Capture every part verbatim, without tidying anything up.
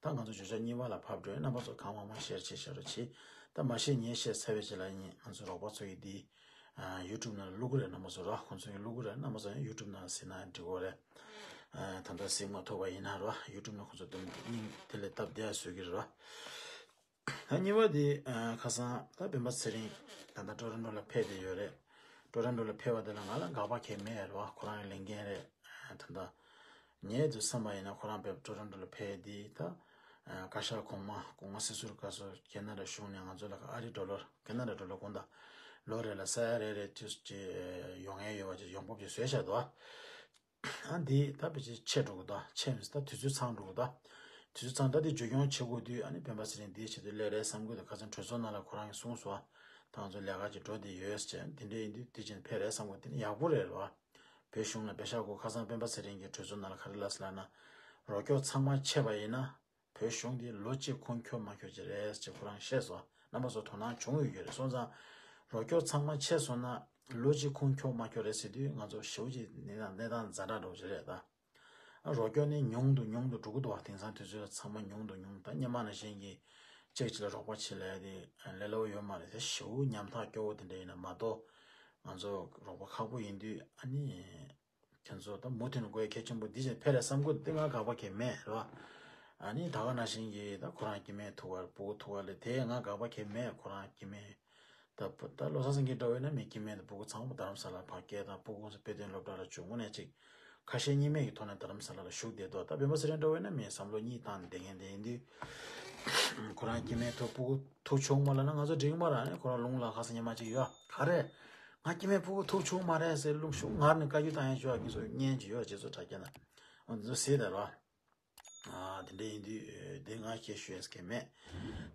ད་ང་ཚོ་བརྗོད་བྱ་གཉིས་པ་ལ་ཕབ་འགྲོ་ཡིན། རྣམ་པ་ཚོ་གང་མང་མང་ཤེར་བྱེད་ཤེར་རོགས་བྱེད། ད་མ་ཤེས་ཉེས་ཤེས་ཚར་བའི་རྗེས་ལ་ཡིན། ང་ཚོ་རོགས་པ་ཚོ་ཡིས་འདི་ཡུ་ཊུབ་ནང་ལ་བླུག་གི་རེད། རྣམ་པ་ཚོ་ར་ཁོང་ཚོ་ཡིས་བླུག་གི་རེད། རྣམ་པ་ཚོ་ཡང་ཡུ་ཊུབ་ནང་གཟིགས་ན་འགྲིག་གི་རེད། ད་ལྟ་གཟིགས་མ་ཐུབ་པ་ཡིན་ན་ར་ཡུ་ཊུབ་ནང་ཁོང་ཚོ་དུ་སྙིང་དེ་ལས་སྟབས་བདེ་བཟོས་ཀྱི་རེད་ར། ད་གཉིས་པ་དེ་ཁ་སང་ད་སྤེན་པ་ཚེ་རིང་ད་ལྟ་ཊོ་རོན་ཊོ་ལ་ཕེབས་བསྡད་ཡོད་རེད། ཊོ་རོན་ཊོ་ལ་ཕེབས་པ་དེ་ལ་ང་ལ་དགག་པ་གང་ཡང་མེད་རེད་བ། ཁོ་རང་གི་ལས་འགན་རེད། ད་ལྟ་ངས་དུ་བསམ་པ་ཡིན་ན་ཁོ་རང་ཕེབས་ཊོ་རོན་ཊོ་ལ་ཕེབས་དེ་ད་བཀའ་ཤག་གོང་མ་གོང་མ་སྲིད་ཟུར་བཀའ་ཟུར་ཁེ་ན་ཌ་གཞུང་ནས་ང་ཚོ་ལ་ཨ་རི་ཌོ་ལར་ཁེ་ན་ཌ་ཌོ་ལར་དགོངས་དག་ལོ་རེ་ལ་ས་ཡ་རེ་རེ་དུས་ཀྱི་ཡོང་ཡས་ཡོད་པ་ཅིག་ཡོང་འབབ་ཅིག་བཟོས་བཞག་འདུག་ཨ་འདི་ད་ཕལ་ཆེར་ཆད་འགྲོ་གི་འདུག་ཆད་མི་སྲིད། ད་དུས་ཚོད་ཚང་འགྲོ་གི་འདུག་དུས་ཚོད་ཚང་། ད་འདི་བཅོས་སྐྱོང་བྱེད་དགོས་དུས་ཨ་ནི་སྤེན་པ་ཚེ་རིང་འདིའི་ཆེད་དུ་སླེབས་རེད་བསམ་གི་འདུག་ཁ་སང་གྲོས་ཚོགས་ནང་ལ་ཁོ་རང་གིས་གསུངས་སོང་། ད་ང་ཚོ་ལས་ཀ་ཅིག་འགྲོ་བསྡད་ཡོད་ཟེར། དེ་འདྲ་ཡིན་དུས་དེ་བཞིན་ཕེབས་རེད་བསམ་གི་འདུག་དེ་ནི་ཡག་པོ་རེད་རེད་བ། བོད་གཞུང་ལ་པེ་ཤག་དགོས། ཁ་སང་སྤེན་པ་ཚེ་རིང་གིས་གྲོས་ཚོགས་ནང་ལ་ག་རེ་ལབ་ཟེར་ལབ་ན། རོགས་སྐྱོར་ཚང་མ་ཆད་པ་ཡིན་ན། བོད་གཞུང་འདི་ལོ་གཅིག་ཁུངས་འཁྱོལ་མ་འཁྱོལ་ཅིག་རེད་ཅེས་ཁོ་རང་བཤད་སོང་། རྣམ་པ་ཚོ་དོ་སྣང་བྱུང་ཡོད་ཀྱི་རེད། སོང་ཙང་རོགས་སྐྱོར་ཚང་མ་ཆད་སོང་ན་ལོ་གཅིག་ཁུངས་འཁྱོལ་མ་འཁྱོལ་རེད་ཟེར་དུས་ང་ཚོ་ཞེ་པོ་ཅིག་གནས་སྟངས་གནས་སྟངས་ཛ་དྲག་འགྲོ་གི་རེད་ད། ཨ་རོགས་སྐྱོར་ནི་ཉུང་དུ་ཉུང་དུ་འགྲོ་གི་འདུག་བ། དེང་སང་དུས་ཚོད་ཚང་མ་ཉུང་དུ་ཉུང་དུ། ད་སྔོན་མ་ནང་བཞིན་གྱི་གཅིག་གཅིག་ལ་རོགས་པ་བྱེད་ལས་དེ་ལས་སླ་པོ་ཡོད་མ་རེད། དེ་ཞེ་པོ་ཉམ་ཐག་སྐྱོ་བོ་དེ་འདྲ་ཡིན་ན་མ་གཏོགས་ང་ཚོ་རོགས་པ་ཁག་པོ་ཡིན་དུས་ཨ་ནི། ཁྱེད་ཚོ་ད་མུ་མཐུད་ནས་དགོས་གལ་ཆེན་པོ་འདི་བྱས་ཕེབས་རེད་བསམ་གི་འདུག་དེ་ང་དགག་པ་གང་ཡང་མེད་རེད་བ། ཨ་ནི་ད་ག་ནང་བཞིན་གྱི་ད་ཁོ་རང་སྐྱེ་དམན་ཐུག་པ་རེད། སྤུ་གུ་ཐུག་པ་རེད། དེ་ང་དགག་པ་གང་ཡང་མེད། ཁོ་རང་སྐྱེ་དམན་ད་ད་བློ་བཟང་སེང་གེ་འདྲ་བོ་ཡིན་ན་མི་སྐྱེ་དམན་དང་སྤུ་གུ་ཚང་མ་རྡ་རམ་ས་ལ་ཕར་སྐྱེལ་དང་། སྤུ་གུ་ཚོ་དཔེ་སྟོན་སློབ་གྲྭ་ལ་བཅུག་དངོས་གནས་ཅིག་ཁ་ཞེ་གཉིས་མེད་ཀྱི་ཐོག་ནས་རྡ་རམ་ས་ལ་ལ་བཞུགས་བསྡད་འདུག་ད་སྤེན་པ་ཚེ་རིང་འདྲ་བོ་ཡིན་ན་མི་བསམ་བློ་གཉིས་བཏང་ནས་བསྡད་མཁན་དེ་ཡིན་དུས། ཁོ་རང་སྐྱེ་དམན་ཐུག་སྤུ་གུ་ཐུག་བྱུང་མ་ལབ་ན་ང་ཚོ་འགྲིག་མ་རེད། ཨ་ནི་ཁོ་རང་རླུང་ལ་ཁ་སང་ཉི་མ་གཅིག་ཡོད་ག་རེ། ང་སྐྱེ་དམན་སྤུ་གུ་ཐུག་བྱུང་མ་རེད་ཟེར་རླུང་ཤུགས་ངར་ནས་བཀའ་བཀྱོན་བཏང་ཡ་ཅིག་ཡོད། ཁྱེད་ཚོ་བརྙན་ཅིག་ཡོད། ཁྱེད་ཚོ་དྲ་རྒྱ་ན་འོ་འདི་ཚོ་གཟིགས་དང་རོགས། ཨ་དེ་འདྲ་ཡིན་དུས་དེ་ང་སྐད་ཤོད་ཡས་གང་མེད།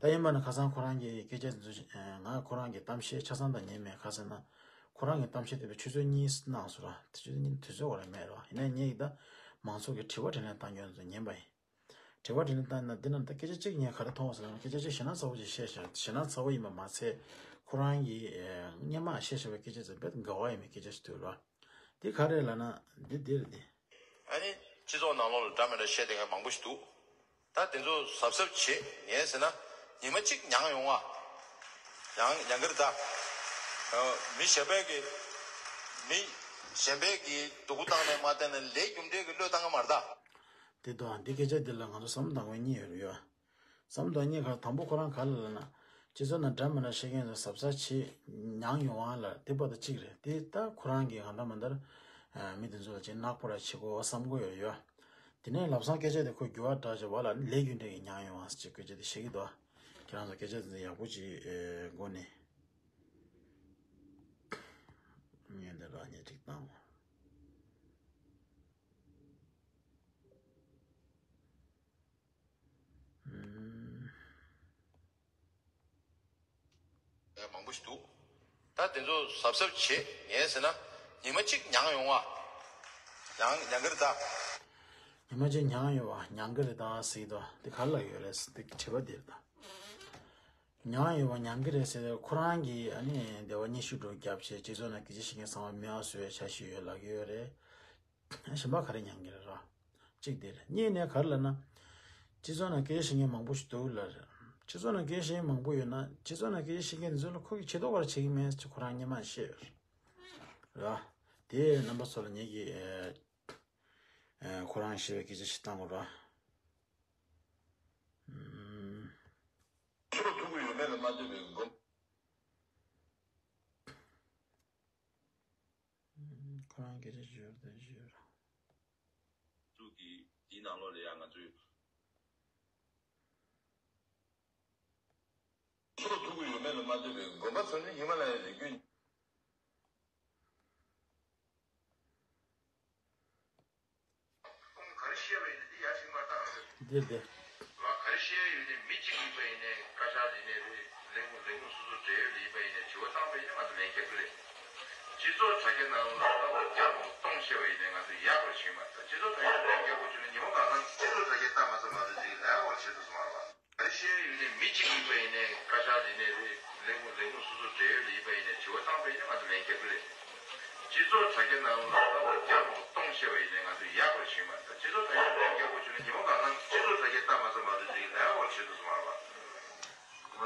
ད་ཡིན་པ་ན་ཁ་སང་ཁོ་རང་གི་སྐད་ཆ་འདི་ཚོ་ང་ཁོ་རང་གི་གཏམ་བཤད་ཆ་ཚང་དང་ཉན་མེད། ག་ཟེར་ན་ཁོ་རང་གི་གཏམ་བཤད་དེ་བས་ཆུ་ཚོད་གཉིས་གནང་སོང་ར། དེ་ཆུ་ཚོད་གཉིས་དུས་ཚོད་འོ་ར་མེད་ར། ཡིན་ན་ངས་ད་མང་ཚོགས་ཀྱི་དྲི་བ་དྲིས་ལན་བཏང་རྒྱུ་འདི་ཚོ་ཉན་པ་ཡིན། དྲི་བ་དྲིས་ལན་བཏང་ན་འདི་ནང་ད་སྐད་ཆ་གཅིག་ངས་ག་རེ་མཐོང་བ་ཟེར་ན། སྐད་ཆ་གཅིག་ཞེད་སྣང་ཚ་བོ་ཅིག་བཤད་ཤག་ཞེད་སྣང་ཚ་བོ་ཡིན་པ་མ་ཚད་ཁོ་རང་གིས་སྔོན་མ་བཤད་བཞག་པའི་སྐད་ཆ་ཚོ་དཔེ་དགའ་བ་ཡིན་པའི་སྐད་ཆ་ཞིག་འདུག་ར། འདི་ག་རེ་ལབ་ན་འདི་འདི་རེད་འདི། ཨ་ནི་སྤྱི་ཚོགས་ནང་ལོགས་ལ་འདྲ་མི་འདྲ་བཤད་བསྡད་མཁན་མང་པོ་ཞིག་འདུག་ད་དེ་ཚོ་གཟབ་གཟབ་བྱེད། ངས་ཟེར་ན་ཉི་མ་གཅིག་མྱངས་ཡོང་བ། མྱངས་མྱངས་ཀྱི་རེད་ད། མི་གཞན་པའི་གི་མི་གཞན་པའི་གི་སྡུག་པོ་བཏང་ནས་མ་བསྟན་ན་ལས་རྒྱུ་འབྲས་ཀྱི་བློས་བཏང་གི་མ་རེད་ད། དེ་དང་འདི་སྐད་ཆ་འདི་ལ་ང་ཚོ་བསམ་བློ་གཏོང་དགོས་གཉིས་ཡོད་རེད་ཡ། བསམ་བློ་གཏོང་གཉིས་ག་དང་པོ་ཁོ་རང་ག་ལ་ལབ་ན། སྤྱི་ཚོགས་ནང་འདྲ་མི་འདྲ་བཤད་མཁན་ཚོ་གཟབ་གཟབ་བྱེད། མྱངས་ཡོང་བ་ལ་དེ་བར་དུ་གཅིག་རེད། དེ་ད་ཁོ་རང་གིས་གང་ལྟར་མ་ལྟར་མི་དེ་ཚོ་ལ་ཅིག་ནག་པོ་ར་བྱེད་དགོས་བསམ་དགོས་ཡོད་རེད་ཡ། དེ་ནས་ལམ་སང་སྐད་ཆ་དེ་ཁོས་འགྱུར་བ་འདྲ་བྱས་པ་ལ་ལས་རྒྱུ་འབྲས་ཀྱི་མྱངས་ཡོང་བ་ཅིག་སྐད་ཆ་དེ་བཤད་ཀྱི་འདུག་ཁྱེད་རང་ཚོ་སྐད་ཆ་དེ་ཚོ་ཡག་པོ་ཅིག་གོ་ནས་ཉན་དེ་ར་ཉན་ཅིག་བཏང་བ། མང་པོ་ཞིག་འདུག་ད་དེ་ཚོ་གཟབ་གཟབ་བྱེད། ངས་ཟེར་ན་ཉི་མ་གཅིག་མྱངས་ཡོང་བ། མྱངས་མྱངས་ཀྱི་རེད་ད། ཉི་མ་གཅིག་མྱངས་ཡོང་བ་མྱངས་ཀྱི་རེད་ད་ཟེར་གྱི་འདུག་འདི་ག་ལ་ཡོད་རེད་ཟེར་དེ་དྲི་བ་འདི་རེད་ད། མྱངས་ཡོང་བ་མྱངས་ཀྱི་རེད་ཟེར་ཁོ་རང་གིས་ཨ་ནི་འདི་བ་སྙན་ཞུ་འགྲོ་རྒྱབ་བྱས་སྤྱི་ཚོགས་ནང་སྐད་ཆ་བཤད་མཁན་ཚང་མ་མེད་པ་བཟོ་བའི་འཆར་གཞི་ཡོད་ལབ་ཀྱི་ཡོད་རེད། གཞན་པ་ག་རེ་མྱངས་ཀྱི་རེད་ར། གཅིག་དེ་རེད། གཉིས་ནས་ག་རེ་ལབ་ན། སྤྱི་ཚོགས་ནང་སྐད་ཆ་བཤད་མཁན་མང་པོ་ཞིག་འདུག་ལབ་རེད། སྤྱི་ཚོགས་ནང་སྐད་ཆ་བཤད་མཁན་མང་པོ་ཡོད་ན་སྤྱི་ཚོགས་ནང་སྐད་ཆ་བཤད་མཁན་དེ་ཚོ་ལ་ཁོ་གིས་བྱེད་དོ་ག་རེ་བྱེད་ཀྱི་མེད་ཅེས་ཁོ་རང་སྔོན་མ་བཤད་ཡོད་རེད། ར། དེ་རྣམ་པ་ཚོ་ལ་ངེད་ཀྱིས་ཨེ་ཨེ་ཁོ་རང་ཞེས་པའི་སྐད་ཆ་ཞིག་བཏང་དགོས་ར། ཨུམ། ཁྱོད་ཐུག་གི་ཡོད་མེད་ལ་མ་ལྟོས་པའི་སྒོ། ཁོ་རང་སྐད་ཆ་ཞོར་དུ་ཞོར། ཚུགས་ཀྱི་དེའི་ནང་ལོགས་ལ་ཡང་ང་ཚོས། ཁྱོད་ཐུག་གི་ཡོད་མེད་ལ་མ་ལྟོས་པའི་དགོན་པ་ཚོ་ནི་ཧི་མ་ལ་ཡའི་རི་རྒྱུད། ཁོང་ག་རེ་བཤད་པ་ཡིན་ན་འདི་ཡར་ཞིག་མར་བཏང་ཟེར། འདིར་བསྡད། ང་ག་རེ་བཤད་ཡོད་ནས་མི་གཅིག་ཡིན་པ་ཡིན་ནས་བཀའ་ཤག་ཡིན་ནས་རེད། ལས་ཁུངས་ལས་ཁུངས་སོ་སོ་འབྲེལ་ཡོད་ལ་ཡིན་པ་ཡིན་ནས་དྲི་བ་བཏང་པ་ཡིན་ན་ང་ཚོ་ལན་རྒྱག་གི་རེད། སྤྱི་ཚོགས་དྲ་རྒྱ་ནང་ལ་ལྟ་བ་རྒྱ་མོ་སྟོང་བཤད་པ་ཡིན་ནས་ང་ཚོ་ཡག་པར་ཞིག་མ་ད་སྤྱི་ཚོགས་དྲ་རྒྱ་ལན་རྒྱག་དགོས་བྱུང་ན་ཉི་མ་གང་ལ་སྤྱི་ཚོགས་དྲ་རྒྱ་ལྟ་མ་ཚར་མ་ཚོ་ཅིག་ལས་ཀ་བར་བྱེད་ཐུབ་སོང་བ་རེད་བ། ཨ་ཤེས་ཡོད་ནས་མི་གཅིག་ཡིན་པ་ཡིན་ནས་བཀའ་ཤག་ཡིན་ནས་རེད། ལས་ཁུངས་ལས་ཁུངས་སོ་སོ་འབྲེལ་ཡོད་ལ་ཡིན་པ་ཡིན་ནས་དྲི་བ་བཏང་པ་ཡིན་ན་ང་ཚོ་ལན་རྒྱག་གི་རེད། སྤྱི་ཚོགས་དྲ་རྒྱ་ནང་ལ་ལྟ་བ་རྒྱ་མོ་སྟོང་བཤད་པ་ཡིན་ནས་ང་ཚོ་ཡག་པར་ཞིག་མ་ད་སྤྱི་ཚོགས་དྲ་རྒྱ་ལན་རྒྱག་དགོས་བྱུང་ན་ཉི་མ་གང་ལ་སྤྱི་ཚོགས་དྲ་རྒྱ་ལྟ་མ་ཚར་མ་ཚོ་ཅིག་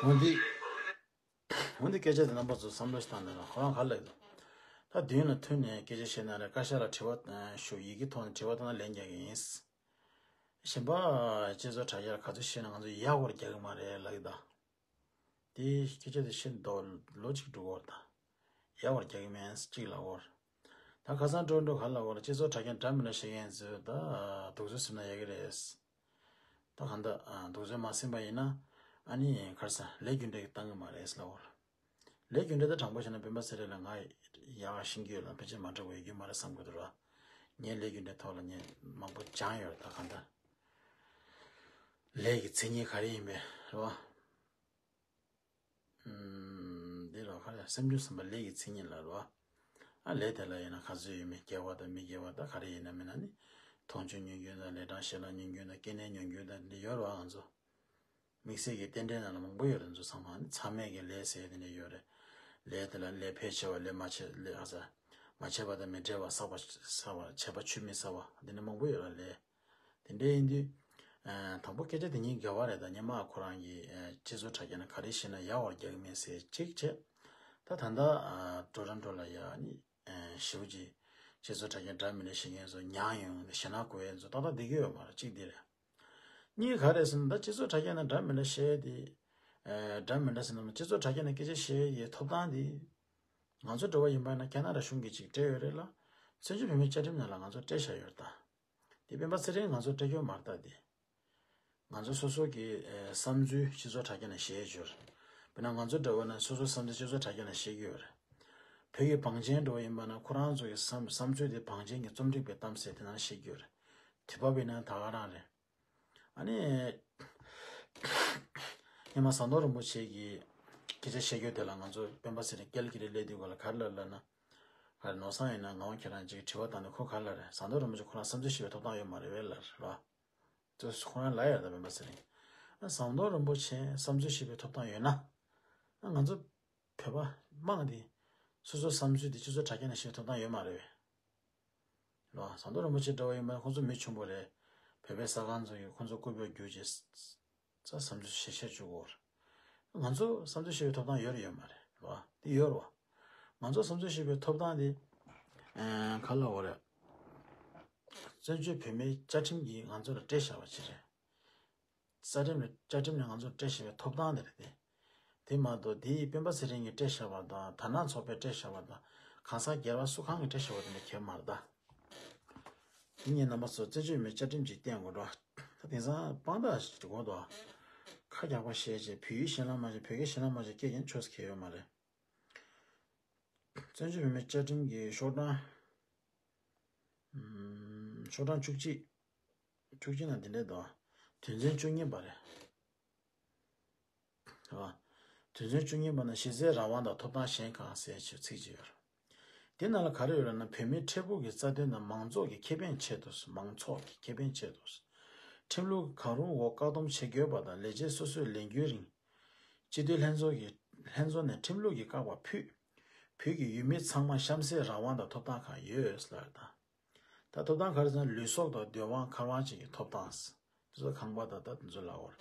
འོན་ཏེ། འོན་ཏེ་སྐད་ཆ་དེ་རྣམ་པ་ཚོ་བསམ་བློ་ཞིག་བཏང་ནས་ལ་ཁོ་རང་ག་ལ་ཡོད། ད་མདུན་ལ་ཐོན་ནས་སྐད་ཆ་བཤད་ན་རེད། བཀའ་ཤག་ལ་དྲི་བ་ཞུ། ཡི་གེ་ཐོག་ནས་དྲི་བ་བཏང་ན་ལན་རྒྱག་གི་ཡིན། གཞན་པ་སྤྱི་ཚོགས་དྲ་རྒྱ་ལ་ག་ཚོད་བཤད་ན་ང་ཚོ་ཡག་པར་རྒྱག་གི་མ་རེད་ལབ་ཀྱི་ད། དེ་སྐད་ཆ་དེ་བཤད་འདུག་ལོ་གཅིག་འགྲོ་གི་ད། ཡག་པར་རྒྱག་གི་མིན་གཅིག་ལབ་ཀྱི་ཡོད། ད་ཁ་སང་འགྲོ་འགྲོ་ག་ལབ་ཀྱི་ཡོད། སྤྱི་ཚོགས་དྲ་རྒྱ་འདྲ་མི་འདྲ་བཤད་མཁན་ཚོས་ད་སྡུག་ཚོད་སེམས་ན་ཡག་གི་རེད། ད་གང་ལྟར་སྡུག་ཚོད་མ་སེམས་པ་ཡིན་ན་ཨ་ནི་ག་རེ་ཟེར། ལས་རྒྱུ་འབྲས་ཀྱི་བཏང་གི་མ་རེད་ལབ་ཀྱི་ཡོད། ལས་རྒྱུ་འབྲས་ད་དྲང་པོ་བཤད་ན་སྤེན་པ་ཚེ་རིང་ལ་ང་ཡག་ཤེས་ཀྱི་ཡོད་ལ། ཕལ་ཆེར་མ་འགྲིག་པ་ཡོད་རྒྱུ་མ་རེད་བསམ་གྱི་འདུག་ར། ངས་ལས་རྒྱུ་འབྲས་ཐོག་ལ་ངས་མང་པོ་སྦྱངས་ཡོད་རེད། ད་གང་ལྟར་ལས་ཀྱི་མཚན་ཉིད་ག་རེ་ཡིན་པས་རེད་བ། ཨུམ། འདི་རོ་ཁ་རེ་སེམས་བྱུང་བསམ་པ་ལས་ཀྱི་མཚན་ཉིད་ལ་རོ། ཨ་ལས་དེ་ལ་ཡིན་ན་ག་ཚོད་ཡོད་མེད། དགེ་བ་དང་མི་དགེ་བ་དང་ག་རེ་ཡིན་ན་མིན་ན་ནི། མཐོང་ཆོས་ཉོན་སྐྱོན་དང་ལས་དང་ཞེ་སྡང་ཉོན་སྐྱོན་དང་སྐྱེ་གནས་ཉོན་སྐྱོན་དང་འདི་ཡོད་རོ། ང་ཚོ་དམིགས་བསལ་གྱི་རྟེན་འབྲེལ་ནང་ལ་མང་པོ་ཡོད་རེད། ང་ཚོ་ཚང་མ་ནི་མཚམས་མེད་ཀྱི་ལས་ཟེར་དེ་འདྲ་ཡོད་རེད། ལས་དེ་ལ་ལས་ཕལ་ཆེ་བ་ལས་མ་བྱས་ལས་ཨ་ས་མ་བྱས་པ་དང་མི་འབྲལ་བ། བསགས་པ་བསགས་པ་བྱས་པ་ཆུད་མི་ཟ་བ་འདི་འདྲ་མང་པོ་ཡོད་རེད་ལས། དེ་འདྲ་ཡིན་དུས། ཨ། དང་པོ་སྐད་ཆ་དེ་གཉིས་འགལ་བ་རེད། ད་སྔོན་མ་ཁོ་རང་གིས་ཨ། སྤྱི་ཚོགས་དྲ་རྒྱ་ནས་ག་རེ་བཤད་ན་ཡག་པར་རྒྱག་གི་མེད་ཟེར་གཅིག་བྱས། ད་ད་ལྟ་ཨ། འགྲོ་ར་འགྲོ་ལ་ཡ་ནི་ཨ། ཞེ་པོ་ཅིག་སྤྱི་ཚོགས་དྲ་རྒྱ་འདྲ་མི་འདྲ་བཤད་མཁན་ཚོ་མྱངས་ཡོང་ནས་ཞེད་སྣང་དགོས་ཡས་ཚོ་ཏག་ཏག་བསྡད་ཀྱི་ཡོད་མ་རེད། གཅིག་འདི་རེད། གཉིས་ག་རེ་ཟེར་ན་ད་སྤྱི་ཚོགས་དྲ་རྒྱ་ནས་འདྲ་མི་འདྲ་བཤད་དེ། ཨ། འདྲ་མི་འདྲ་ཟེར་ན་སྤྱི་ཚོགས་དྲ་རྒྱ་ནས་སྐད་ཆ་བཤད་ཡས་ཐོབ་ཐང་དེ། ང་ཚོ་འགྲོ་བ་ཡིན་པ་ན་ཁེ་ན་ཌ་གཞུང་གིས་ཅིག་སྤྲད་ཡོད་རེད་ལ། བཙན་བྱོལ་བོད་མིའི་བཅའ་ཁྲིམས་ནང་ལ་ང་ཚོ་སྤྲད་བཞག་ཡོད་རེད་ད། དེ་སྤེན་པ་ཚེ་རིང་ང་ཚོ་སྤྲད་རྒྱུ་མ་རེད་ད་དེ། ང་ཚོ་སོ་སོ་གི་ཨེ། བསམ་ཚུལ་སྤྱི་ཚོགས་དྲ་རྒྱ་ནས་བཤད་ཡོད་རེད། དཔེར་ན་ང་ཚོ་འདྲ་བོ་ན་སོ་སོའི་བསམ་ཚུལ་སྤྱི་ཚོགས་དྲ་རྒྱ་ནས་བཤད་ཀྱི་ཡོད་རེད། བོད་ཀྱི་བང་ཆེན་འདྲ་བོ་ཡིན་པ་ན་ཁོ་རང་ཚོ་གི་བསམ་བསམ་ཚུལ་དེ་བང་ཆེན་གྱི་རྩོམ་སྒྲིག་པས་གཏམ་ཟེར་དེ་ནང་བཤད་ཀྱི་ཡོད་རེད། དུས་བབ་ཡིན་ན་ད་ག་རང་རེད། ཨ་ནི། སྔོན་མ་ཟམ་གདོང་རིན་པོ་ཆེ་གིས་སྐད་ཆ་བཤད་རྒྱུ་དེ་ལ་ང་ཚོ་སྤེན་པ་ཚེ་རིང་ཀལ་ཀི་རི་སླེབས་དུས་སྐོར་ལ་ག་རེ་ལབ་ལབ་ན། ག་རེ་ནོར་བཟང་ཡིན་ན་ངག་དབང་ཁྱེད་རང་ཅིག་དྲི་བ་བཏང་ནས་ཁོ་ག་རེ་ལབ་རེད། ཟམ་གདོང་རིན་པོ་ཆེ་ཁོ་རང་བསམ་ཚུལ་བཤད་པའི་ཐོབ་ཐང་ཡོད་མ་རེད་པས་ལབ་རེད་བ། ཁོ་རང་ལབ་ཡོད་རེད་ད་སྤེན་པ་ཚེ་རིང་། ཨ། ཟམ་གདོང་རིན་པོ་ཆེ་བསམ་ཚུལ་བཤད་པའི་ཐོབ་ཐང་ཡོད་ན། ཨ། ང་ཚོ་བོད་པ་དམངས་དེ་སོ་སོའི་བསམ་ཚུལ་དེ་སྤྱི་ཚོགས་དྲ་རྒྱ་ནས་བཤད་པའི་ཐོབ་ཐང་ཡོད་མ་རེད་པས། ལོ། ཟམ་གདོང་རིན་པོ་ཆེ་འདྲ་བོ་ཡིན་པ་ན་ཁོང་ཚོ་མི་ཆུང་པོ་རེད། བོད་པའི་གསར་ཁང་ཚོ་ཡིས་ཁོང་ཚོ་སྐུ་པར་བསྒྱུར་བྱས་ས་བསམ་ཚུལ་བཤད་བཤད་བཅུག་གོ། ང་ཚོ་བསམ་ཚུལ་བཤད་པའི་ཐོབ་ཐང་ཡོད་རེད་ཡོད་མ་རེད་ལོ། དེ་ཡོད་རེད་བ། ང་ཚོ་བསམ་ཚུལ་བཤད་པའི་ཐོབ་ཐང་དེ་ཨ། ག་ལབ་དགོས་རེད། བཙན་བྱོལ་བོད་མིའི་བཅའ་ཁྲིམས་ཀྱིས་ང་ཚོ་ལ་སྤྲད་བཞག་པ་ཅིག་རེད། རྩ་ཁྲིམས་ལ་བཅའ་ཁྲིམས་ནས་ང་ཚོར་སྤྲད་བཞག་པའི་ཐོབ་ཐང་དེ་རེད་དེ། དེ་མ་གཏོགས་དེ་ཡིས་སྤེན་པ་ཚེ་རིང་གིས་སྤྲད་བཞག་པ་དང་དར་ནག་ཚོགས་པས་སྤྲད་བཞག་པ་དང་གང་ཟག་སྒེར་པ་སུ་གང་གིས་སྤྲད་བཞག་པ་དེ་འདྲ་གང་ཡང་མ་རེད་ད། དེ་ངས་རྣམ་པ་ཚོར་བཙན་བྱོལ་མིའི་བཅའ་ཁྲིམས་ཅིག་བསྟན་དགོས་འགྲོ། ད་དེང་སང་དཔང་རྟགས་ཤིག་དགོས་འདུག་ཁ་རྒྱག་པ་བཤད་བྱས་བོད་ཡིག་ཤེས་ན་མ་ཤེས་བོད་སྐད་ཤེས་ན་མ་ཤེས་སྐད་ཀྱང་ཆོས་སུ་ཁེལ་ཡོད་མ་རེད། བཙན་བྱོལ་བོད་མིའི་བཅའ་ཁྲིམས་ཀྱི་ཤོག་གྲངས། ཨམ། ཤོག་གྲངས་བཅུ་གཅིག་བཅུ་གཅིག་ནང་འདི་འདྲས་འདུག་དོན་ཚན་བཅུ་གཉིས་པ་རེད། རེད་བ། དོན་ཚན་བཅུ་གཉིས་པ་ན་གཞི་རྩའི་རང་དབང་དང་ཐོབ་ཐང་གཞན་གང་ཟེར་ཆེད་ཚིག་ཅིག་ཡོད་རེད། དེ་ནང་ལ་ག་རེ་ཡོད་ལབ་ན་བོད་མིའི་འཕྲལ་ཕུགས་ཀྱི་རྩ་དོན་དང་མང་ཚོགས་ཀྱི་ཁེ་ཕན་ཆེད་དུ། མང་ཚོགས་ཀྱི་ཁེ་ཕན་ཆེད་དུ། ཁྲིམས་ལུགས་གང་རུང་འོག་བཀག་སྡོམ་བྱེད་དགོས་པ་དང་ལས་བྱེད་སོ་སོའི་ལས་འགུལ་རིང་། སྤྱི་འཐུས་ལྷན་ཚོགས་ཀྱི་ལྷན་ཚོགས་ནས་ཁྲིམས་ལུགས་ཀྱི་བཀག་པ་ཕུད། བོད་ཀྱི་ཡུལ་མི་ཚང་མ་གཤམ་གསལ་རང་དབང་དང་ཐོབ་ཐང་གང་ཡོད་ལབ་ཡོད་ད། ད་ཐོབ་ཐང་ག་རེ་ཟེར་ན་ལུས་སྲོག་དང་སྡོད་དབང་མཁར་དབང་བཅས་ཀྱི་ཐོབ་ཐང་། དེ་ཚོ་ཁང་པ་དང་ད་དེ་ཚོ་ལ་འོར།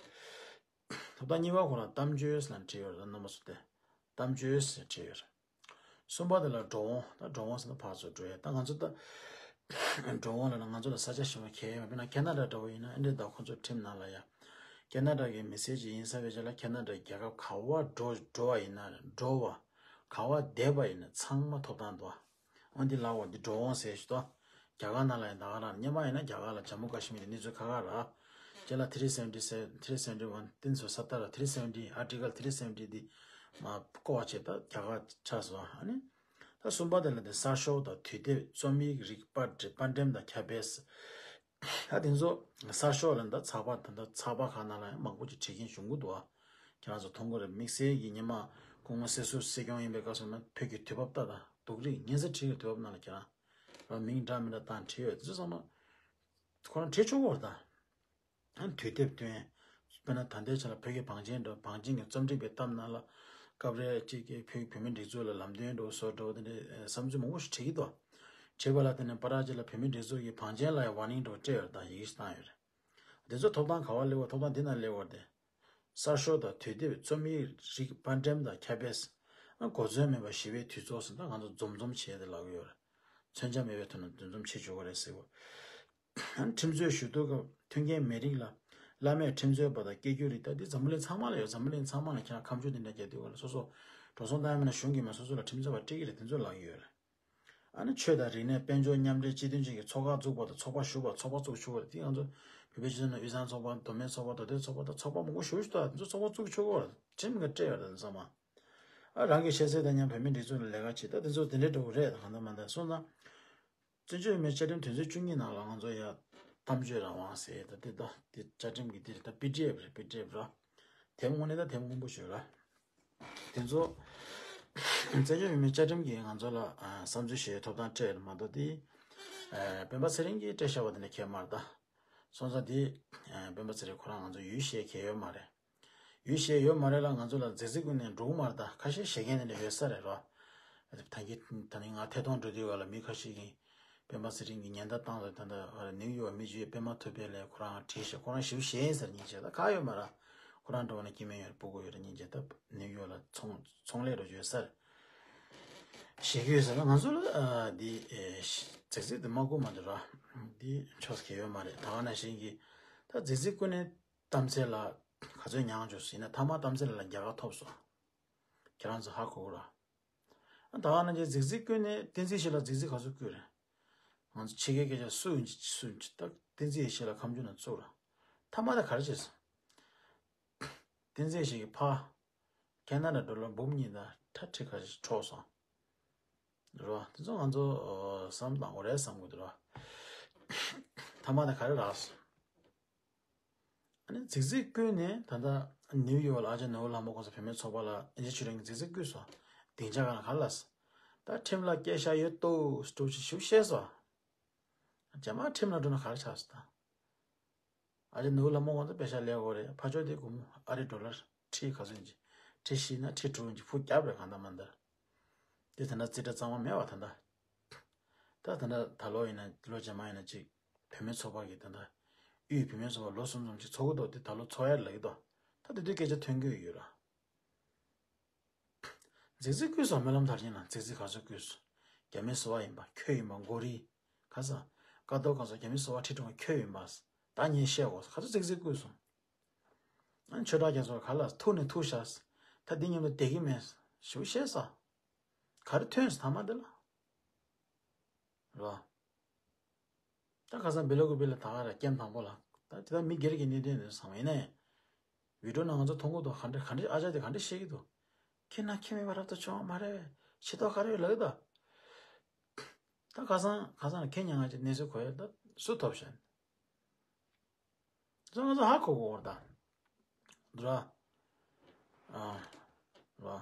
ཐོབ་ཐང་གཉིས་པ་ཁོ་ལ་གཏམ་བརྗོད་ཟེར་ན་བྲིས་ཡོད་རེད། རྣམ་པ་ཚོ་དེ་གཏམ་བརྗོད་ཟེར་བྲིས་ཡོད་རེད། གསུམ་པ་དེ་ལ་འགྲོ་འོང་། ད་འགྲོ་འོང་ཟེར་ན་ཕར་ཚུར་འགྲོ་ཡས། ད་ང་ཚོ་ད་འགྲོ་འོང་ལ་ན་ང་ཚོ་ལ་ས་ཆ་ཞེ་པོ་གལ་ཡོད་མ་རེད། དཔེར་ན་ཁེ་ན་ཌ་འདྲ་བོ་ཡིན་ན་ཨེ་འདྲས་ད་ཁོ་ཚོ་ཁྲིམས་ནང་ལ་ཡ། ཁེ་ན་ཌ་གི་མི་སེར་ཅིག་ཡིན་ས་བས་ཅིག་ལ་ཁེ་ན་ཌ་རྒྱལ་ཁབ་ག་བར་འགྲོ་འགྲོ་བ་ཡིན་ན་འགྲོ་བ། ག་བར་བསྡད་པ་ཡིན་ན་ཚང་མ་ཐོབ་ཐང་འདུག་འོན་ཏེ་ལབ་འོ་འདི་འགྲོ་འོང་ཟེར་ཞུ་དོ། རྒྱ་གར་ནང་ལ་ཡང་ད་ག་རང་སྔོན་མ་ཡིན་ན་རྒྱ་གར་ལ་ཇམ་མུ་ཀ་ཤི་མིར་དེ་གནས་ཚུལ་ཁག་ཁག་ར། རྗེས་ལ་ཐི་རི་སེ་ཝན་ཊི་སེ་ཐི་རི་སེ་ཝན་ཊི་ཝན་ཏིན་སོ་ས་ཏ་ར་ཐི་རི་སེ་ཝན་ཊི་ཨར་ཊི་ཀལ་ཐི་རི་སེ་ཝན་ཊི་འདི་མ་བཀོ་བ་བྱས་ད་རྒྱ་གར་ཆགས་སོང་། ཨ་ནི་ད་གསུམ་པ་དེ་ལ་དེ་གསར་ཤོག་དང་དུས་དེབ་རྩོམ་ཡིག་རིགས་པར་འགྲེམས་པར་འགྲེམས་དང་ཁྱབ་སྤེལ། ད་དེ་ཚོ་གསར་ཤོག་ལ་ད་ཚགས་པར་ད་ད་ཚགས་པར་ཁག་ནང་ལ་ཡང་མང་པོ་ཅིག་བྲིས་མཁན་བྱུང་གི་འདུག་ཨ། ཁྱེད་རང་ཚོ་མཐོང་གི་རེད། དམིགས་བསལ་གྱི་སྔོན་མ་སྐུ་ངོ་སྲིད་ཟུར་སྲིད་སྐྱོང་ཡིན་པའི་སྐབས་སུ་ན་བོད་ཀྱི་དུས་བབ་ལྟ་དང་སྡུག་རིགས་ངན་ས་བྲིས་ཀྱི་དུས་བབ་ནང་ལ་ཁྱེད་རང་རང་མིང་འདྲ་མི་འདྲ་བཏང་བྲིས་ཡོད། དེ་ཚོ་ཚང་མ་ཁོ་རང་བྲིས་ཆོག་གི་རེད་ད། ཨ་དུས་དེབ་བཏོན། དཔེར་ན་ད་ལྟའི་ཆ་ལ་བོད་ཀྱི་བང་ཆེན་འདྲ་བང་ཆེན་གྱི་རྩོམ་སྒྲིག་པའི་གཏམ་ནང་ལ་སྐབས་རེ་གཅིག་གིས་བོད་བོད་མིའི་སྒྲིག་འཛུགས་ལ་ལམ་སྟོན་འགྲོ་བཟོ་འགྲོ་དེ་འདྲའི་བསམ་ཚུལ་མང་པོ་ཞིག་བྲིས་ཀྱི་འདུག་བྲིས་པ་ལ་བརྟེན་ནས་པ་ར་ཅིག་ལ་བོད་མིའི་སྒྲིག་འཛུགས་ཀྱི་བང་ཆེན་ལ་ཡང་ཝར་ནིང་འགྲོ་སྤྲད་ཡོད་རེད་ད། ཡི་གེ་ཞིག་བཏང་ཡོད་རེད། དེ་ཚོ་ཐོབ་ཐང་ག་བ་སླེབས་པ། ཐོབ་ཐང་འདི་ན་སླེབས་པ་དེ། གསར་ཤོག་དང་དུས་དེབ་རྩོམ་ཡིག་རིགས་པར་འགྲེམས་དང་ཁྱབ་སྤེལ། གོ་མཚོན་མེད་པར་ཞི་བའི་དུས་ཚོགས་སུ་ད་ང་ཚོ་འཛོམས་འཛོམས་བྱས་ཏེ་ལབ་ཀྱི་ཡོད་རེད། མཚོན་ཆ་མེད་པའི་ཐོག་ནས་འདུ་འཛོམས་བྱེད་ཆོག་གི་རེད་ཟེར་གོ། ཁྲིམས་རྩོད་ཞུ་གཏུག་སྐབས་མཐུན་རྐྱེན་མེད་རིགས་ལ་བླ་མེད་ཁྲིམས་རྩོད་པ་དང་སྐྱེ་རྒྱུ་རིགས་ད་འདི་འཛམ་བུ་གླིང་ཚང་མ་ལ་ཡོད། འཛམ་བུ་གླིང་ཚང་མ་ལ་ཁྱེད་རང་ཁ་མཆུ་དེ་འདྲ་རྒྱག་དུས་ག་ལ་སོ་སོ་འགྲོ་སོང་བཏང་ཡ་མིན་ན་གཞུང་གིས་མིན་ན་སོ་སོ་ལ་ཁྲིམས་རྩོད་པ་སྤྲད་ཀྱི་རེད། དེ་ཚོ་ལབ་ཀྱི་ཡོད་རེད། ཨ་ནི་ཆོས་དང་རིག་གནས་དཔལ་འབྱོར་མཉམ་འབྲེལ་སྤྱི་མཐུན་ཅན་གྱི་ཚོགས་ཁག་བཙུགས་པ་དང་ཚོགས་པ་ཞུགས་པ་ཚོགས་པ་བཙུགས་ཆོག་གི་རེད། དེ་ང་ཚོ་བོད་པའི་སྤྱི་ཚོགས་ནང་དབུས་གཙང་ཚོགས་པ་མདོ་སྨད་ཚོགས་པ་མདོ་སྟོད་ཚོགས་པ་དང་ཚོགས་པ་མང་པོ་ཞེ་པོ་ཞིག་འདུག་དེ་ཚོ་ཚོགས་པ་བཙུགས་ཆོག་གི་རེད། ཁྲིམས་ཀྱིས་སྤྲད་ཡོད་རེད་ཚང་མ། ཨ་རང་གི་ཤེས་ཚད་དང་མཉམ་བོད་མིའི་སྒྲིག་འཛུགས་ལ་ལས་ཀ་བྱེད་ད་དེ་ཚོ་དེ་འདྲའི་འགྲོ་གི་རེད། གང་ལྟར་མ་ལྟར་སོང་ཙང་། བཙན་བྱོལ་བོད་མིའི་བཅའ་ཁྲིམས་དོན་ཚན་བཅུ་གཉིས་ནང་ལ་ང་ཚོ་ཡ་གཏམ་བརྗོད་རང་དབང་ཟེར་ད་དེ་ད་དེ་བཅའ་ཁྲིམས་ཀྱི་དེ་རེད། ད་པི་ཌི་ཨེཕ་རེད། པི་ཌི་ཨེཕ་ར། དེབ་དངོས་གནས་ད་དེབ་སྔོན་པོ་ཞིག་ར། དེ་ཚོ་བཙན་བྱོལ་བོད་མིའི་བཅའ་ཁྲིམས་ཀྱིས་ང་ཚོ་ལ་ཨ་བསམ་ཚུལ་བཤད་ཐོབ་ཐང་སྤྲད་ཡོད་མ་གཏོགས་དེ་ཨ་སྤེན་པ་ཚེ་རིང་གིས་སྤྲད་བཞག་པ་དེ་འདྲ་གང་ཡང་མ་རེད་ད། སོང་ཙང་དེ་ཨ་སྤེན་པ་ཚེ་རིང་ཁོ་རང་ང་ཚོ་ཡུལ་བཤད་མཁན་ཡོད་མ་རེད། ཡུལ་བཤད་ཡོད་མ་རེད་ལ་ང་ཚོ་ལ་རྫིག་རྫིག་ཀུན་ནས་འགྲོ་གི་མ་རེད་ད། ཁ་ཤས་བཤད་མཁན་དེ་འདྲ་ཡོད་ས་རེད་རོ། ད་གིན་ད་ནི་ང་ཐད་གཏོང་འགྲོ་དུས་ག་ལ་མི་ཁ་ཤས་ཀྱིས་སྤེན་པ་ཚེ་རིང་གི་ཉེན་བརྡ་བཏང་ལ་ད་ལྟ་ནིའུ་ཡོག་མི་བརྒྱུད་སྤེན་པ་ཐུབ་པའི་ལས་ཁོ་རང་བྲིས་ཤག་ཁོ་རང་ཞིབ་བཤད་ཡིན་ཟེར་སྙིང་རྗེ་ད་ག་ཡོད་མ་རེད། ཁོ་རང་འགྲོ་བ་ན་སྐྱེ་དམན་ཡོད་རེད། སྤུ་གུ་ཡོད་རེད། སྙིང་རྗེ་ད་ནིའུ་ཡོག་ལ་ཚོང་ཚོང་ལས་འགྲོ་རྒྱུ་ཡོད་ས་རེད། བཤད་རྒྱུ་ཡོད་ས་རེད། ང་ཚོ་ལ་ཨ་འདི་ཨེ་རྫིག་རྫིག་དེ་མ་གོ་མ་འདུག་ར། འདི་ཆོག་གི་ཡོད་མ་རེད། ད་ག་ནང་བཞིན་གྱི་ད་རྫིག་རྫིག་ཀུན་ནས་གཏམ་ཚད་ལ་ག་ཚོད་མྱངས་བྱུང་ཟིན་ན་ཐ་མག་གཏམ་ཚད་ལ་རྒྱལ་ཁ་ཐོབ་སོང་། ཁྱེད་རང་ཚོ་ཧ་གོ་གོ་ར། ད་ག་ནང་བཞིན་རྫིག་རྫིག་ཀུན་ནས་བསྟན་འཛིན་ཞིག་ལ་རྫིག་རྫིག་ག་ཚོད་བསྐུལ་རེད། ང་ཚོ་ཕྱི་རྒྱལ་སྐད་ཆ་སུ་ཡིན་གྱི་སུ་ཡིན་གྱི་ད་བསྟན་འཛིན་ཞིག་ལ་ཁ་མཆུ་ན་བཙུགས་ར། ཐ་མག་ད་ག་རེ་བྱས་སོང་། བསྟན་འཛིན་ཞིག་གི་ཕ། ཁེ་ན་ཌ་ཌོ་ལར་འབུམ་གཉིས་དང་ཁྲི་ཁ་ཤས་འཕྲོག་སོང་། རོ། དེ་ཚོ་ང་ཚོ་བསམ་བློ་བཏང་དགོས་རེད་བསམ་གྱི་འདུག་རོ། ཐ་མག་ད་ག་རེ་རག་སོང་། ཨ་ནི་རྫིག་རྫིག་བསྐུལ་ནས་ད་ལྟ་ནིའུ་ཡོག་ལ་ཨ་ཅག་ནོར་བུ་ལྷ་མོ་ཁོང་ཚོ་བུད་མེད་ཚོགས་པ་ལ་ཨིན་ཇི་ཆོས་སྒྲོན་གྱིས་རྫིག་རྫིག་བསྐུལ་སོང་། སྡིངས་ཆ་སྒང་ལ་ག་རེ་ལབ་སོང་། ད་ཁྲིམས་ལ་སྐད་ཆ་ཡོད་དོ་སྤྲོ་ཆུ་ཞུ་བཤད་སོང་། རྗེས་མ་ཁྲིམས་ལ་འགྲོ་ན་ག་རེ་ཆགས་སོང་ད། ཨ་རི་ནུ་ལ་མོ་ང་ཚོ་པེ་ཤ་ལས་འོ་རེད། ཕ་ཆོས་དེ་སྒོར་མོ་ཨ་རི་ཌོ་ལར་ཁྲི་ག་ཚོད་ཡིན་གྱི། ཁྲི་བཞི་ན་ཁྲི་དྲུག་ཡིན་གྱི་ཕུ་རྒྱབ་རེད་གང་ལྟར་མ་ལྟར། དེ་ད་ལྟ་རྩིས་ཁྲ་གཙང་མ་མེད་བ་ད་ལྟ། ད་ད་ལྟ་ད་ལོ་ཡིན་ན་ལོ་རྗེས་མ་ཡིན་ན་ཅིག་བུད་མེད་ཚོགས་པ་གི་ད་ལྟ་དབུས་བུད་མེད་ཚོགས་པ་ལོ་གསུམ་ཙམ་ཅིག་ཚོགས་ཀྱི་འདུག་དེ་ད་ལོ་ཚོགས་ཡ་ལབ་ཀྱི་འདུག་ད་དེ་དུས་སྐད་ཆ་ཐོན་གྱི་ཡོད་ར། རྫིག་རྫིག་བསྐུལ་སོང་། སྨོན་ལམ་མཐར་ཕྱིན་ལ་རྫིག་རྫིག་ག་ཚོད་བསྐུལ་སོང་། རྒྱ་མི་སོ་པ་ཡིན་པ་ཁྱོད་ཡིན་པ་མགོ་རིལ། ཁ་སང་། ཀ་ཏོ་ག་ཚོད་རྒྱ་མི་སོ་པ་ཁྲིད་འགྲོ་མཁན་ཁྱོད་ཡིན་པ། ད་ངས་བཤད་དགོས་ག་ཚོད་རྫིག་རྫིག་བསྐུལ་སོང་། ཨ་ཆོས་གྲགས་རྒྱ་མཚོ་ག་ལ་ཐུག་ནས་ཐུག་ཤག་ད་འདི་མཉམ་དུ་བསྡད་ཀྱི་མེད། ཞུ་བཤད་ས། ག་རེ་ཐོན་སོང་ཐ་མ་འདི་ལ། རོ། ད་ཁ་སང་བི་ལོ་གི་བི་ལ་ད་ག་ར་སྐྱེམས་དང་པོ་ལ། ད་དེ་ད་མི་སྒེར་གྱི་གནད་དོན་རེད་བསམ་ཡིན་ནའི། བི་ཌིའོ་ནང་ང་ཚོ་མཐོང་གི་འདུག་ག་འདྲ་ག་འདྲ་ཨ་ཅག་དེ་ག་འདྲ་བཤད་ཀྱི་འདུག་ཁྱེད་ན་ཁྱེད་མེད་པ་རབ་ཏུ་བྱུང་བ་མ་རེད། ཤི་ཐོག་ག་རེ་ཡོད་ལབ་ཀྱི་འདུག་ད་ཁ་སང་ཁ་སང་ལ་ཁྱེད་ཉང་ང་ཅིག་གནས་ཚུལ་གོ་ཡོད་ད་སུ་ཐོབ་ཤོད། ཚོ་ང་ཚོ་ཧ་གོ་གོ་བར་ད། འདུག་ར། ཨ། ར།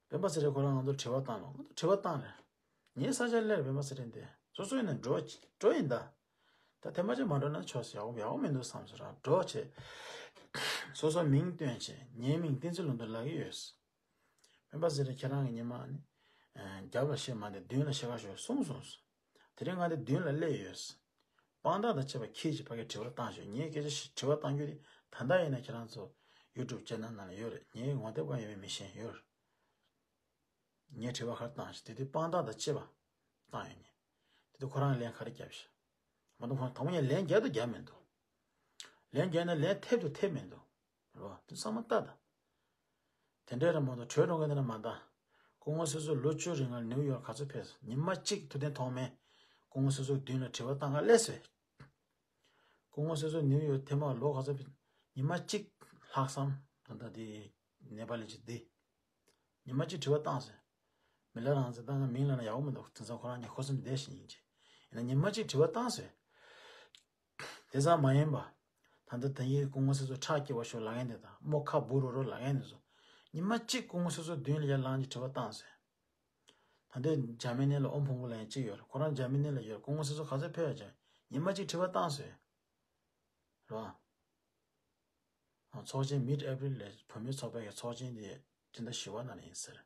སྤེན་པ་ཚེ་རིང་ཁོ་རང་ང་ཚོར་དྲི་བ་བཏང་ལོ། ང་ཚོ་དྲི་བ་བཏང་རེད། ངའི་ས་ཆ་སླེབས་སྤེན་པ་ཚེ་རིང་དེ། སོ་སོ་ཡིན་ན་འགྲོ་འགྲོ་ཡིན་ད། ད་ཐེངས་མ་གཅིག་མ་འགྲོ་ན་ཆོག་ཟེར་ཡག་པོ་ཡག་པོ་མི་འདུག་བསམ་ཟེར་ར་འགྲོ་བྱས། སོ་སོ་མིང་བཏོན་བྱས་ངའི་མིང་བསྟན་འཛིན་ལུང་རྟོགས་ལབ་ཀྱི་ཡོད། སྤེན་པ་ཚེ་རིང་ཁྱེད་རང་གི་ཉི་མ་ནི། རྒྱབ་ལ་བཤད་མ་བསྡད་མདུན་ལ་བཤད་ཁ་ཤོར་གསུངས་སོང་། དེ་རིང་ང་འདི་མདུན་ལ་སླེབས་ཡོད། དཔང་རྟགས་དང་བཅས་པ་ཁྱེད་ཀྱིས་ཕ་གིར་དྲི་བ་བཏང་ཤོག་ངས་སྐད་ཆ་ཞིག་དྲི་བ་བཏང་རྒྱུ་དེ་ད་ལྟ་ཡིན་ན་ཁྱེད་རང་ཚོ་ཡུ་ཊུབ་ཅེ་ནལ་ནང་ལ་ཡོད་རེད། ངའི་ངོ་དེབ་སྒང་ཡོད་པའི་མི་གཞན་ཡོད་རེད། ངས་དྲི་བ་ག་རེ་བཏང་ཤག་དེ་དུས་དཔང་རྟགས་དང་བཅས་པ་བཏང་ཡོད་ནི། དེ་དུས་ཁོ་རང་ལན་ག་རེ་བརྒྱབ་ཤག་མ་གཏོགས་ཁོ་རང་དང་པོ་ཡང་ལན་བརྒྱབ་དང་བརྒྱབ་མི་འདུག་ལན་བརྒྱབ་ན་ལན་ཐེབས་དང་ཐེབས་མི་འདུག་རོ། དེ་ཚང་མ་ལྟ་དང་། དེ་འདྲའི་རེད་མ་གཏོགས་བྲོས་འགྲོ་མཁན་དེ་འདྲ་མ་གདའ། སྐུ་ངོ་སོ་སོ་ལོ་བཅུ་རིང་ལ་ནིའུ་ཡོག་ག་ཚོད་ཕེབས་སོང་། ཉི་མ་གཅིག་ཐུབ་བསྟན་ཐོགས་མེད། སྐུ་ངོ་སོ་སོའི་མདུན་ལ་དྲི་བ་བཏང་ག་སླེབས་སོང་། སྐུ་ངོ་སོ་སོ་ནིའུ་ཡོག་ཐེངས་མ་ལོ་ག་ཚོད་ཕེབས། ཉི་མ་གཅིག་ལྷག་བསམ་ད་ལྟ་དེ་ནེ་པ་ལི་ཅིག་འདི། ཉི་མ་གཅིག་དྲི་བ་བཏང་སོང་། མི་ལ་རང་ཚོ་ད་ང་མིང་ལབ་ན་ཡག་པོ་མི་འདུག་དེང་སང་ཁོ་རང་གཉིས་ཁུ་སིམ་བསྡད་བཞིན་ཡིན་གྱི། ཡིན་ན་ཉི་མ་གཅིག་དྲི་བ་བཏང་སོང་། དེ་ཙམ་མ་ཡིན་པ། ད་ལྟ་དེ་ཡིན་སྐུ་ངོ་སོ་སོ་ཁྲག་སྐྱེ་བ་ཤོར་ལབ་མཁན་དེ་དང་རྨོ་ཁ་འབུ་རོ་རོ་ལབ་མཁན་དེ་ཚོ། ཉི་མ་གཅིག་སྐུ་ངོ་སོ་སོ་མདུན་ལ་ཡར་ལངས་ཀྱི་དྲི་བ་བཏང་ཟེར། ད་ལྟའི་འཇར་མ་ནི་ལ་ཨོ་ཕུང་གུ་ལབ་མཁན་གཅིག་ཡོད་རེད། ཁོ་རང་འཇར་མ་ནི་ལ་ཡོད་རེད། སྐུ་ངོ་སོ་སོ་ག་ཚོད་ཕེབས་ཡོད་ཀྱང་ཉི་མ་གཅིག་དྲི་བ་བཏང་ཟེར། རེད་བ། ཚོགས་ཆེན་མིཌ་ཨེ་པྲིལ་ལ་བུད་མེད་ཚོགས་པའི་ཚོགས་ཆེན་དེ་སྤྱི་ཟླ་བཞི་པ་ནང་ལ་ཡིན་ཟེར།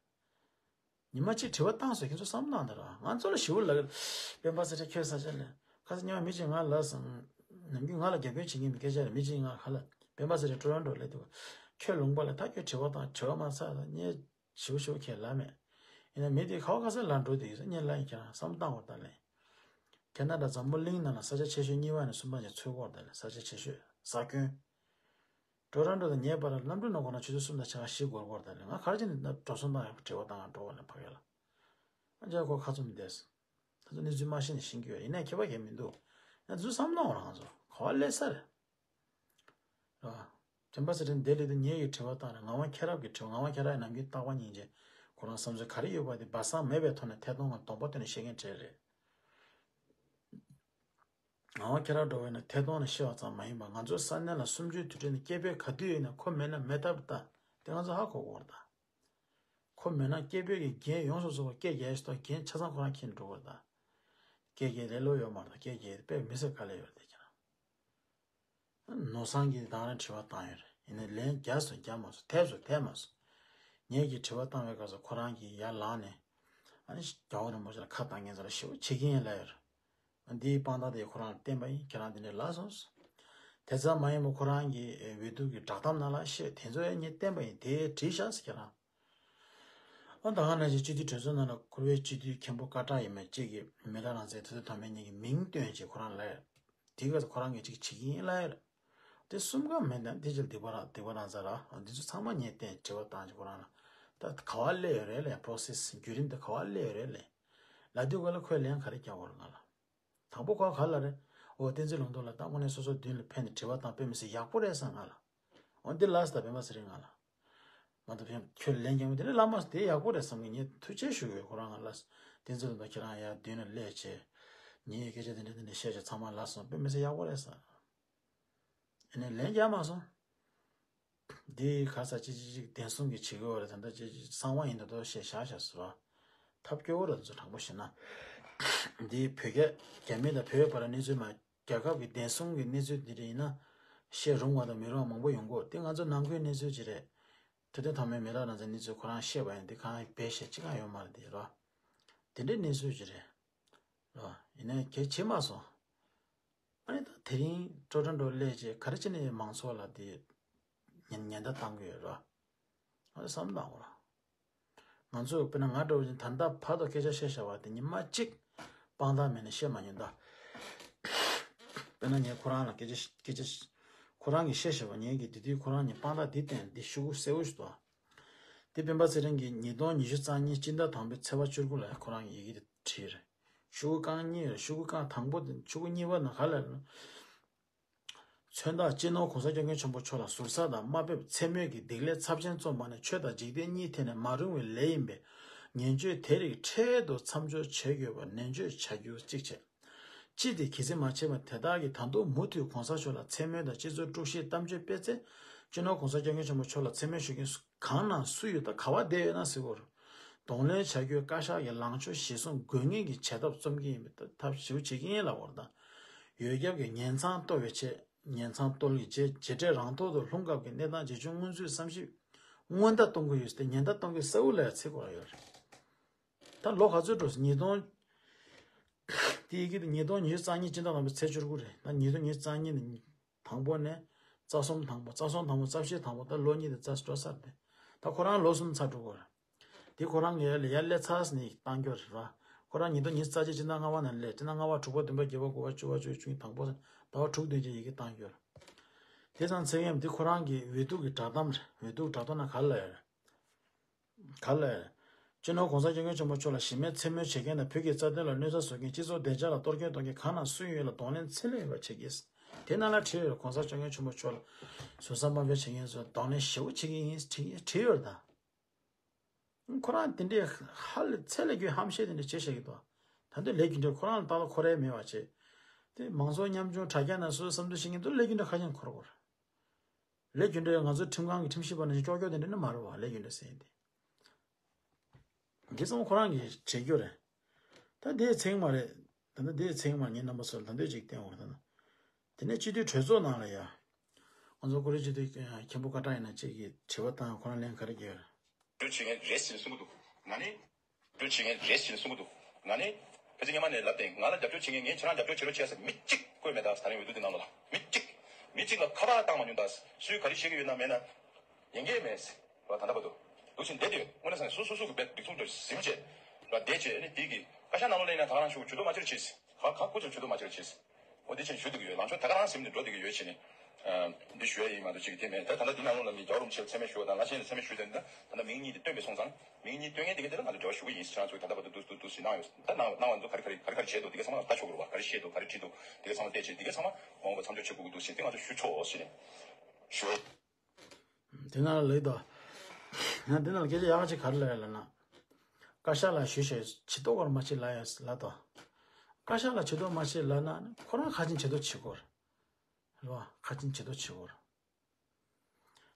ཉི་མ་གཅིག་དྲི་བ་བཏང་སོང་། ཁྱེད་ཚོ་བསམ་བློ་བཏང་དང་ར། ང་ཚོ་ལ་ཞུ་ལ་སྤེན་པ་ཚེ་རིང་ཁྱོད་ས་ཆ་ལ་ཁ་སང་ཉི་མ་མི་གཅིག་ང་ལ་སང་ནམ་རྒྱུན་ང་ལ་རྒྱབ་སྐྱོར་བྱེད་མཁན་མི་སྐད་ཆ་རེད། མི་གཅིག་ང་ཁ་ལ་ སྤེན་པ་ཚེ་རིང་ཊོ་རོན་ཊོ་སླེབས་འདུག་ཁྱོད་ལུང་པ་ལ་ད་ཁྱོད་དྲི་བ་བཏང་དྲི་བ་མ་ཚར་ད་ངས་ཞིབ་ཞིབ་ཁྱེད་ལ་མེད། ཡིན་ན་མི་དེ་ག་བ་ག་ས་ལ་འགྲོ་དེ་ཡིན་ས་ངས་ལ་ཡིན་ཁྱེད་རང་བསམ་བཏང་བ་ད་ལེ། ཁེ་ན་ཌ་འཛམ་བུ་གླིང་ནང་ལ་ས་ཆ་ཆེ་ཤོས་གཉིས་པ་ནས་གསུམ་པ་ནས་ཚུད་སྐོར་ད་ལེ། ས་ཆ་ཆེ་ཤོས་ས་ཁྱོན། ཊོ་རོན་ཊོ་དང་ཉེ་བར་གནམ་གྲུ་ནང་ཁོ་ན་ཆུ་ཚོད་གསུམ་དང་ཕྱེད་ཀ་བཞི་འགོར་སྐོར་ད་ལེ། ང་ག་རེ་བྱས་ནས་འགྲོ་སོང་དང་དྲི་བ་བཏང་འགྲོ་བ་ལེ་ཕ་གི་ལ། ཨ་ཅག་ཁོ་ཁ་ཚུམ་བསྡད། ད་ཚོ་གནས་ཚུལ་མ་ཤེས་ནས་ཤེས་ཀྱི་ཡོད་ཡིན་ནའི་ཁྱད་པར་གང་མི་འདུག་ཡང་དེ་ཚོ་བསམ་བློ་འོང་རང་ཚོ་ག་བ་སླེབས་ས་རེད། རེད་བ། དྲན་པ་ཟེར་དྲན་དེ་ལས་དུ་ཉེ་ཡི་དྲི་བ་བཏང་རེད། ངག་དབང་མཁྱེན་རབ་ཀྱི་དྲི་བ། ངག་དབང་མཁྱེན་རབ་ཡི་ནམ་རྒྱུན་རྟག་པ་སྙིང་རྗེ། ཁོ་རང་བསམ་ཚུལ་ག་རེ་ཡོད་པ་དེ་སྦ་གསང་མེད་པའི་ཐོག་ནས་ཐད་གཏོང་ངང་སྡོམ་པ་བཏོན་ནས་བཤད་མཁན་གྲས་རེད། ངག་དབང་མཁྱེན་རབ་འགྲོ་བས་ན་ཐད་གཏོང་ནས་བཤད་པ་ཙམ་མ་ཡིན་པར་ང་ཚོའི་ས་གནས་ལ་གསུམ་བཅུའི་དུས་དྲན་ནི་སྐད་དཔེ་ག་དུས་ཡིན་ན་ཁོ་མེད་ན་མེད་ཐབས་ལྟ་དེ་ང་ཚོ་ཧ་གོ་དགོས་རེད་ད། ཁོ་མེད་ན་སྐད་དཔེ་གི་འགན་ཡོངས་སུ་རྫོགས་པ་སྐད་རྒྱག་ཡས་ཤིག་དང་འགན་ཆ་ཚང་ཁོ་རང་འཁྱེར་འགྲོ་དགོས་རེད་ད། སྐད་རྒྱག་ལས་སླ་པོ་ཡོད་མ་རེད་ད། སྐད་རྒྱག་དཔེ་མི་སྲིད་དཀའ་ལས་ཡོད་རེད་དེ་ཁྱེད་རང་། ནོར་བཟང་གིས་ད་རང་དྲི་བ་བཏང་ཡོད་རེད། ཡིན་ནའི་ལན་རྒྱག་སོང་རྒྱག་མ་སོང་ཐེབས་སོང་ཐེབས་མ་སོང་། ངེད་ཀྱིས་དྲི་བ་བཏང་བའི་སྐབས་སུ་ཁོ་རང་གིས་ཡར་ལངས་ནས་ཨ་ནི་རྒྱལ་བ་རིན་པོ་ཆེ་ལ་ཁ་བཏང་མཁན་ཚོ་ལ་ཞེ་པོ་བྱེད་ཀྱི་ཡིན་ལབ་ཡོད་རེད། འདིའི་དཔང་རྟགས་དེ་ཁོ་རང་ལ་བསྟན་པ་ཡིན། ཁྱེད་རང་འདི་འདྲས་ལབ་སོང་། དེ་ཙམ་མ་ཡིན་པར་ཁོ་རང་གིས་འོས་བསྡུ་གི་བསྒྲགས་གཏམ་ནང་ལ་བཤད་དེ་ཚོ་ཡང་ངས་བསྟན་པ་ཡིན་དེ་བྲིས་ཤག་ཟེར་ཁྱེད་རང་། ཨ་ད་ག་ནང་བཞིན་སྤྱི་འཐུས་གྲོས་ཚོགས་ནང་ལ་བཀུར་འོས་སྤྱི་འཐུས་མཁན་པོ་སྐད་གྲགས་ཡིན་མིན་གཅིག་གིས་མི་ལ་རང་བཙན་ཐུབ་བསྟན་ཐོགས་མེད་གཉིས་ཀྱི་མིང་བཏོན་བྱས་ཁོ་རང་ལ་དེའི་སྐབས་སུ་ཁོ་རང་གིས་གཅིག་བྱེད་ཀྱི་ཡིན་ལབ་ཡོད་རེད། དེ་གསུམ་ཀ་མེད་ན་དེ་ཅིག་སྡིག་པ་རང་སྡིག་པ་རང་ཚ་ར་འདི་ཚོ་ཚང་མ་ངས་བསྟན་དྲི་བ་བཏང་བྱས་ཁོ་རང་ལ་ད་ག་བ་སླེབས་ཡོད་རེད་ལབ་པྲོ་སེ་སི་བརྒྱུད་རིམ་དེ་ག་བ་སླེབས་ཡོད་རེད་ལབ་ལབ་དུས་སྐབས་ལ་ཁོས་ལན་ག་རེ་རྒྱག་དགོས་རེད་ང་ལ། དང་པོ་ཁོ་ག་ལ་རེད། འོ་བསྟན་འཛིན་ལུང་རྟོགས་ལགས་ད་དངོས་གནས་སོ་སོ་མདུན་ལ་ཕེབས་ནས་དྲི་བ་བཏང་དཔེ་མི་སྲིད་ཡག་པོ་རེད་བསམ་ང་ལ། འོ་འདི་ལགས་སོ་ད་སྤེན་པ་ཚེ་རིང་ང་ལ། མ་གཏོགས་ཕེབས་ཁྱོད་ལན་རྒྱག་མི་དེ་ནི་ལགས་མ་སོ་དེ་ཡག་པོ་རེད་བསམ་གི་ངས་ཐུགས་རྗེ་ཞུ་གི་ཡོད་ཁོ་རང་ང་ལ། བསྟན་འཛིན་ལུང་རྟོགས་ཁྱེད་རང་ཡར་མདུན་ལ་སླེབས་བྱས། ངའི་སྐད་ཆ་དེ་འདྲ་དེ་འདྲ་བཤད་བྱས་ཚང་མ་ལགས་སོ་དཔེ་མི་སྲིད་ཡག་པོ་རེད་བསམ། ཨ་ནི་ལན་རྒྱག་མ་སོང་། འདི་ག་ས་ཅི་ཅི་ཅིག་བདེན་གསུམ་གྱི་བྱེད་སྒོ་རེད་ད་ལྟ་ཅི་ཅི་གསང་བ་ཡིན་ད་དོ་ཞེས་བཞག་བཞག་ཟེར་བ། ཐབས་སྐྱོ་བོ་རེད་ཚོ་དྲང་པོ་བཤད་ན། འདི་བོད་རྒྱ་རྒྱ་མི་དང་བོད་བར་གནས་ཚུལ་མ་རྒྱལ་ཁབ་ཀྱི་བདེན་གསུམ་གྱི་གནས་ཚུལ་འདི་རེད་ཡིན་ན། བཤད་རུང་བ་དང་མི་རུང་བ་མང་པོ་ཡོང་གོ་དེ་ང་ཚོ་ནང་ཁུལ་གནས་ཚུལ་ཅི་རེད། ཐུབ་བསྟན་ཐོགས་མེད་མི་ལ་རང་ཚོའི་གནས་ཚུལ་ཁོ་རང་བཤད་པ་ཡིན་འདི་གང་བེད་ཤེས་ཅི་གང་ཡོད་མ་རེད་དེ་རོ། དེ་འདྲའི་གནས་ཚུལ་ཅི་རེད། རོ། ཡིན་ནའི་གལ་ཆེ་མ་སོང་། ཨ་ནི་ད་དེ་རིང་ཊོ་རོན་ཊོ་སླེབས་རྗེས་ག་རེ་བྱས་ནས་མང་ཚོགས་ལ་དེ་ཉེན་ཉེན་བརྡ་བཏང་གི་ཡོད་ར། ཨ་ནི་བསམ་བློ་བཏང་དགོས་ར། ང་ཚོས་དཔེར་ན་ང་འདྲ་བོ་ཅིག་ད་ལྟ་བར་དུ་སྐད་ཆ་བཤད་བཞག་པ་དེ་ཉི་མ་གཅིག་དཔང་རྟགས་མེད་ནས་བཤད་མ་ཉན་ད། དཔེར་ན་ངས་ཁོ་རང་ལ་སྐད་ཆ་སྐད་ཆ་ཁོ་རང་གིས་བཤད་བཞག་པ་ངས་ཀྱིས་དེ་དུས་ཁོ་རང་ཉིད་དཔང་རྟགས་འདི་བསྟན་འདི་ཤོག་གུ་གསལ་བོ་ཞིག་འདུག་དེ་སྤེན་པ་ཚེ་རིང་གིས་ཉིས་སྟོང་ཉི་ཤུ་རྩ་གཉིས་སྤྱི་ཟླ་དང་པོའི་ཚེས་པ་བཅུ་དགུ་ལ་ཁོ་རང་གི་ཡི་གེ་དེ་བྲིས་རེད། ཤོག་གུ་རྐང་གཉིས་རེད། ཤོག་གུ་རྐང་དང་པོ་དེ་ཤོག་གུ་གཉིས་པ་ནང་ག་ལ་རེད། མཚོན་རྟགས་སྤྱི་ནོར་༸གོང་ས་༸སྐྱབས་མགོན་ཆེན་པོ་མཆོག་ལ་ཟུར་ཟ་དང་དམའ་འབེབས་ཚད་མེད་ཀྱི་སྡིག་ལས་ཚབས་ཆེན་བརྩམས་པ་ནི་ཆོས་དང་འཇིག་རྟེན་གཉིས་ཐད་ནས་མ་རུང་བའི་ལས་ཡིན་པས་ངན་སྤྱོད་དེ་རིགས་འཕྲལ་དུ་མཚམས་འཇོག་བྱེད་དགོས་པར་ནན་བརྗོད་བྱ་རྒྱུ་གཅིག་བྱས། ཅི་སྟེ་གལ་སྲིད་མ་བྱས་པ་དེ་དག་གིས་ད་དུང་མུ་མཐུད་༸གོང་ས་མཆོག་ལ་མཚན་སྨོད་དང་སྤྱི་ཚོགས་དཀྲུག་ཤིང་གཏམ་བརྗོད་སྤེལ་ཚེ་སྤྱི་ནོར་༸གོང་ས་༸སྐྱབས་མགོན་ཆེན་པོ་མཆོག་ལ་མཚན་སྨོད་ཞུ་མཁན་གང་ན་སུ་ཡོད་དང་ག་བ་བསྡད་ཡོད་ན་ཟེར་བར། གདོང་ལེན་བྱ་རྒྱུའི་བཀའ་ཤག་གི་ལངས་ཕྱོགས་གཞིར་བཟུང་དགོས་ངེས་ཀྱི་བྱེད་ཐབས་རྩོམ་གྱི་ཡིན་པའི་ཐབས་ཞིབ་བྱེད་ཀྱི་ཡིན་ལབ་པར་དང་། ཡོད་རྒྱབ་ཀྱི་ངན་མཚང་གཏོར་བའི་ཆེད་ངན་མཚང་གཏོར་གྱི་རྗེས་རྗེས་འབྲས་རང་ཐོག་ཏུ་ལྷུང་སྐབས་ཀྱི་གནས་སྟངས་ཇི་བྱུང་སྔོན་ཚུད་བསམ་ཞིབ་སྔོན་བརྡ་གཏོང་གི་ཡོད་ཟེར་ཏེ་ཉེན་བརྡ་གཏོང་གི་གསལ་བོ་ལ་ཡང་ཚིག་གོ་ཡོད་རེད། ད་ལོ་ག་ཚོད་འགྲོ་སོང་ཉིས་སྟོང་། དེའི་གི་ཉིས་སྟོང་ཉི་ཤུ་རྩ་གཉིས་སྤྱི་ཟླ་དང་པོའི་ཚེས་བཅུ་དགུ་རེད་ད་ཉིས་སྟོང་ཉི་ཤུ་རྩ་གཉིས་ནས། དང་པོ་ནས། རྩ་གསུམ་དང་པོ་རྩ་གསུམ་དང་པོ་རྩ་བཞི་དང་པོ་ད་ལོ་གཉིས་དེ་རྩ་འགྲོ་ཚར་ཏེ། ད་ཁོ་རང་ལོ་གསུམ་ཚར་འགྲོ་གི་རེད། དེ་ཁོ་རང་གི་ཡར་ལ་ཡར་སླེབས་ཚར་ནས་བཏང་རྒྱུ་རེད་བ། ཁོ་རང་ཉིས་སྟོང་ཉི་ཤུ་རྩ་གཅིག་སྤྱི་ཟླ་ལྔ་པ་ནས་སླེབས་སྤྱི་ཟླ་ལྔ་པ་དྲུག་པ་བདུན་པ་བརྒྱད་པ་དགུ་པ་བཅུ་པ་བཅུ་གཅིག་དང་པོ་ཟད་པ་དྲུག་བདུན་བརྒྱད་ཡི་གེ་བཏང་རྒྱུ་རེད། དེ་ཙང་ཚེ་རིང་དེ་ཁོ་རང་གི་འོས་བསྡུ་གི་བསྒྲགས་གཏམ་རེད། འོས་བསྡུ་བསྒྲགས་གཏམ་ན་ག་ལ་ཡོད་རེད། ག་ལ་ཡོད་རེད། སྤྱི་ནོར་༸གོང་ས་༸སྐྱབས་མགོན་ཆེན་པོ་མཆོག་ལ་གཞི་མེད་མཚན་སྨོད་བྱེད་མཁན་དང་བོད་ཀྱི་རྩ་དོན་ལ་གནོད་འཚེ་བཟོ་མཁན་སྤྱི་ཚོགས་བདེ་འཇགས་ལ་གཏོར་སྐྱོན་གཏོང་མཁན་གང་ན་སུ་ཡོད་ལ་གདོང་ལེན་ཚད་ལས་འོས་པ་བྱེད་ཀྱིས། དེ་ནང་ལ་བྲིས་ཡོད་རེད། ༸གོང་ས་༸སྐྱབས་མགོན་ཆེན་པོ་མཆོག་ལ་ཟུར་ཟ་དམའ་འབེབས་བྱེད་མཁན་ཚོ་གདོང་ལེན་ཞེ་པོ་བྱེད་ཀྱི་ཡིན་བྲིས་བྲིས་ཡོད་རེད་ད། ཁོ་རང་དེ་འདྲའི་ཧ་ལས་ཚད་ལས་རྒྱུ་ཧམ་བཤད་དེ་འདྲ་བྱེད་བཞག་གི་འདུག་ད་འདི་ལས་རྒྱུ་འབྲས་ཁོ་རང་ལ་ཏག་ཏག་འཁོར་ཡ་མེད་པ་བྱས། དེ་མང་ཚོགས་ཉམ་ཆུང་དྲ་རྒྱ་ནང་སོ་སོའི་བསམ་ཚུལ་བཤད་མཁན་ཚོ་ལས་རྒྱུ་འབྲས་ཁ་ཤས་འཁོར་དགོས་རེད། ལས་རྒྱུ་འབྲས་ང་ཚོའི་ཁྲིམས་ཁང་གི་ཁྲིམས་ཞིབ་པ་ནང་བཞིན་ཀྱོག་ཀྱོག་དེ་འདྲ་ནི་མ་རེད་བ། ལས་རྒྱུ་འབྲས་ཟེར་ཡིན་ཏེ། འདི་ཚང་མ་ཁོ་རང་གིས་བྱེད་རྒྱུ་རེད། ད་འདི་ཚེ་རིང་མ་རེད། ད་ལྟ་འདི་ཚེ་རིང་མ་ངའི་རྣམ་པ་ཚོ་ལ་ད་འདོད་ཅིག་བསྟན་འོང་ད་ན། དེ་ནས་སྤྱི་འཐུས་གྲོས་ཚོགས་ནང་ལ་ཡ། ང་ཚོ་ཀུ་རེ་སྤྱི་འཐུས་མཁན་པོ་སྐད་གྲགས་ཡིན་ན་གཅིག་གིས་དྲི་བ་བཏང་ཁོ་རང་ལན་ག་རེ་རྒྱག་ཡོད་རེད། བྱེད་མཁན་རེད་ཟེར་ནས་གསུང་གི་འདུག་ང་ནི། རྒྱབ་སྐྱོར་བྱེད་མཁན་རེད་ཟེར་ནས་གསུང་གི་འདུག་ང་ནི་ཕལ་ཆེར་སྔོན་མ་ནས་ལབ་སྟེ་ང་ལ་རྒྱབ་སྐྱོར་བྱེད་མཁན་ངས་ཁྱེད་རང་རྒྱབ་སྐྱོར་བྱེད་རོགས་བྱས་ཟེར་མི་གཅིག་བཀོད་མེད་ད། ད་རིང་འོས་བསྡུ་འདི་ནང་ལོགས་ལ་མི་གཅིག་མི་གཅིག་ལ་ཁ་པར་བཏང་མ་མྱོང་ད། སུས་ག་རེ་བཤད་ཀྱི་ཡོད་ན་མེད་ན་ཉན་གྱི་མེད། ར་ད་ལྟ་བར་དུ་འདུག་བཞིན་བསྡད་དེ་ཡོད། དངོས་གནས་སུ་སུ་སུ་གི་བེད་སྒྲིག་འཛུགས་དུ་ཟིན་བྱས་ར་བསྡད་བྱས་ནི་དེ་གི་བཀའ་ཤག་ནང་ལོགས་ལ་ཡིན་ན་ད་ག་རང་ཞུ་ཇུས་གཏོགས་མ་བྱེད་རོགས་བྱེད། ག་ག་སྐུ་ཚབ་ཇུས་གཏོགས་མ་བྱེད་རོགས་བྱེད། འོ་དེ་བྱས་ཞུ་འདུག་གི་ཡོད། ལངས་ཕྱོགས་ད་ག་རང་ཟིན་ནས་འགྲོ་འདུག་གི་ཡོད་བྱས་ནི། འདི་ཞུ་ཡ་ཡིན་མ་གཏོགས་ཅིག་དེ་མེད། ད་ད་ལྟ་འདི་ནང་ལོགས་ལ་མི་རྒྱལ་བ་རིན་པོ་ཆེ་མཚན་སྨད་ཞུ་བ་དང་བླ་ཆེན་ལ་མཚན་སྨད་ཞུ་དེ་འདི་ད་ལྟ་མིང་གཉིས་དེ་བཏོན་པའི་སོང་ཙང་མིང་གཉིས་བཏོན་མཁན་དེ་ག་དེ་ལ་ང་ཚོ་འབྲེལ་བ་ཞུ་གི་ཡིན། ཁྱེད་རང་ཚོས་ད་ལྟ་བར་དུ་འདུག་འདུག་འདུག་ཟིན་གནང་ཡོད། ད་གནང་གནང་བ་ཚོ་ག་རེ་ག་རེ་ག་རེ་ག་རེ་བྱས་འདུག་དེ་ག་ཚང་མ་ལྟ་ཆོག་གི་རེད་བ། ག་རེ་བཤད་འདུག་ག་རེ་བྲིས་འདུག་དེ་ག་ཚང་མ་ལྟ་ཆོག་གི་རེད་བ། ག་རེ་བཤད་འདུག་ག་རེ་བྲིས་འདུག་དེ་ག་ཚང་མ་མང་པོ་མཚམས་སྦྱོར་བྱེད་དགོས་ཀྱི་འདུག་ཟེར་དེ་ང་ཚོ་ཞུ་ཆོག་ཟེར་ནས་ཞུ། དེ་ན་ལ་ལེགས་དོ། ང་དེ་ན་ལ་སྐད་ཆ་ཡག་ཅིག་ག་རེ་ལབ་ཡ་ལབ་ན། བཀའ་ཤག་ལ་ཞུས་ཞེས་ཇུས་གཏོགས་ག་རེ་མ་བྱེད་ལབ་ཡ་ལབ་དོ། བཀའ་ཤག་ལ་ཇུས་གཏོགས་མ་བྱེད་ལབ་ན་ཁོ་རང་ཁ་ཆེམས་ཇུས་གཏོགས་བྱེད་དགོས་རེད། རེད་བ། ཁ་ཆེམས་ཇུས་གཏོགས་བྱེད་དགོས་རེད།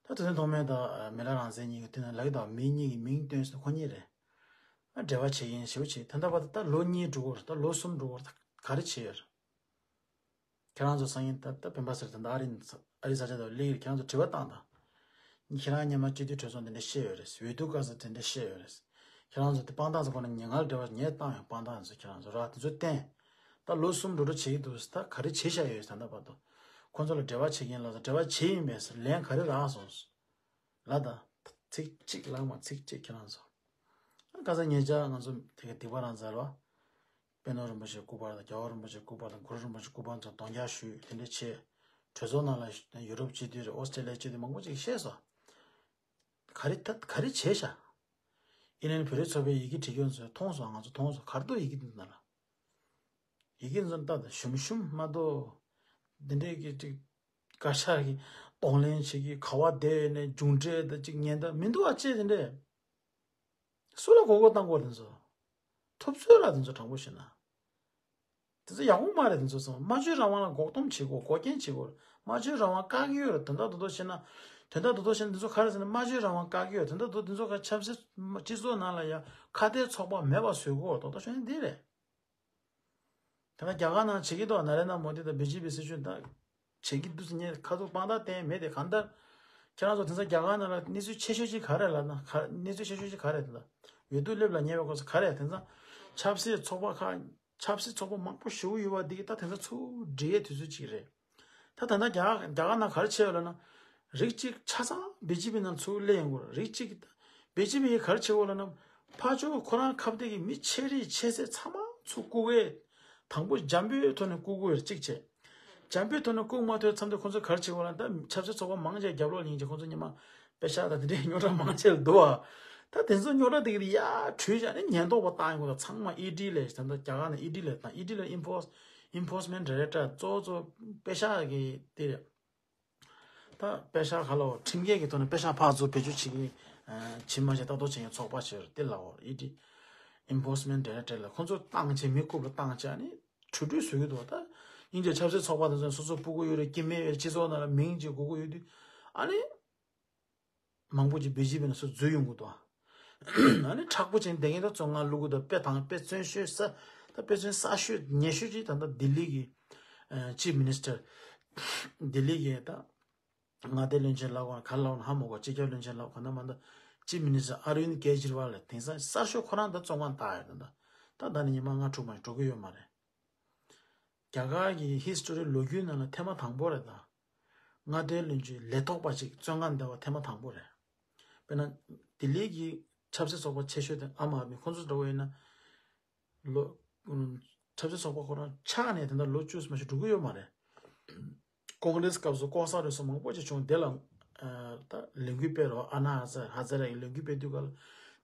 ད་དེ་ཚོ་ཐོག་མེད་དང་མི་ལ་རང་བཙན་གཉིས་ཀྱི་དེ་ན་ལག་དང་མི་གཉིས་ཀྱི་མིང་བཏོན་སོང་ཁོ་གཉིས་རེད། ཨ་འབྲེལ་བ་བྱེད་ཀྱིན་ཞེ་པོ་བྱེད་ད་ལྟ་བར་དུ་ད་ལོ་གཉིས་འགྲོ་གི་རེད། ད་ལོ་གསུམ་འགྲོ་གི་རེད། ད་ག་རེ་བྱེད་ཡོད་རེད། ཁྱེད་རང་ཚོ་སང་ཉིན་ད་ད་སྤེན་པ་ཟེར་ད་ད་ཨ་རི་ཨ་རི་ས་ཆ་དང་ལི་ཡིར་ཁྱེད་རང་ཚོ་དྲི་བ་བཏང་དང་། ཁྱེད་རང་སྔོན་མ་སྤྱི་འཐུས་གྲོས་ཚོགས་འདི་འདྲ་བཤད་ཡོད་རེད། འོས་བསྡུ་སྐབས་སུ་དེ་འདྲ་བཤད་ཡོད་རེད། ཁྱེད་རང་ཚོ་དེ་དཔང་རྟགས་ཚོ་ཁོ་ན་ཉེ་སྔར་འབྲེལ་བ་ངས་བཏང་ཡོད། དཔང་རྟགས་ཚོ་ཁྱེད་རང་ཚོ་རག་དེ་ཚོ་བསྟན། ད་ལོ་གསུམ་འགྲོ་འགྲོ་བྱེད་ཀྱི་འདུག་ད་ག་རེ་བྱེད་བཞག་ཡོད་ད་ལྟ་བར་དུ། ཁོ་ཚོ་ལ་འབྲེལ་བ་བྱེད་མཁན་ལ་འབྲེལ་བ་བྱེད་ཡིན་པས་ལན་ག་རེ་རག་སོང་། ལ་ད། ཚིག་གཅིག་ལག་མ་ཚིག་གཅིག་ཁྱེད་རང་ཚོ། ཁ་སང་ཉེ་ཆར་ང་ཚོ་དེ་ག་སྡིག་པ་རང་མཛད་རོ། པད་ནོར་རིན་པོ་ཆེ་སྐུ་པར་དང་རྒྱལ་བ་རིན་པོ་ཆེ་སྐུ་པར་དང་གུ་རུ་རིན་པོ་ཆེ་སྐུ་པར་ཚོ་གདོང་རྒྱག་ཞུས་དེ་འདྲ་བྱས། གྲོས་ཚོགས་ནང་ལ་ཡུ་རོབ་སྤྱི་འཐུས་རེད། ཨོ་སི་ཀྲེ་ལི་ཡ་སྤྱི་འཐུས་མང་པོ་ཅིག་བཤད་སོང་། ག་རེ་ད་ག་རེ་བྱས་ཤག་ཨི་ལན་བོད་རིགས་ཚོགས་པའི་ཡི་གེ་བྲིས་སྐྱོན་ཚོས་མཐོང་སོང་། ང་ཚོ་མཐོང་སོང་། ག་རེ་འདུག་ཡི་གེ་འདི་ནང་ལ། ཡི་གེ་འདི་ཚོ་ལྟ་དང་ཞུམ་ཞུམ་མ་གཏོགས། འདི་འདྲའི་གི་ཅིག་བཀའ་ཤག་གི་གདོང་ལེན་བྱེད་ཀྱི་ག་བ་བསྡད་ཡོད་ནས་མཇུག་འབྲས་དང་ཅིག་ཉེན་བརྡ་མི་འདུག་ཨ་ཅེ་དེ་འདྲས། སུ་ལ་མགོ་སྐོར་བཏང་དགོས་དེ་ཚོ། ཐུབ་ཚོད་ར་དེ་ཚོ་དྲང་པོ་བཤད་ན། དེ་ཚོ་ཡག་པོ་མ་རེད་དེ་ཚོ་ཚང་མ། སྨྲ་བརྗོད་རང་དབང་ལ་འགོག་སྡོམ་བྱེད་དགོས། འགོག་རྐྱེན་བྱེད་དགོས། སྨྲ་བརྗོད་རང་དབང་བཀག་གི་ཡོད་རེད། དོན་དག་རྡོག་རྡོག་བཤད་ན། དོན་དག་རྡོག་རྡོག་བཤད་ན་དེ་ཚོ་ག་རེ་ཟེར་ན་སྨྲ་བརྗོད་རང་དབང་བཀག་གི་ཡོད་རེད། དོན་དག་རྡོག་དེ་ཚོ་ག་ཆབ་སྲིད་སྤྱི་ཚོགས་ནང་ལ་ཡ་ཁ་གཏད་ཚོགས་པ་མེད་པ་བཟོ་དགོས་རྡོག་རྡོག་བཤད་ན་འདི་རེད། དེ་ན་རྒྱ་གར་ནང་བྱེད་ཀྱི་འདུག་ན་རེ་ན་མོ་དི་དང་བི་ཇེ་པི་སྲིད་གཞུང་དང་བྱེད་ཀྱི་འདུག་ཟེར་ངས་ཁ་ཐུག་དཔང་རྟགས་བསྟན་མེད་དེ། གང་ལྟར་ཁྱེད་རང་ཚོ་དེང་སང་རྒྱ་གར་ནང་ལ་གནས་ཚུལ་ཆེ་ཤོས་ཅིག་ག་རེ་ལབ་ན། ག་གནས་ཚུལ་ཆེ་ཤོས་ཅིག་ག་རེ་དེ་ལ་འོས་བསྡུ་སླེབས་ལ་ཉེ་བའི་སྐབས་སུ་ག་རེ་དེང་སང་ཆབ་སྲིད་ཚོགས་པ་ཁག་ཆབ་སྲིད་ཚོགས་པ་མང་པོ་ཞེ་པོ་ཡོད་པ་འདི་གི་ད་དེང་སང་ཚུར་འགྲིག་ཡའི་དུས་ཚོད་ཅིག་རེད། ད་ད་ལྟ་རྒྱ་རྒྱ་གར་ནང་ག་རེ་བྱས་ཡོད་ལབ་ན། རིགས་གཅིག་ཆ་ཚང་བི་ཇེ་པི་ནང་ཚུར་སླེབས་ཡོང་གི་རེད། རིགས་གཅིག་གི་ད་བི་ཇེ་པི་ཡིས་ག་རེ་བྱེད་དགོས་ལབ་ན། ཕར་ཕྱོགས་ཁོ་རང་ཁ་གཏད་ཀྱི་མི་ཆེ་རིགས་ཆེ་ཚད་ཚང་མ་ཚུར་བཀུག་གི། དང་པོ་འཇམ་པོའི་ཐོག་ནས་བཀུག་དགོས་རེད། གཅིག་བྱས། འཇམ་པོའི་ཐོག་ནས་བཀུག་མ་ཐུབ་མཚམས་དེ་ཁོ་ཚོ་ག་རེ་བྱེད་དགོས་ལབ་ན། ད་ཆབ་སྲིད་ཚོགས་པ་མང་ཆེ་རྒྱབ་ལོགས་ཡིན་གྱི་ཁོ་ཚོ་ཉི་མ་པེ་ཤག་དང་དེ་འདྲའི་རྙོག་དྲ་མང་ཆེ་འདུག་ཨ། ད་དེ་ཚོ་རྙོག་དྲ་དེ་གི་ཡ་བྲུས་བཞག་ནས་ཉེན་རྟོག་པ་བཏང་ཡོང་གི། ད་ཚང་མ་ཨི་ཌི་ལ་ད་ལྟ་རྒྱ་གར་ནས་ཨི་ཌི་ལ་བཏང་། ཨི་ཌི་ལ་ཨིན་ཕོར་སི་ཨིན་ཕོར་སི་མེན་ཊི་ཌའི་རེག་ཊོ་རེ་ཊི་གཙོ་བོ་གཙོ་བོ་པེ་ཤག་གི་དེ་རེད། ད་པེ་ཤག་ག་ལ་འོ་ཁྲིམས་འགལ་གྱི་ཐོག་ནས་པེ་ཤག་ཕར་ཚུར་བེད་སྤྱོད་བྱེད་ཀྱི་ཨ་ཕྱི་མ་ཞིག་ལྟ་རྟོག་བྱེད་མཁན་ཚོགས་པ་ཞིག་རེད། དེ་ལ་འོ་ཨི་ཌི་ཨིན་ཕོར་སི་མེན་ཊི་ཌའི་རེག་ཊོ་རེ་ཊི་ལ་ཁོང་ཚོ་བཏང་བྱས་མི་རྐུབ་ལ་བཏང་བྱས་ཨ་ནི་གྲོས་བསྡུར་བཟོ་གི་འདུག་ད་སྙིང་རྗེ་ཆབ་སྲིད་ཚོགས་པ་དེ་ཚོ་སོ་སོ་ཕྲུ་གུ་ཡོད་རེད། སྐྱེ་དམན་ཡོད་རེད། སྤྱི་ཚོགས་ནང་ལ་མིང་ཅིག་དགོས་ཀྱི་ཡོད་དུས་ཨ་ནི། མང་པོ་ཅིག་བི་ཇེ་པི་ནང་སུ་འཛུལ་ཡོང་གི་འདུག་ཨ་ནི་མཁྲེགས་པོ་ཅན་བསྡད་མཁན་དང་བཙོན་ཁང་བླུག་གི་འདུག་དཔེ་དང་དཔེ་བཙོན་ཤོས་ས་ད་དཔེ་མཚོན་གསར་ཤོས་ཉེ་ཤོས་ཅིག་ད་ལྟ་ལྡི་ལི་གི་ཨ་ཅིབ་མི་ནི་སི་ཊར། ལྡི་ལི་གི་ད་མངའ་སྡེ་བློན་ཆེན་ལབ་དགོས་ག་རེ་ལབ་དགོས་ཧ་མ་གོ་སྤྱི་ཁྱབ་བློན་ཆེན་ལབ་ག་ན་མ་ད་ཅིབ་མི་ནི་སི་ཊར་ཨ་ར་ཝིན་ཀེ་ཇི་རི་ཝལ་ལ་དེང་སང་གསར་ཤོས་ཁོ་རང་ད་བཙོན་ཁང་བཏང་ཡོད། ད་ད་ད་ནི་ཉི་མ་ལྔ་དྲུག་མ་ཞིག་འགྲོ་གི་ཡོད་མ་རེད། རྒྱ་གར་གྱི་ཧི་སི་ཊོ་རི་ལོ་རྒྱུས་ནང་ལ་ཐེངས་མ་དང་པོ་རེད་ད། མངའ་སྡེའི་བློན་ཆེན་ལས་ཐོག་པ་ཅིག་བཙོན་ཁང་བསྡད་པ་ཐེངས་མ་དང་པོ་རེད། དཔེར་ན། ལྡི་ལི་གི་ཆབ་སྲིད་ཚོགས་པ་ཆེ་ཤོས་དེ་ཨམ་ཨད་མི་ཁོང་ཚོ་འདྲ་བོ་ཡིན་ན། ལོ། ཆབ་སྲིད་ཚོགས་པ་ཁོ་རང་ཆགས་ནས་དེ་འདྲ་ལོ་བཅུ་ཙམ་ཞིག་འགྲོ་གི་ཡོད་མ་རེད། ཀོང་རེས་སྐབས་སུ་ལྐོག་ཟ་རུལ་སུངས་མང་པོ་ཅིག་བྱུང་། དེ་ལ་ད་ལས་འགུལ་སྤེལ་རོགས་ཨ་ན་ཧ་ཛ་ཧ་ཛ་ར་ཡི་ལས་འགུལ་སྤེལ་དུས་སྐབས་ལ་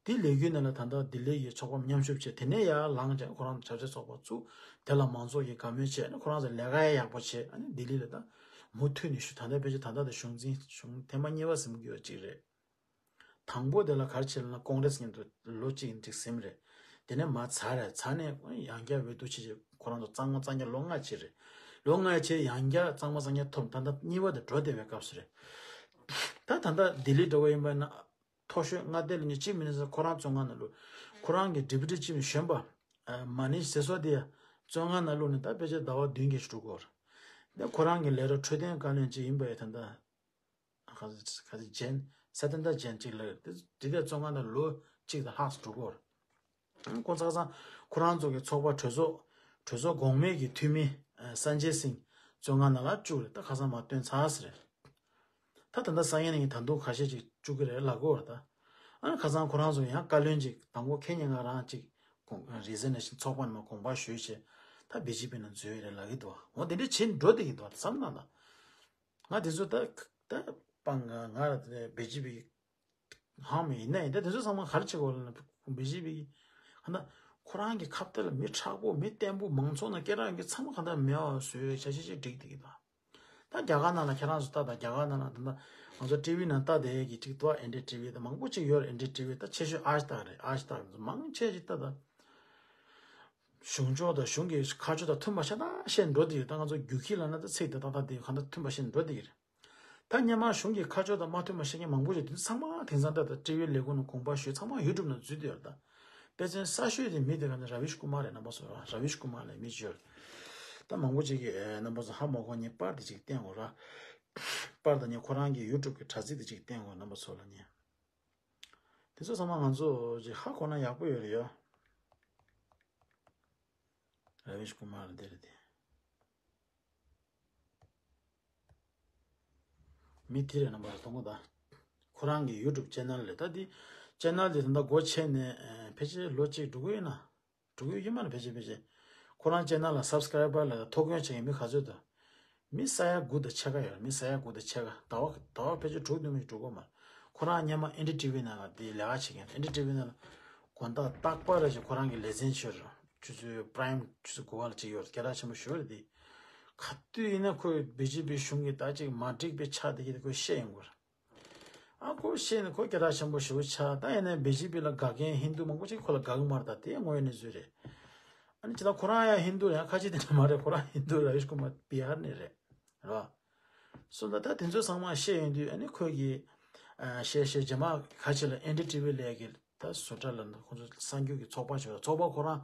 དེ་ལས་འགུལ་ནང་ལ་ད་ལྟ་ལྡི་ལི་ཡི་ཚོགས་པ་མཉམ་ཞུགས་བྱས། དེ་ནས་ཡར་ལངས་ཀྱང་ཁོ་རང་ཆབ་སྲིད་ཚོགས་པ་བཙུགས། དེ་ལ་མང་ཚོགས་ཀྱིས་དགའ་མོས་བྱས་ནས་ཁོ་རང་ཚོ་ལས་ཀ་ཡག་པོ་བྱས། ཨ་ནི་ལྡི་ལི་ལ་ད་མུ་མཐུད་ནས་ཞུ་ད་ལྟ་ཕལ་ཆེར་ད་ལྟ་དེ་གཞུང་འཛིན་གཞུང་ཐེངས་མ་གཉིས་པ་ཟིན་གྱི་ཡོད་ཅིག་རེད། དང་པོ་དེ་ལ་ག་རེ་བྱས་ལབ་ན་ཀོང་རེས་ཉིན་དུ་ལོ་གཅིག་ཡིན་འགྲིག་ཟིན་རེད། དེ་ནས་མར་ཚར་རེད། ཚར་ནས་ཡང་བསྐྱར་འོས་བསྡུ་བྱས་རྗེས་ཁོ་རང་ཚོ་གཙང་མ་གཙང་རྐྱང་ལོ་ལྔ་བྱས་རེད། ལོ་ལྔ་བྱས་ཡང་བསྐྱར་གཙང་མ་གཙང་རྐྱང་ཐོབ། ད་ལྟ་གཉིས་པ་དེ་འགྲོ་བསྡད་པའི་སྐབས་སུ་རེད། ད་ད་ལྟ་ལྡི་ལི་འགྲོ་བ་ཡིན་པ་ན་མཐོ་ཤོས་མངའ་སྡེ་ལ་ནི་ཅིབ་མི་ནི་སི་ཊར་ཁོ་རང་བཙོན་ཁང་ནང་ལུས། ཁོ་རང་གི་ཌི་པུ་ཊི་ཅིབ་གཞོན་པ་མ་ནིཤ་སེ་སོ་དེ་ཡང་བཙོན་ཁང་ནང་ལུས་ནས་ད་ཕལ་ཆེར་ཟླ་བ་བདུན་བརྒྱད་ཅིག་འགྲོ་གི་ཡོད་རེད། ད་ཁོ་རང་གི་ལས་རོགས་འཕྲོད་བསྟེན་བཀའ་བློན་ཅིག་ཡིན་པ་ཡིན། ད་ལྟ། ཁ་ཁ་ཅན་སད་ཏན་ད་ཅན་ཅིག་ལ་དེ་དེ་དེ་བཙོན་ཁང་ནང་ལོ་གཅིག་དང་ལྷག་ཙམ་འགྲོ་གི་ཡོད་རེད། ཁོང་ཚང་ཚང་ཁོ་རང་ཚོ་གི་ཚོགས་པ་གྲོས་ཚོགས་གྲོས་ཚོགས་གོང་མའི་གི་འཐུས་མི་ཨ་སན་ཇེ་སིང་ བཙོན་ཁང་ནང་ལ་བཅུག་རེད། ད་ཁ་སང་མར་བཏོན་ཚར་ཟེར་རེད། ད་ད་ལྟ་སང་ཉིན་ནས་ད་དུང་ཁ་ཤས་ཅིག་བཅུག་གི་རེད་ལབ་ཀྱི་ཡོད་རེད་ད། ཨ་ནི་ཁ་སང་ཁོ་རང་ཚོ་ཡང་བཀའ་བློན་ཅིག་དང་པོ་ཁེ་ཉེ་ང་རང་ཅིག་ཁོང་རེ་ཟི་གནེ་ཤན་ཚོགས་པ་ནང་དགོངས་པ་ཞུས་བྱས་ད་བི་ཇེ་པི་ནང་འཛུལ་ཡོད་རེད་ལབ་ཀྱི་འདུག་འོ་དེ་འདྲ་བྱེད་འགྲོ་བསྡད་ཀྱི་འདུག་བསམ་ན་ད། ང་དེ་ཚོ་ད་ད་སྤང་ང་ང་ར་དེ་བི་ཇེ་པི་ཧང་མི་ཡིན་ན་ཡིན་ད། དེ་ཚོ་ཚང་མ་ག་རེ་བྱེད་དགོས་ལབ་ན་བི་ཇེ་པི་གི་ག་ད་ཁོ་རང་གི་ཁ་གཏད་ལ་མི་མཁྲེགས་པོ་མི་བརྟན་པོ་མང་ཚོགས་ནང་སྐད་གྲགས་ཡོད་མཁན་ཚང་མ་ག་ད་མེད་པ་བཟོས་བྱ་བྱེད་བྱེད་འགྲིག་བསྡད་ཀྱི་འདུག་ད་རྒྱ་གར་ནང་ལ་ཁྱེད་རང་ཚོ་ལྟ་དང་རྒྱ་གར་ནང་ལ་ད་ལྟ་ང་ཚོ་ཊི་ཝི་ནང་ལྟ་བསྡད་ཀྱི་ཅིག་ཏུ་ཨེན་ཌི་ཊི་ཝི་ད་མང་པོ་ཅིག་ཡོད་རེད། ཨེན་ཌི་ཊི་ཝི་ད་ཆེ་ཤོས་ཨཇ་དག་རེད། ཨཇ་དག་མང་ཆེ་ཅིག་ལྟ་དང་གཞུང་ཕྱོགས་དང་གཞུང་གི་ཁ་ཕྱོགས་དང་མཐུན་པ་ཤ་སྟག་བཤད་འགྲོ་བསྡད་ཡོད། ད་ང་ཚོ་རྒྱུག་ཁྱི་ལབ་ན་ད་ཚིག་དེ་ཏག་ཏག་དེ་གང་ལྟར་མཐུན་པ་བཤད་འགྲོ་བསྡད་ཀྱི་རེད། ད་སྔོན་མ་གཞུང་གི་ཁ་ཕྱོགས་དང་མ་མཐུན་པ་བཤད་མཁན་མང་པོ་ཞིག་དེ་ཚོ་ཚང་མ་དེང་སང་ད་ལྟ་ཊི་ཝི་ལས་ཁུངས་ནང་དགོངས་པ་ཞུས་ཚང་མ་ཡུ་ཊུབ་ནང་འཛུལ་བསྡད་ཡོད་རེད་ད། དཔེ་མཚོན་གསར་ཤོས་དེ་མི་དེ་ག་ནས་ར་བིཤ་ཀུ་མར་རེད། རྣམ་པ་ཚོ་ར་བིཤ་ཀུ་མར་ལབ་མི་ཅིག་ཡོད་རེད། ད་མང་པོ་ཅིག་གིས་ཨེ་རྣམ་པ་ཚོ་ཧ་མ་གོ་ངས་པར་དེ་ཅིག་བསྟན་དགོས་ར། པར་དང་ངས་ཁོ་རང་གི་ཡུ་ཊུབ་གི་དྲ་ཚིགས་དེ་ཅིག་བསྟན་དགོས། རྣམ་པ་ཚོ་ལ་ངས་དེ་ཚོ་ཚང་མ་ང་ཚོ་ཅིག་ཧ་གོ་ན་ཡག་པོ་ཡོད་རེད་ཡ། ར་བིཤ་ཀུ་མར་འདི་རེད་དེ། མི་དེ་རེད། རྣམ་པ་ཚོ་མཐོང་གོ་ད། ཁོ་རང་གི་ཡུ་ཊུབ་ཅེ་ནལ་རེད། ད་འདི་ཅེ་ནལ་དེ་ད་ལྟ་སྒོ་ཕྱེ་ནས་ཨ་ཕལ་ཆེར་ལོ་གཅིག་འགྲོ་གི་ཡོད་ན། འགྲོ་གི་ཡོད་མ་རེད། ཕལ་ཆེར་ཕལ་ཆེར་ཁོ་རང་ཅེ་ནལ་ལ་སབ་སི་ཀ་རའི་བར་ལ་ཐོ་འགོད་བྱེད་མཁན་མི་ག་ཚོད་འདུག་མི་ས་ཡ་དགུ་དང་ཕྱེད་ཀ་ཡོད་རེད། མི་ས་ཡ་དགུ་དང་ཕྱེད་ཀ་ཟླ་བ་ཟླ་བ་ཕལ་ཆེར་དྲུག་བདུན་མ་ཞིག་འགྲོ་གི་ཡོད་མ་རེད། ཁོ་རང་སྔོན་མ་ཨེན་ཌི་ཊི་ཝི་ནང་ལ་དེ་ལས་ཀ་བྱེད་མཁན། ཨེན་ཌི་ཊི་ཝི་ནང་ལ་དགོང་དག་རྟག་པར་རེ་བཞིན་ཁོ་རང་གི་ལེ་ཚན་ཆོད་རེད། ཆུ་ཚོད་པ་རའིམ་ཆུ་ཚོད་དགུ་པ་ལ་གཅིག་ཡོད་རེད། སྐད་གྲགས་ཆེན་པོ་ཞེ་པོ་རེད་དེ། ག་དུས་ཡིན་ན་ཁོས་བི་ཇེ་པི་གཞུང་གི་ད་ཅིག་མ་འགྲིག་པའི་ཆ་དེ་གི་ཁོས་བཤད་ཡོང་གི་རེད། ཨ་ཁོས་བཤད་ནས་ཁོ་སྐད་གྲགས་ཆེན་པོ་ཞེ་པོ་ཆགས། ད་ཡིན་ན་བི་ཇེ་པི་ལ་དགའ་མཁན་ཧིན་དུ་མང་པོ་ཅིག་ཁོ་ལ་དགའ་གི་མ་རེད། ད་དེ་དངོས་ཡོད་གནས་ཚུལ་རེད། ཨ་ནི་ཇི་ལྟར་ཁོ་རང་ཡང་ཧིན་དུ་རེད། ཁ་ཆེ་དེ་འདྲ་མ་རེད། ཁོ་རང་ཧིན་དུ་ར་བིཤ་ཀུ་མར་བི་ཧར་ནས་རེད། རེད་བ། སོང་ཙང་ད་དེ་ཚོ་ཚང་མ་བཤད་ཡོང་དུས་ཨ་ནི་ཁོས་ཀྱིས་ཨ་བཤད་བཤད་རྗེས་མ་ཁ་ཆེ་ལ་ཨེན་ཌི་ཊི་ཝི་ལས་ཀྱི་ད་བཟོ་གྲྭ་ལ་ཁོང་ཚོ་གསར་འགྱུར་གྱི་ཚོགས་པ་ཞིག་ཡོད། ཚོགས་པ་ཁོ་རང་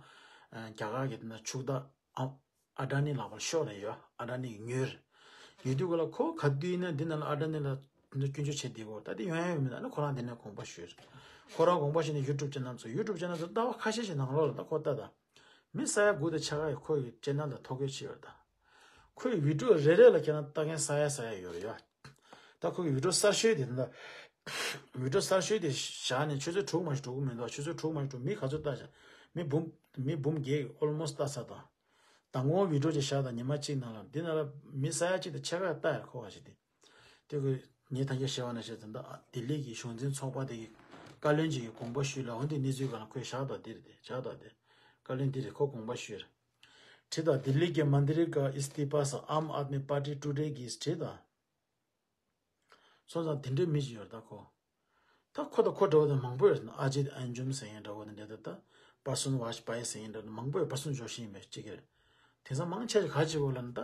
ཨ་རྒྱ་གར་གྱི་དེ་ན་ཕྱུག་བདག་ཨ་ཨ་ཌ་ནི་ལག་པར་ཤོར་རེད་ཡོད། ཨ་ཌ་ནི་ཉོས་རེད། ཉོས་དུས་ག་ལ་ཁོ་ག་དུས་ཡིན་ན་འདི་ནང་ལ་ཨ་ཌ་ནི་ལ་སྐྱོན་བརྗོད་བྱེད་བསྡད་ཡོད། ད་དེ་ཡོང་ཡ་ཡོད་མེད་ད་ནི་ཁོ་རང་འདི་ནས་དགོངས་པ་ཞུས་རེད། ཁོ་རང་དགོངས་པ་ཞུས་ནས་ཡུ་ཊུབ་ཅེ་ནལ་ཚོ་ཡུ་ཊུབ་ཅེ་ནལ་ཚོ་ཟླ་བ་ཁ་ཤས་ཤིག་ནང་ལོགས་ལ་ད་ཁོ་ལྟ་ད། མི་ས་ཡ་དགུ་དང་ཕྱེད་ཀ་ཡིས་ཁོ་ཡི་ཅེ་ནལ་ལ་ཐོ་འགོད་བྱས་ཡོད་ད། ཁོའི་བི་ཌིའོ་རེ་རེ་ལ་ཁྱེད་རང་ལྟ་མཁན་ས་ཡ་ས་ཡ་ཡོད་རེད་ཡ། ད་ཁོ་གི་བི་ཌིའོ་གསར་ཤོས་དེ་ད། བི་ཌིའོ་གསར་ཤོས་དེ་བཞག་ནས་ཆུ་ཚོད་དྲུག་མ་ཞིག་འགྲོ་གི་མི་འདུག་ཆུ་ཚོད་དྲུག་མ་ཞིག་འགྲོ་མི་ག་ཚོད་ལྟ་བྱ། མི་འབུམ་མི་འབུམ་བརྒྱད་ཀྱིས་ཨོལ་མོ་སི་ཊི་ལྟ་ཚར་དང་། དང་པོ་བི་ཌིའོ་ཅིག་བཞག་དང་ཉི་མ་གཅིག་ནང་ལ་འདི་ནང་ལ་མི་ས་ཡ་གཅིག་དང་ཕྱེད་ཀ་ལྟ་ཡར་ཁོ་བ་ཞིག་དེ། དེ་ཁོས་ངས་ད་གིན་བཤད་པ་ནང་བཞིན་ད་ལྟ་ལྡི་ལི་གི་གཞུང་འཛིན་ཚོགས་པ་དེ་གི་བཀའ་བློན་ཅིག་གིས་དགོངས་པ་ཞུས་ལ་འོན་ཏེ་གནས་ཚུལ་སྒང་ལ་ཁོས་བཞག་དང་འདིར་དེ་བཞག་དང་དེ། བཀའ་བློན་འདི་རེད། ཁོ་དགོངས་པ་ཞུས་རེད། བྲིས་དང་། दिल्ली के मंत्री का इस्तीफा से आम आदमी पार्टी टूटेगी བྲིས་དང་། སོང་ཙང་དེ་འདྲའི་མི་ཞིག་ཡོད་རེད་ད་ཁོ། ད་ཁོ་དང་ཁོ་འདྲ་བོ་དེ་མང་པོ་ཡོད་རེད། ཨ་ཇིད་ཨན་ཇུམ་ཟེར་མཁན་འདྲ་བོ་དེ་འདྲ་ད་ད་པར་སོན་ཝ་ཇ་པ་ཡི་ཟེར་མཁན་འདྲ་མང་པོ་ཡོད། པར་སོན་ཇོ་ཤི་ཡིན་པའི་གཅིག་གི་རེད། དེང་སང་མང་ཆེ་ཞིག་ག་ཅིག་བོ་ལ་ནི་ད་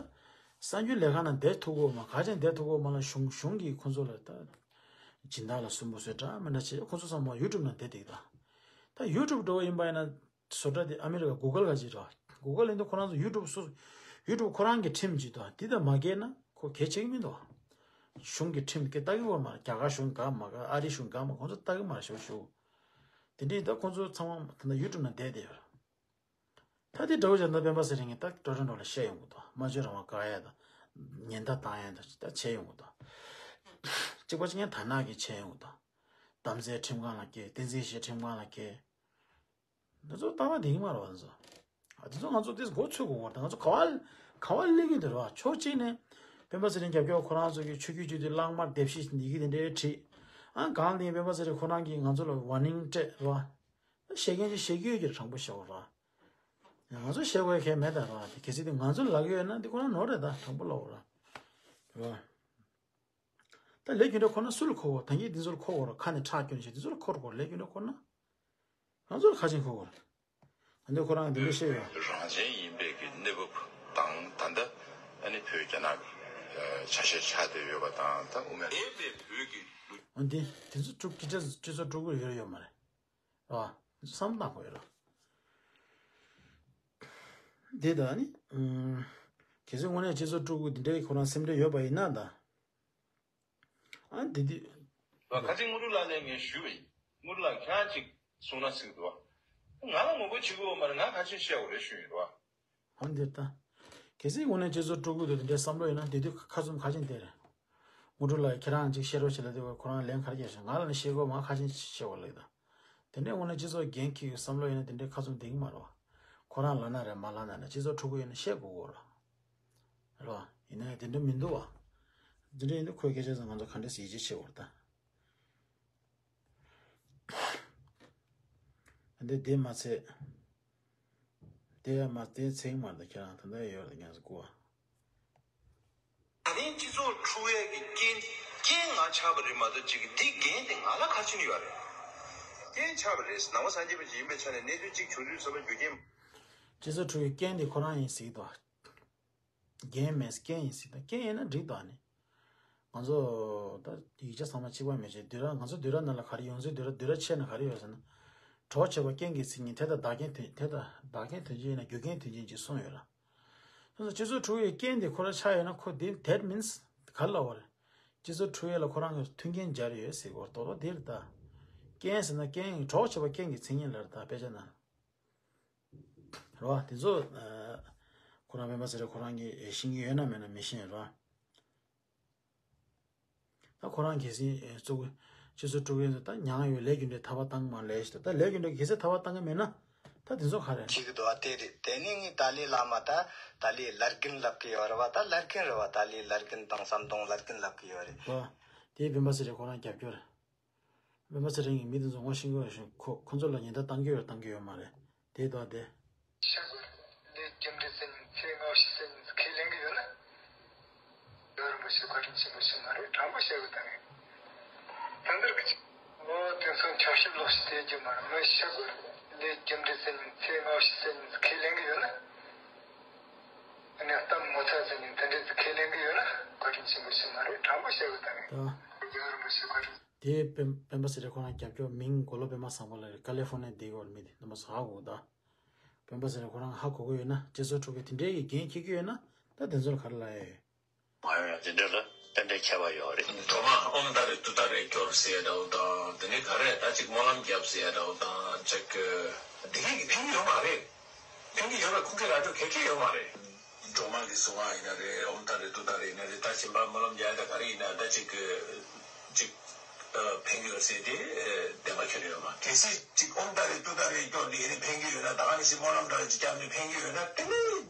གསར་འགྱུར་ལས་ཁང་ནང་བསྡད་ཐུབ་ཀྱི་ཡོད་མ། ག་ཅིག་བསྡད་ཐུབ་ཀྱི་ཡོད་མ་ལ་གཞུང་གཞུང་གིས་ཁོང་ཚོ་ལ་ད་སྦྱིན་བདག་ལ་སུན་པོ་བཟོས་འདྲ་མི་འདྲ་བྱས། ཁོང་ཚོ་ཚང་མ་ཡུ་ཊུབ་ནང་བསྡད་བསྡད་ཀྱི་ད། ད་ཡུ་ཊུབ་འདྲ་བོ་ཡིན་པ་ཡིན་ན། བཟོ་གྲྭ་དེ་ཨ་མི་རི་ཀ་གུ་གལ་ག་ཅིག་རེད་བ། གུ་གལ་ཡིན་དུས་ཁོ་རང་ཚོ་ཡུ་ཊུབ་སོ་ཡུ་ཊུབ་ཁོ་རང་གི་ཁྲིམས་ཅིག་དང་དེ་དང་མ་འགལ་ན་ཁོ་གལ་ཆེ་གི་མི་འདུག་གཞུང་གི་ཁྲིམས་སྐད་ལྟ་གི་ཡོད་མ་རེད། རྒྱ་གར་གཞུང་དགའ་མ་དགའ། ཨ་རི་གཞུང་དགའ་མ་དགའ། ཁོང་ཚོ་ལྟ་གི་མ་རེད་ཞུ་ཞུ། དེ་འདྲའི་ད་ཁོང་ཚོ་ཚང་མ་ད་ལྟ་ཡུ་ཊུབ་ནང་བསྡད་བསྡད་ཡོད་རེད། ད་དེ་འདྲ་བོ་བྱས་ན་སྤེན་པ་ཚེ་རིང་གིས་ད་ཀྲོ་ཀྲོ་འགྲོ་ལ་བཤད་ཡོང་གི་འདུག་སྨྲ་བརྗོད་རང་དབང་བཀག་ཡ་དང་ཉེན་བརྡ་བཏང་ཡ་དང་ད་བྱས་ཡོང་གི་འདུག་གཅིག་པ་གཅིག་རྐྱང་ཐ་ན་གིས་བྱས་ཡོང་གི་འདུག་གཏམ་བཟང་ཁྲིམས་ཁང་ལ་སྐྱེལ། བསྟན་འཛིན་བཞི་ཁྲིམས་ཁང་ལ་སྐྱེལ། ང་ཚོ་ལྟ་བ་དེ་ཡིན་མ་རེད་བ། ང་ཚོ་ཨ་དེ་ཚོ་ང་ཚོ་དེ་མགོ་ཚོས་དགོས་པ་རེད། ང་ཚོ་ག་བ་ག་བ་སླེབས་ཀྱི་འདུག་རེད་བ། ཕྱོགས་གཅིག་ནས་སྤེན་པ་ཚེ་རིང་རྒྱབ་སྐྱོར་ཁོ་རང་ཚོ་གིས་ཆོས་བརྒྱུད་སྤྱི་འཐུས་གླང་དམར་དེབ་གཞི་ཡི་གེ་དེ་འདྲའི་བྲིས། ཨ་གང་ལ་ཡིན་སྤེན་པ་ཚེ་རིང་ཁོ་རང་གིས་ང་ཚོ་ལ་ཝར་ནིང་སྤྲད་རེད་བ། བཤད་མཁན་ཅིག་བཤད་ཀྱི་ཡོད་ཀྱི་རེད། དྲང་པོ་བཤད་དགོས་རེད་བ། ང་ཚོ་བཤད་དགོས་ཡ་གང་ཡང་མེད་ད་རེད་བ། དེ་གལ་སྲིད་དེ་ང་ཚོ་ལབ་ཀྱི་ཡོད་ན་དེ་ཁོ་རང་ནོར་རེད་ད། དྲང་པོ་ལབ་དགོས་རེད་བ། རེད་བ། ད་ལས་རྒྱུ་འབྲས་ཁོ་ན་སུ་ལ་མཁོ་བ། ད་གིན་འདི་ཚོ་ལ་མཁོ་དགོས་རེད། ཁ་ནས་ཁྲག་སྐྱོན་བྱས་འདི་ཚོ་ལ་མཁོ་དགོས་རེད། ལས་རྒྱུ་འབྲས་ཁོ་ན། ང་ཚོ་ལ་ཁ་ཆེ་མཁོ་དགོས་རེད། ད་འདི་ཁོ་རང་འདི་འདྲ་བཤད་ཡོད། རང་བཙན་ཡིན་པའི་གི་གནས་བབ་དང་ད་ལྟ་ཨ་ནི་བོད་རྒྱ་ནག་གི་ཆ་ཤས་ཆགས་བསྡད་ཡོད་པ་དང་ད་དབུ་མའི་ལས་པའི་བོད་ཀྱི་ལུ། འོན་ཏེ་དེ་ཚོ་དཀྲུག་སྤྱི་ཚོགས་སྤྱི་ཚོགས་དཀྲུག་དགོས་ཡོད་རེད་ཡོད་མ་རེད། རེད་བ། བསམ་བློ་བཏང་དགོས་ཡོད་རེད། འདི་ད་ནི། གལ་སྲིད་དངོས་གནས་སྤྱི་ཚོགས་དཀྲུག་དགོས་འདི་འདྲའི་ཁོ་རང་སེམས་ཁྲལ་ཡོད་པ་ཡིན་ན་ད། ཨ་འདི་འདི། ཁ་ཅིག་དངོས་གྲུབ་ལགས་ལ་ངས་ཞུས་པ་ཡིན། དངོས་གྲུབ་ལགས་ཁྱེད་རང་ཅིག་གསུང་ན་ཚིག་འདུག་བ། ང་ལ་ངོ་རྒོལ་བྱེད་དགོས་པ་མ་རེད། ང་ག་ཅིག་བཤད་དགོས་རེད་ཞུས་ཡིན་རེད་བ། འོ་འདིར་ད། གལ་སྲིད་དངོས་གནས་སྤྱི་ཚོགས་དཀྲུག་གི་འདུག་དེ་འདྲའི་བསམ་བློ་ཡོད་ན་དེ་དུས་ཁ་བཙུམ་ཁ་ཆེམས་བསྡད་རེད། དངོས་གྲུབ་ལགས་ཁྱེད་རང་ཅིག་བཤད་རོགས་བྱེད་ལབ་དུས་ཁོ་རང་ལན་ག་རེ་བརྒྱབ་ཤག་ང་ལ་ནི་བཤད་དགོས་མ་ཁ་ཆེམས་བཤད་པ་ལབ་ད། དེ་འདྲའི་དངོས་གནས་སྤྱི་ཚོགས་འགན་འཁྱེར་གྱི་བསམ་བློ་ཡོད་ན་དེ་འདྲའི་ཁ་བཙུམ་བསྡད་ཀྱི་མ་རེད་བ། ཁོ་རང་ལབ་ན་རེད་མ་ལབ་ན་རེད་སྤྱི་ཚོགས་དཀྲུག་གི་ཡོད་ན་བཤད་དགོས་གོ་རེད། རེད་བ། ཡིན་ན་ཡང་དེ་འདྲ་མི་འདུག་བ། དེ་འདྲ་ཡིན་དུས་ཁོའི་སྐད་ཆ་ཚོ་ང་ཚོ་ག་འདྲས་སེ་ཡིད་ཆེས་བྱེད་དགོས་རེད་ད། འདི་དེ་མ་ཚད། དེ་ཡང་མ་དེ་ཚེག་མ་རེད་ཁྱེད་རང་ད་ལྟ་ཡོད་རེད་ངས་སུ་གོ་བ། ད་ནི་སྤྱི་ཚོགས་འཁྲུག་ཡས་ཀྱི་རྐྱེན་རྐྱེན་ང་ཆགས་པ་རེད་མ་གཏོགས་ཅིག་འདི་འགན་དེ་ང་ལ་ག་ཕྱིན་ཡོད་རེད། རྐྱེན་ཆགས་པ་རེད་ནང་པ་སངས་རྒྱས་པ་ཅིག་ཡིན་པའི་ཆ་ནས་གནས་ཚུལ་གཅིག་བྱུང་དུས་ཚོད་པ་རྒྱུ་རྐྱེན། སྤྱི་ཚོགས་འཁྲུག་ཡས་རྐྱེན་དེ་ཁོ་རང་ཡིན་ཟེར་གྱི་འདུག་རྐྱེན་མེད་རྐྱེན་ཡིན་ཟེར་ད་རྐྱེན་ཡིན་ན་འགྲིག་འདུག་ཨ་ནི། ང་ཚོ་ད་ཡིག་ཆ་ཚང་མ་གཅིག་པ་མི་བྱེད་དུས་ར་ང་ཚོ་དུས་ར་ནང་ལ་ག་རེ་ཡོང་ཚུལ་དུས་ར་དུས་ར་ཆེ་ན་ག་རེ་ཡོད་ཟེར་ན། གྲོགས་བྱེད་པ་རྐྱེན་གྱི་མཚན་ཉིད་དེ་དང་བདག་རྐྱེན་དོན་དེ་དང་བདག་རྐྱེན་དོན་ཆེན་ཡིན་ན་རྒྱུ་རྐྱེན་དོན་ཆེན་གྱིས་གསུངས་ཡོད་ར། སོ་སོ་སྤྱི་ཚོགས་འཁྲུག་ཡས་རྐྱེན་དེ་ཁོ་ར་ཆགས་ཡོད་ན་ཁོ་དེ་that means ག་རེ་ལབ་པ་རེད། སྤྱི་ཚོགས་འཁྲུག་ཡས་ལ་ཁོ་རང་གི་མཐུན་རྐྱེན་སྦྱར་ཡོད་ཟེར་གོ་ར་དོ་རོ་དེ་རེད་ད། རྐྱེན་ཟེར་ན་རྐྱེན་གྲོགས་བྱེད་པ་རྐྱེན་གྱི་མཚན་ཉིད་ལ་རེད་ད་དཔེ་ཆ་ནང་། རེད་བ་དེ་ཚོ། ཁོ་རང་སྤེན་པ་ཚེ་རིང་ཁོ་རང་གིས་ཤེས་ཀྱི་ཡོད་ན་མེད་ན་མི་ཤེས་རེད་བ། ད་ཁོ་རང་གལ་སྲིད་གཙོ་བོ་སྤྱི་ཚོགས་དཀྲུག་མཁན་ཚོ་ད་མྱངས་ཡོད་ལས་རྒྱུ་འབྲས་ཐར་པ་བཏང་གི་མ་ལས་ཞེས་ད་ལས་རྒྱུ་འབྲས་གལ་སྲིད་ཐར་པ་བཏང་གི་མེད་ན་ད་དེ་ཚོ་ག་རེ་རེད། བྱེད་ཀྱི་འདུག་ཨ་དེ་རེད། དེ་ནས་ངས་ཏཱ་ལའི་བླ་མ་ད་ཏཱ་ལའི་བླ་རྒན་ལབ་ཀྱི་ཡོད་རེད་བ། ད་བླ་རྒན་རེད་བ། ཏཱ་ལའི་བླ་རྒན་དང་ཟམ་གདོང་བླ་རྒན་ལབ་ཀྱི་ཡོད་རེད། ཨོ། དེའི་སྤེན་པ་ཚེ་རིང་ཁོ་རང་རྒྱབ་སྐྱོར། སྤེན་པ་ཚེ་རིང་གིས་མི་དེ་ཚོ་ངོ་ཤེས་ཀྱི་ཡོད་རེད་ཤིང་ཁོ་ཁོ་ཚོ་ལ་ཉེན་བརྡ་བཏང་གི་ཡོད་བཏང་གི་ཡོད་མ་རེད། དེ་དོ་དེ། ཤ་གོ་ལས་རྒྱུ་འབྲས་ཟེར་ནས་ཚེ་སྔ་ཕྱི་ཟེར་ནས་ཁས་ལེན་གི་ཡོད་ན། རྒྱལ་བ་རིན་པོ་ཆེ་བཀའ་དྲིན་ཆེན་པོ་ཞིག་མ་རེད་དྲང་པོ་བཤད་གི་ད་ངས། ད་འདིར་གི་ཅིག་ཨོ་དེ་ཚོ་འཆར་གཞི་ལོག་ཤི་དེ་རྒྱུ་མ་རེད་མི་ཤ་གོ་ལས་རྒྱུ་འབྲས་ཟེར་ནས་ཚེ་སྔ་ཕྱི་ཟེར་ནས་ཁས་ལེན་གི་ཡོད་ན། ཨ་ནི་གཏམ་ངོ་ཚ་ཟེར་ནས་དེ་འདྲས་ཚོ་ཁས་ལེན་གི་ཡོད་ན་བཀའ་དྲིན་ཆེན་པོ་ཞིག་མ་རེད་དྲང་པོ་བཤད་གི་ད་ངས། ད། རྒྱལ་བ་རིན་པོ་ཆེ་བཀའ་དྲིན། དེ་སྤེན་སྤེན་པ་ཚེ་རིང་ཁོ་རང་རྒྱབ་སྐྱོར་མིང་མགོ་ལོག་པད་མ་བཟང་པོ་ལགས་རེད། ཀ་ལི་ཧྥོ་ནི་འདི་གོ་མི་དེ་རྣམ་པ་ཚོ་ཧ་གོ་གི་ད། སྤེན་པ་ཚེ་རིང་ཁོ་རང་ཧ་གོ་གི་ཡོད་ན་སྤྱི་ཚོགས་འཁྲུག་གི་དེ་འདྲའི་གི་འགན་འཁྱེར་གི་ཡོད་ན་ད་དེ་ཚོར་ག་རེ་ལབ་ཡ་ཡོད། མ་ཡོང་ཡ་དེ་འདྲ་ལ་ཏན་ཏན་ཁྱད་པར་ཡོད་རེད། སྒྲོལ་མ་ཨོཾ་ཏཱ་རེ་ཏུཏྟཱ་རེ་སྐྱོར་ཟེར་ཡ་འདྲ་བོ་དང་དེ་ནས་ག་རེ་ད་ཅིག་སྨོན་ལམ་རྒྱབ་ཟེར་ཡ་འདྲ་བོ་དང་ཅིག་དེ་གས་ཀྱི་ཕན་གྱི་ཡོད་མ་རེད། ཕན་གྱི་ཡོད་པའི་ཁུངས་སྐྱེལ་རག་རྒྱུ་གལ་ཆེ་ཡོད་མ་རེད། སྒྲོལ་མ་གི་གསུང་བ་ཡིན་ན་རེད། ཨོཾ་ཏཱ་རེ་ཏུཏྟཱ་རེ་ཡིན་ན་རེད། ད་གཞན་པ་སྨོན་ལམ་རྒྱག་ཡ་ད་ག་རེ་ཡིན་ན་ད་ཅིག་གི་ཅིག་ཨ་ཕན་གྱི་ཡོད་ཟེར་ཏེ་ཨ་བདེན་པ་ཁྱོན་ནས་ཡོད་མ་རེད། གལ་སྲིད་ཅིག་ཨོཾ་ཏཱ་རེ་ཏུཏྟཱ་རེ་སྐྱོར་ནས་ཨེ་ནི་ཕན་གྱི་ཡོད་ན་ད་ག་ནང་བཞིན་སྨོན་ལམ་འདྲ་ཅིག་བརྒྱབ་ནས་ཕན་གྱི་ཡོད་ན་དེ་ནི་རྒྱལ་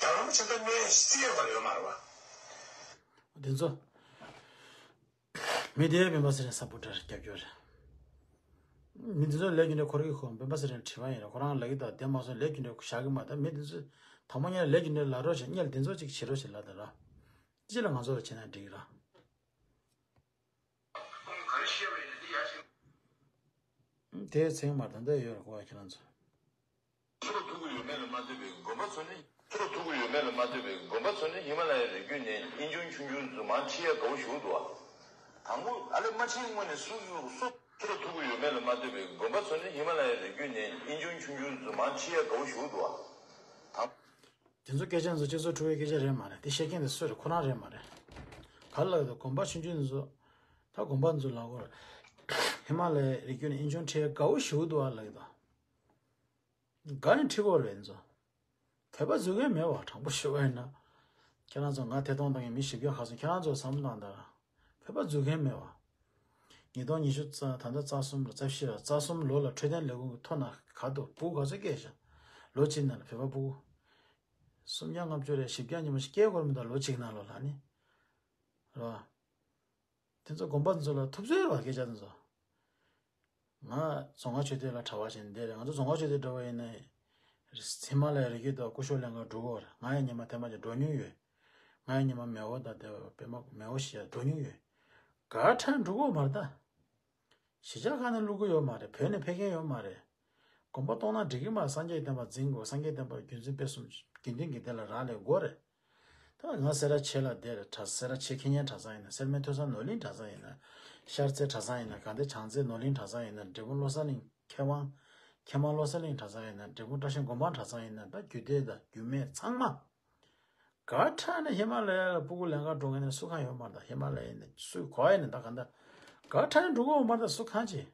བ་རིན་པོ་ཆེ་ད་གནས་སྲིད་ཡོད་མ་རེད་ཡོད་མ་རེད་བ། དེ་ཚོ། མི་དེ་སྤེན་པ་ཚེ་རིང་སཔོར་ཊར་རྒྱབ་སྐྱོར་རེད། མི་དེ་ཚོ་ལས་རྒྱུ་འབྲས་འཁོར་གི་ཁོ་སྤེན་པ་ཚེ་རིང་དྲི་བ་ཡིན་ར་ཁོ་རང་ལབ་ཀྱི་འདུག་དེ་མ་སོང་ལས་རྒྱུ་འབྲས་བཞག་གི་མ་ད་མི་དེ་ཚོ་དང་པོ་ཉིད་ལས་རྒྱུ་འབྲས་ལབ་རོགས་བྱེད་སྙད་དེ་ཚོ་ཅིག་བྱེད་རོགས་བྱེད་ལབ་དང་ར། ཅི་ལ་ང་ཚོ་ལ་བྱེད་ན་འགྲིག་ར། དེ་ཚེ་མ་ད་ལྟ་ཡོད་ར་གོ་བ་ཁྱེད་རང་ཚོ། ཁྱོད་ལ་ཐུག་གི་ཡོད་མེད་ལ་མ་ལྟོས་པའི་དགོན་པ་ཚོ་ནི། ཁྱོད་ལ་ཐུག་གི་ཡོད་མེད་ལ་མ་ལྟོས་པའི་དགོན་པ་ཚོ་ནི་ཧི་མ་ལ་ཡའི་རི་རྒྱུད་ནས་ཨིན་ཆུང་ཆུང་ཆུང་ཚོ་མང་ཆེ་ཡ་དགའ་བོ་ཞུ་འདུག་ཨ། དང་པོ་ཨ་ལེ་མ་ཕྱིན་སྔོན་ནས་སུ་སུ་སུ། ཁྱོད་ལ་ཐུག་གི་ཡོད་མེད་ལ་མ་ལྟོས་པའི་དགོན་པ་ཚོ་ནི་ཧི་མ་ལ་ཡའི་རི་རྒྱུད་ནས་ཨིན་ཆུང་ཆུང་ཆུང་ཚོ་མང་ཆེ་ཡ་དགའ་བོ་ཞུ་འདུག་ཨ། དང་། དེ་ཚོ་སྐད་ཆ་ཚོ་སྤྱི་ཚོགས་འཁྲུག་པའི་སྐད་ཆ་རེད་མ་རེད། དེ་བཤད་མཁན་དེ་སུ་རེད། ཁོ་རང་རེད་མ་རེད། ག་ལ་ཡོད་དོ་དགོན་པ་ཆུང་ཆུང་ཚོ། ད་དགོན་པ་ཚོ་ལ་གོ་རེད། ཧི་མ་ལ་ཡའི་རི་རྒྱུད་ནས་ཨིན་ཆུང་ཁྲལ་དགའ་བོ་ཞུ་འདུག་ཨ་ལ་ཡོད་དོ། དགའ་ནས་ཁྲིད་གོ་རེད་ཚོ། བོད་པ་རྫུན་མཁན་མེད་བ་དྲང་པོ་ཞུ་བ་ཡིན་ན། ཁྱེད་རང་ཚོ་ང་ཐད་གཏོང་བཏང་མཁན་མི་བཞི་བརྒྱ་ཁ་སང་ཁྱེད་རང་ཚོ་བསམ་བློ་བཏང་དང་། བོད་པ་རྫུན་མཁན་མེད་བ། ཉིས་སྟོང་ཉི་ཤུ་རྩ་ད་ལྟ་རྩ་གསུམ་ལ་རྩ་བཞི་ལ་རྩ་གསུམ་ལོ་ལ་འཕྲོད་བསྟེན་ལས་ཁུངས་ཀྱི་ཐོ་ན་ག་ཏོ་སྤུ་གུ་ག་ཚོད་སྐྱེས་ཤག་ལོ་གཅིག་ནང་ལ་བོད་པ་སྤུ་གུ། སུམ་བརྒྱ་ལྔ་བཅུ་རེ་བཞི་བརྒྱ་ཉི་མ་ཞིག་སྐྱེས་དགོས་མི་འདུག་ལོ་གཅིག་ནང་ལོ་ལ་ནི། རེད་བ། དེ་ཚོ་དགོན་པ་ཚོ་ལ་ཐུབ་ཚོད་བ་སྐད་ཆ་དེ་ཚོ། ང་རྫོང་དཀར་ཆོས་སྡེ་ལ་གྲྭ་པ་ཞིག་འདི་རེད། ང་ཚོ་རྫོང་དཀར་ཆོས་སྡེ་འགྲོ་བ་ཡིན་ན། ཧི་མ་ལ་ཡའི་རི་རྒྱུད་དུ་སྐུ་ཞབས་ལྷན་ཁང་འགྲོ་གི་ཡོད་རེད། ང་ཡང་ཉི་མ་ཐེངས་མ་ཅིག་འགྲོ་མྱོང་ཡོད། ང་ཡང་ཉི་མ་མེའོ་དང་དེ་པད་མ་མེའོ་ཞིག་ཡང་འགྲོ་མྱོང་ཡོད། ག་ཁྲ་འགྲོ་གི་ཡོད་མ་རེད་ད། གཞིས་ཆགས་ཁག་ནས་བླུག་གི་ཡོད་མ་རེད། བོད་ནས་ཕེབས་མཁན་ཡོད་མ་རེད། དགོན་པ་གཏོང་ན་འགྲིག་གི་མ་རེད། སངས་རྒྱས་བསྟན་པ་འཛིན་དགོས། སངས་རྒྱས་བསྟན་པ་རྒྱུད་འཛིན་སྤེལ་གསུམ་དགེ་འདུན་གྱི་སྡེ་ལ་རག་ལས་དགོས་རེད། ད་ང་སེ་ར་བྱེས་ལ་བསྡད་རེད། གྲྭ་སེ་ར་བྱེས་མཁས་སྙན་གྲྭ་ཚང་ཡིན་ན། སེར་སྨད་ཐོས་བསམ་ནོར་གླིང་གྲྭ་ཚང་ཡིན་ན། ཤར་རྩེ་གྲྭ་ཚང་ཡིན་ན། དགའ་ལྡན་བྱང་རྩེ་ནོར་གླིང་གྲྭ་ཚང་ཡིན་ན། འབྲས་སྤུངས་བློ་གསལ་གླིང་མཁས་དབང་མཁས་དབང་བློ་གསལ་གླིང་གྲྭ་ཚང་ཡིན་ན། འབྲས་སྤུངས་བཀྲ་ཤིས་སྒོམ་སྤང་གྲྭ་ཚང་ཡིན་ན། ད་རྒྱུད་སྡེ་དང་རྒྱུད་སྨད་ཚང་མ། ག་ཁྲ་ནས་ཧི་མ་ལ་ཡ་ལ་སྤུ་གུ་ལེན་ག་འགྲོ་མཁན་ནི་སུ་གང་ཡོད་མ་རེད། ད་ཧི་མ་ལ་ཡ་ནས་སུས་གོ་ཡ་ནས་ད་ག་འདྲ། ག་ཁྲ་ནས་འགྲོ་གི་ཡོད་མ་རེད། ད་སུ་གང་བྱེད།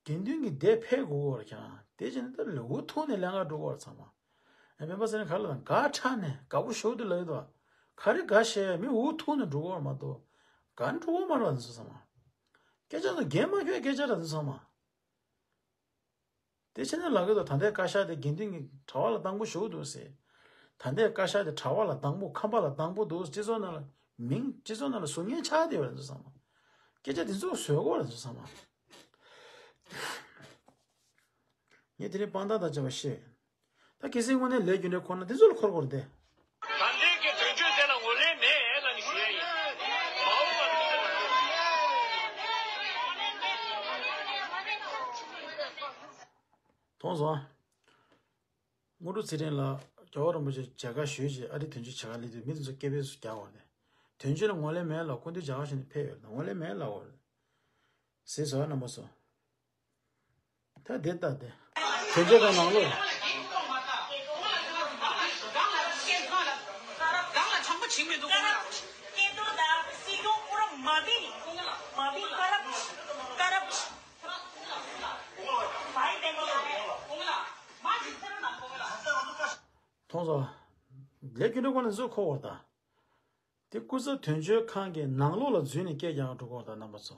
དགེ་འདུན་གྱི་སྡེ་ཕེབས་དགོས་ཀྱི་ཡོད་རེད་ཁྱེད་རང་། དེ་བྱས་ནས་ད་ལུ་གུ་ཐུག་ནས་ལེན་ག་འགྲོ་གི་ཡོད་རེད་ཚང་མ། ཡང་སྤེན་པ་ཚེ་རིང་ག་ལ་དང་དགའ་ཁྲ་ནས་དགའ་པོ་ཞོག་ཏུ་ལ་ཡོད་དོ། ག་རེ་དགའ་ཤེས་མི་འུ་ཐུག་ནས་འགྲོ་གོ་མ་གཏོགས་དགའ་ནས་འགྲོ་གོ་མ་ར་འདི་ཚོ་ཚང་མ། སྐད་ཆ་ཚོ་རྒན་མ་ཁྱོད་སྐད་ཆ་ར་འདི་ཚང་མ། དེ་ཕྱིན་ན་ལག་གི་དོ་ད་ལྟའི་བཀའ་ཤག་དེ་དགེ་འདུན་གྱི་གྲྭ་པ་ལ་དང་པོ་ཞུགས་འདུག་ཟེར། ད་ལྟའི་བཀའ་ཤག་དེ་གྲྭ་པ་ལ་དང་པོ་ཁམས་པ་ལ་དང་པོ་འདུག་སྤྱི་ཚོགས་ནང་ལ་མིང་སྤྱི་ཚོགས་ནང་ལ་གཟུགས་བརྙན་ཆགས་བསྡད་པ་རེད་འདུག་བསམ། སྐད་ཆ་དེ་ཚོ་བཟོས་གོ་རེད་འདུག་བསམ། ངས་དེ་རིང་དཔང་རྟགས་དང་བཅས་པ་བཤད། ད་གལ་སྲིད་དངོས་གནས་ལས་རྒྱུ་འབྲས་འཁོར་ན་དེ་ཚོ་ལ་འཁོར་དགོས་རེད་དེ། ད་ལྟའི་གི་དོན་གཅོད་དེ་ལ་ངོས་ལེན་མེད་ལབ་ནས་ཞུ་ཡ་ཡིན། མ་འོངས་པར། མཐོང་སོང་། དངོས་གྲུབ་ཚེ་རིང་ལགས་རྒྱལ་བ་རིན་པོ་ཆེ་མཇལ་ཁ་ཞུས་རྗེས་ཨ་རིའི་དོན་གཅོད་བྱེད་ག་སླེབས་དུས་མི་དེ་ཚོ་སྐད་འབོད་སུ་རྒྱག་པ་རེད། དོན་གཅོད་ལ་ངོས་ལེན་མེད་ལབ་སྐུ་མདུན་མཇལ་ཁ་ཞུས་ནས་ཕེབས་ཡོད་རེད། ངོས་ལེན་མེད་ལབ་པ་རེད། ཟེར་སོང་རྣམ་པ་ཚོ། ད་དེ་ལྟ་སྟེ། དོན་གཅོད་དང་ནང་ལོགས། མཐོང་སོང་། ལས་རྒྱུ་འབྲས་ཁོ་ན་གཟུགས་ཁོ་བོར་ད། དེ་སྐུ་ཚབ་དོན་གཅོད་ཁང་གི་ནང་ལོགས་ལ་འཛུལ་ནས་སྐད་རྒྱག་ག་འགྲོ་གོ་ད་རྣམ་པ་ཚོ།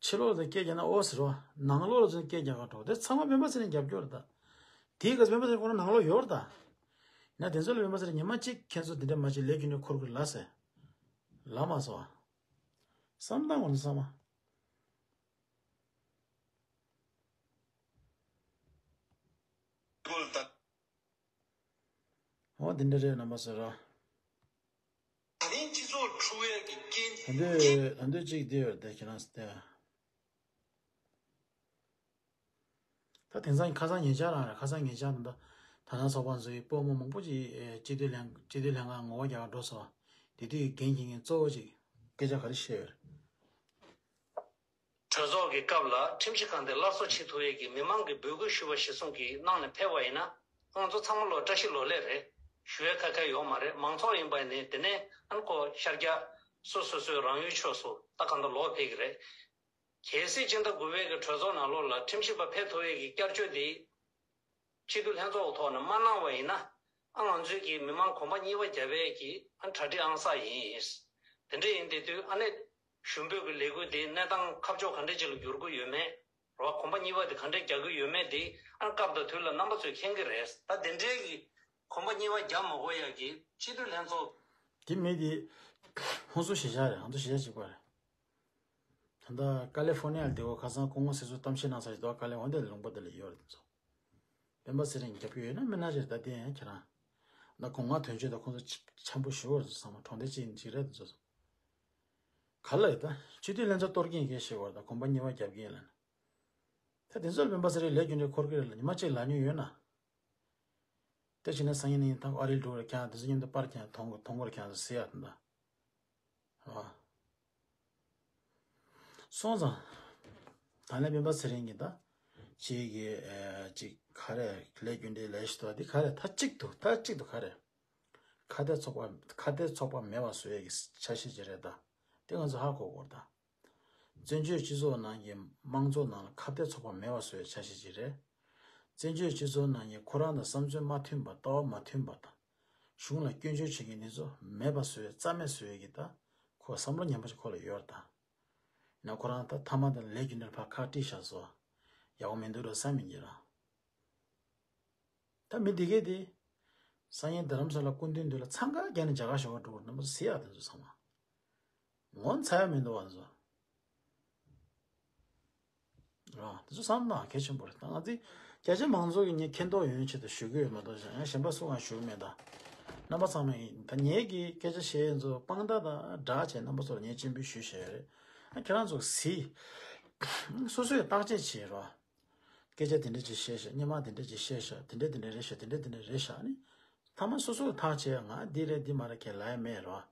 ཕྱི་ལོགས་ལ་སྐད་རྒྱག་ན་ཨོ་ཟེར་བ། ནང་ལོགས་ལ་འཛུལ་ནས་སྐད་རྒྱག་ག་འགྲོ་དེ་ཚང་མ་སྤེན་པ་ཚེ་རིང་རྒྱབ་སྐྱོར་ད། དེའི་སྐབས་སྤེན་པ་ཚེ་རིང་ཁོ་རང་ནང་ལོགས་ཡོད་རེད་ད། ཡིན་ན་དེ་ཚོ་ལ་སྤེན་པ་ཚེ་རིང་ཉི་མ་གཅིག་ཁྱེད་ཚོ་འདི་འདྲ་མ་བྱེད་ལས་རྒྱུ་འབྲས་འཁོར་གི་ལ་ཟེར། ལ་མ་སོང་བ། བསམ་སྟངས་འོ་ན་བསམ་བ། འོ་དེ་འདྲ་རེད་རྣམ་པ་ཚོ་ར། ད་ལན་སྤྱི་ཚོགས་འཁྲུག་ཡས་ཀྱི་རྐྱེན། ད་འདོད་ད་འདོད་ཅིག་འདི་ཡོད་དེ་ཁྱེད་རང་ཟེར་ཏེ། ད་དེང་སང་ཁ་སང་ཉེ་ཆར་རང་རེད། ཁ་སང་ཉེ་ཆར་ད་ལྟ་ད་ནང་ཚོགས་པ་ཚོའི་སྤོ་མོ་མང་པོ་ཅིག་སྤྱི་འཐུས་ལྷན་སྤྱི་འཐུས་ལྷན་ཁང་ངོ་བོ་རྒྱག་ག་འགྲོ་སོང་། དེ་དུས་འགན་འཁྱེར་མཁན་གཙོ་བོ་ཅིག་སྐད་ཆ་ག་རེ་བཤད་ཡོད་རེད། གྲོས་ཚོགས་ཀྱི་སྐབས་ལ་ཁྲིམས་ཞིབ་ཁང་དེ་སླར་གསོ་བྱེད་ཐུབ་ཡས་ཀྱི་མི་མང་གི་འབོད་སྐུལ་ཞུས་པ་གཞིར་བཟུང་གིས་གནང་ནས་ཕེབས་པ་ཡིན་ན་ང་ཚོ་ཚང་མ་ལོ་བཀྲ་ཤིས་ལོ་ལེགས་རེད་ཞུ་ཡས་ཁ་ཁ་ཡོད་མ་རེད། མང་ཚོགས་ཡིན་པ་ཡིན་ནའི་དེ་ནས་ཨ་ནི་ཁོ་ཤར་རྒྱག་སོ་སོ་སོའི་རང་ཡུལ་ཕྱོགས་སུ་ད་གང་ལྟར་ལོག་ཕེབས་ཀྱི་རེད། གལ་སྲིད་སྤྱི་ཟླ་དགུ་པའི་གི་གྲོས་ཚོགས་ནང་ལོགས་ལ་ཁྲིམས་ཞིབ་པ་ཕེབས་ཐུབ་ཡས་ཀྱི་བསྐྱར་བཅོས་དེ། སྤྱི་འཐུས་ལྷན་ཚོགས་ཐོག་ནས་མ་གནང་བ་ཡིན་ན། ཨ་ང་ཚོའི་གི་མི་མང་གོམ་པ་གཉིས་པ་རྒྱབ་ཡས་ཀྱི་ཨ་གྲ་སྒྲིག་ཨང་གསར་ཡིན། དེ་འདྲ་ཡིན་དེ་དུས་ཨ་ནི་ཞུ་འབོད་ཀྱི་ལས་འགུལ་དེ་གནས་སྟངས་ཁ་ཕྱོགས་ག་འདྲ་ཅིག་ལ་འགྱུར་གྱི་ཡོད་མེད། རོ་གོམ་པ་གཉིས་པ་དེ་ག་འདྲ་རྒྱག་གི་ཡོད་མེད་དེ་ཨ་སྐབས་དང་དུས་ལ་རྣམ་པ་ཚོས་མཁྱེན་གྱི་རེད། ད་དེ་འདྲའི་གི་གོམ་པ་གཉིས་པ་རྒྱབ་མ་དགོས་ཡ་གི་སྤྱི་འཐུས་ལྷན་ཚོགས། དེ་མི་དེ་ཧོན་སུ་གཞིས་ཆགས་རེད། ཧོན་སུ་གཞིས་ཆགས་གཅིག་པ་རེད། ད་ལྟ་ཀ་ལི་ཧྥོ་ནི་ཡ་ལ་བསྡད་ཡོད། ཁ་སང་སྐུ་ངོ་སྲིད་ཟུར་གཏམ་བཤད་གནང་ས་ཞིག་འདུག་ཀ་ལི་ཧྥོ་ནི་ཡ་ལུང་པ་དེ་ལ་ཡོད་རེད་དེ་ཚོ། སྤེན་པ་ཚེ་རིང་རྒྱབ་ཀྱི་ཡོད་ན་མིན་ན་རེད། ད་དེ་ཡང་ཁྱེད་རང་། ད་གོང་མ་དོན་གཅོད་དང་ཁོང་ཚོ་འཆམ་པོ་ཞུ་བར་ཚང་མ་གྲོང་སྡེ་གཅིག་གཅིག་རེད་དེ་ཚོ། ག་ལ་ཡོད་ད། སྤྱི་འཐུས་ལྷན་ཚོགས་གཏོར་གྱིན་གལ་ཞེས་བར་དང་གོམ་པ་གཉིས་པ་རྒྱབ་ཀྱིན་ལ། ད་དེ་ཚོ་ལ་སྤེན་པ་ཚེ་རིང་ལས་རྒྱུ་འབྲས་འཁོར་གྱི་རེད་ལ་ཉི་མ་གཅིག་ལ་ཉུང་ཡོད་ན། དེ་བྱས་ན་སང་ཉིན་ནས་ཐང་ཨ་རིའི་འགྲོ་རེ་ཁྱང་དེ་ཚོ་མཉམ་དུ་པར་ཁྱང་མཐོང་གི་མཐོང་གོ་རེ་ཁྱང་དུ་ཟེར་ཡ་དེ་འདྲ། ཨ། སོང་ཙང་། ད་ལན་སྤེན་པ་ཚེ་རིང་གིས་ད། ཅིག་གི་ཨ་ཅིག་ག་རེ་ལས་རྒྱུ་འབྲས་ལས་ཞིག་ཏུ་འདི་ག་རེ་ད་གཅིག་ཏུ་ད་གཅིག་ཏུ་ག་རེ། ཁ་གཏད་ཚོགས་པ་ཁ་གཏད་ཚོགས་པ་མེད་པ་བཟོ་ཡས་ཀྱི་འཆར་གཞི་ཅིག་རེད་ད། དེ་ང་ཚོ་ཧ་གོ་དགོས་ད། བཙན་བྱོལ་སྤྱི་ཚོགས་ནང་གི་དམངས་གཙོ་ནང་ལ་ཁ་གཏད་ཚོགས་པ་མེད་པ་བཟོ་ཡས་འཆར་གཞི་ཅིག་རེད། བཙན་བྱོལ་སྤྱི་ཚོགས་ནང་གི་ཁོ་རང་དང་བསམ་ཚུལ་མ་མཐུན་པ་ལྟ་བ་མ་མཐུན་པ་དང་། གཞུང་ལ་སྐྱོན་བརྗོད་བྱེད་མཁན་དེ་ཚོ་མེད་པ་བཟོ་ཡས་རྩ་མེད་བཟོ་ཡས་ཀྱི་ད། ཁོ་བསམ་བློ་ངན་པ་ཞིག་ཁོ་ལ་ཡོད་རེད་ད། ཡིན་ན་ཁོ་རང་ད་མཐའ་མ་དེ་ལ་ལས་རྒྱུ་འབྲས་ཕར་ཁག་དཀྲིས་བཞག་སོ། ཡག་པོ་མི་འདུག་ར་བསམ་མི་འགྱུར་ར། ད་མི་འདི་གས་དེ། སང་ཉིན་རྡ་རམ་ས་ལ་སྐུ་མདུན་དུ་ལ་འཚང་ཁ་རྒྱག་ནས་མཇལ་ཁ་ཞུ་བར་འགྲོ་བར་རྣམ་པ་ཚོ་ཟེར་ཡག་དེ་ཚོ་ཚང་མ། ངོ་ཚ་ཡ་མི་འདུག་བ་ཚོ། ར་དེ་ཚོ་བསམ་ན་གལ་ཆེན་པོ་རེད། ད་ང་ཚོས་རྒྱ་ཆེ་མང་ཚོགས་ཀྱི་ངས་མཁྱེན་རྟོགས་ཡོང་ཆེད་དུ་ཞུ་གི་ཡོད་མ་གཏོགས་ཡང་གཞན་པ་སུ་གང་ཞུ་གི་མེད་ད། རྣམ་པ་ཚང་མས་ད་ངེད་ཀྱི་སྐད་ཆ་བཤད་ཡོད་ཚོ་དཔང་རྟགས་དང་སྦྲགས་བྱས་རྣམ་པ་ཚོར་ངས་སྤྱན་འབུལ་ཞུས་བཞག་ཡོད་རེད། ཨ་ཁྱེད་རང་ཚོ་གཟིགས། སོ་སོས་བརྟག་དཔྱད་བྱེད་རོགས། སྐད་ཆ་དེ་འདྲ་ཅིག་བཤད་ཤག་སྔོན་མ་དེ་འདྲ་ཅིག་བཤད་ཤག་དེ་འདྲ་དེ་འདྲ་རེད་ཤག་དེ་འདྲ་དེ་འདྲ་རེད་ཤག་ཨ་ནི། ཐ་མ་སོ་སོར་ཐག་བཅད་ང་འདི་རེད་འདི་མ་རེད་ཁྱེད་ལབ་ཡ་མེད་རོ།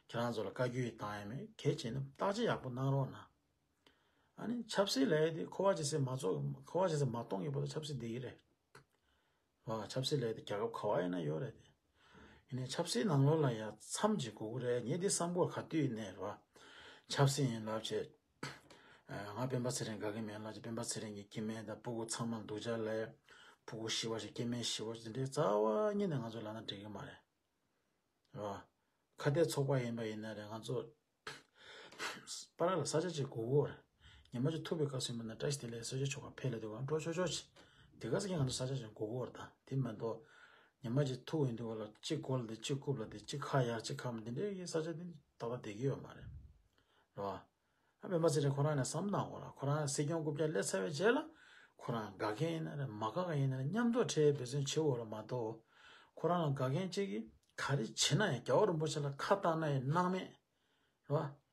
ཁྱེད་རང་ཚོ་ལ་བཀའ་བཀྱོན་བཏང་ཡ་མེད། གལ་ཆེ་ན་བརྟག་དཔྱད་ཡག་པོ་གནང་རོགས་གནང་། ཨ་ནི་ཆབ་སྲིད་ལབ་ཡ་དེ་འཁོར་བ་ཇི་སྲིད་མ་རྫོགས་འཁོར་བ་ཇི་སྲིད་མ་སྟོངས་ཡོད་པ་ད་ཆབ་སྲིད་བསྡད་ཀྱི་རེད། ཨ་ཆབ་སྲིད་ལབ་ཡ་དེ་རྒྱལ་ཁབ་ག་བ་ཡིན་ན་ཡོད་རེད་དེ། ཡིན་ནའི་ཆབ་སྲིད་ནང་ལོགས་ལ་ཡ་མཚམས་ཅིག་དགོས་ཀྱི་རེད། ངས་འདི་བསམ་དགོས་ག་དུས་ཡིན་ནའི་རོ། ཆབ་སྲིད་ཡིན་ལབ་བྱས། ང་སྤེན་པ་ཚེ་རིང་དགའ་གི་མེད་ལབ་ཅིག་སྤེན་པ་ཚེ་རིང་གི་སྐྱེ་དམན་དང་སྤུ་གུ་ཚང་མ་སྡུག་ཅག་ལབ། ཕྲུ་གུ་ཤི་བ་ཞིག་སྐྱེ་དམན་ཤི་བ་ཞིག་འདི་འདྲའི་རྩ་བ་ཉིད་ནས་ང་ཚོ་ལབ་ན་འགྲིག་གི་མ་རེད། རེད་བ། ཁ་གཏད་ཚོགས་པ་ཡིན་པ་ཡིན་ན་རེད། ང་ཚོ་པ་ར་ལ་ས་ཆ་ཅིག་དགོས་ཀྱི་ཡོད་རེད། ཉི་མ་ཅིག་ཐུག་པའི་སྐབས་སུ་ཡིན་པ་ན་བཀྲ་ཤིས་བདེ་ལེགས་གསོལ་ཇ་མཆོད་ཁང་ཕེབས་ལ་འདུག་ག་འགྲོ་ཆོག་ཆོག་ཅིག་དེ་ག་ས་ཀྱང་ང་ཚོ་ས་ཆ་ཅིག་དགོས་ཀྱི་ཡོད་རེད། ད་དེ་མ་གཏོགས་ཉི་མ་ཅིག་ཐུག་ཡོང་དུས་སྐབས་ལ་གཅིག་སྒོ་ལ་དེ་གཅིག་རྐུབ་ལ་དེ་གཅིག་ཁ་ཡར་གཅིག་ཁ་མར་འདི་འདྲའི་ས་ཆ་འདི་ཏག་ཏག་བསྡད་ཀྱི་ཡོད་མ་རེད། རེད་བ། ཨ་སྤེན་པ་ཚེ་རིང་ཁོ་རང་ནས་བསམ་བློ་བཏང་དགོས་ར། ཁོ་རང་སྲིད་སྐྱོང་རྐུབ་བཀྱག་སླེབས་ཚར་བའི་རྗེས་ལ་ཁོ་རང་དགའ་མཁན་ཡིན་ན་རེད། མ་དགའ་མཁན་ཡིན་ན་རེད། མཉམ་དུ་འཕྲད་འབད་བརྩོན་བྱེད་དགོས་ར་མ་གཏོགས། ཁོ་རང་ལ་དགའ་མཁན་གཅིག་གིས་ག་རེ་བྱེད་ན་ཡང་རྒྱལ་བ་རིན་པོ་ཆེ་ལ་ཁ་བཏང་ན་ཡང་སྣང་མེད། རེད་བ།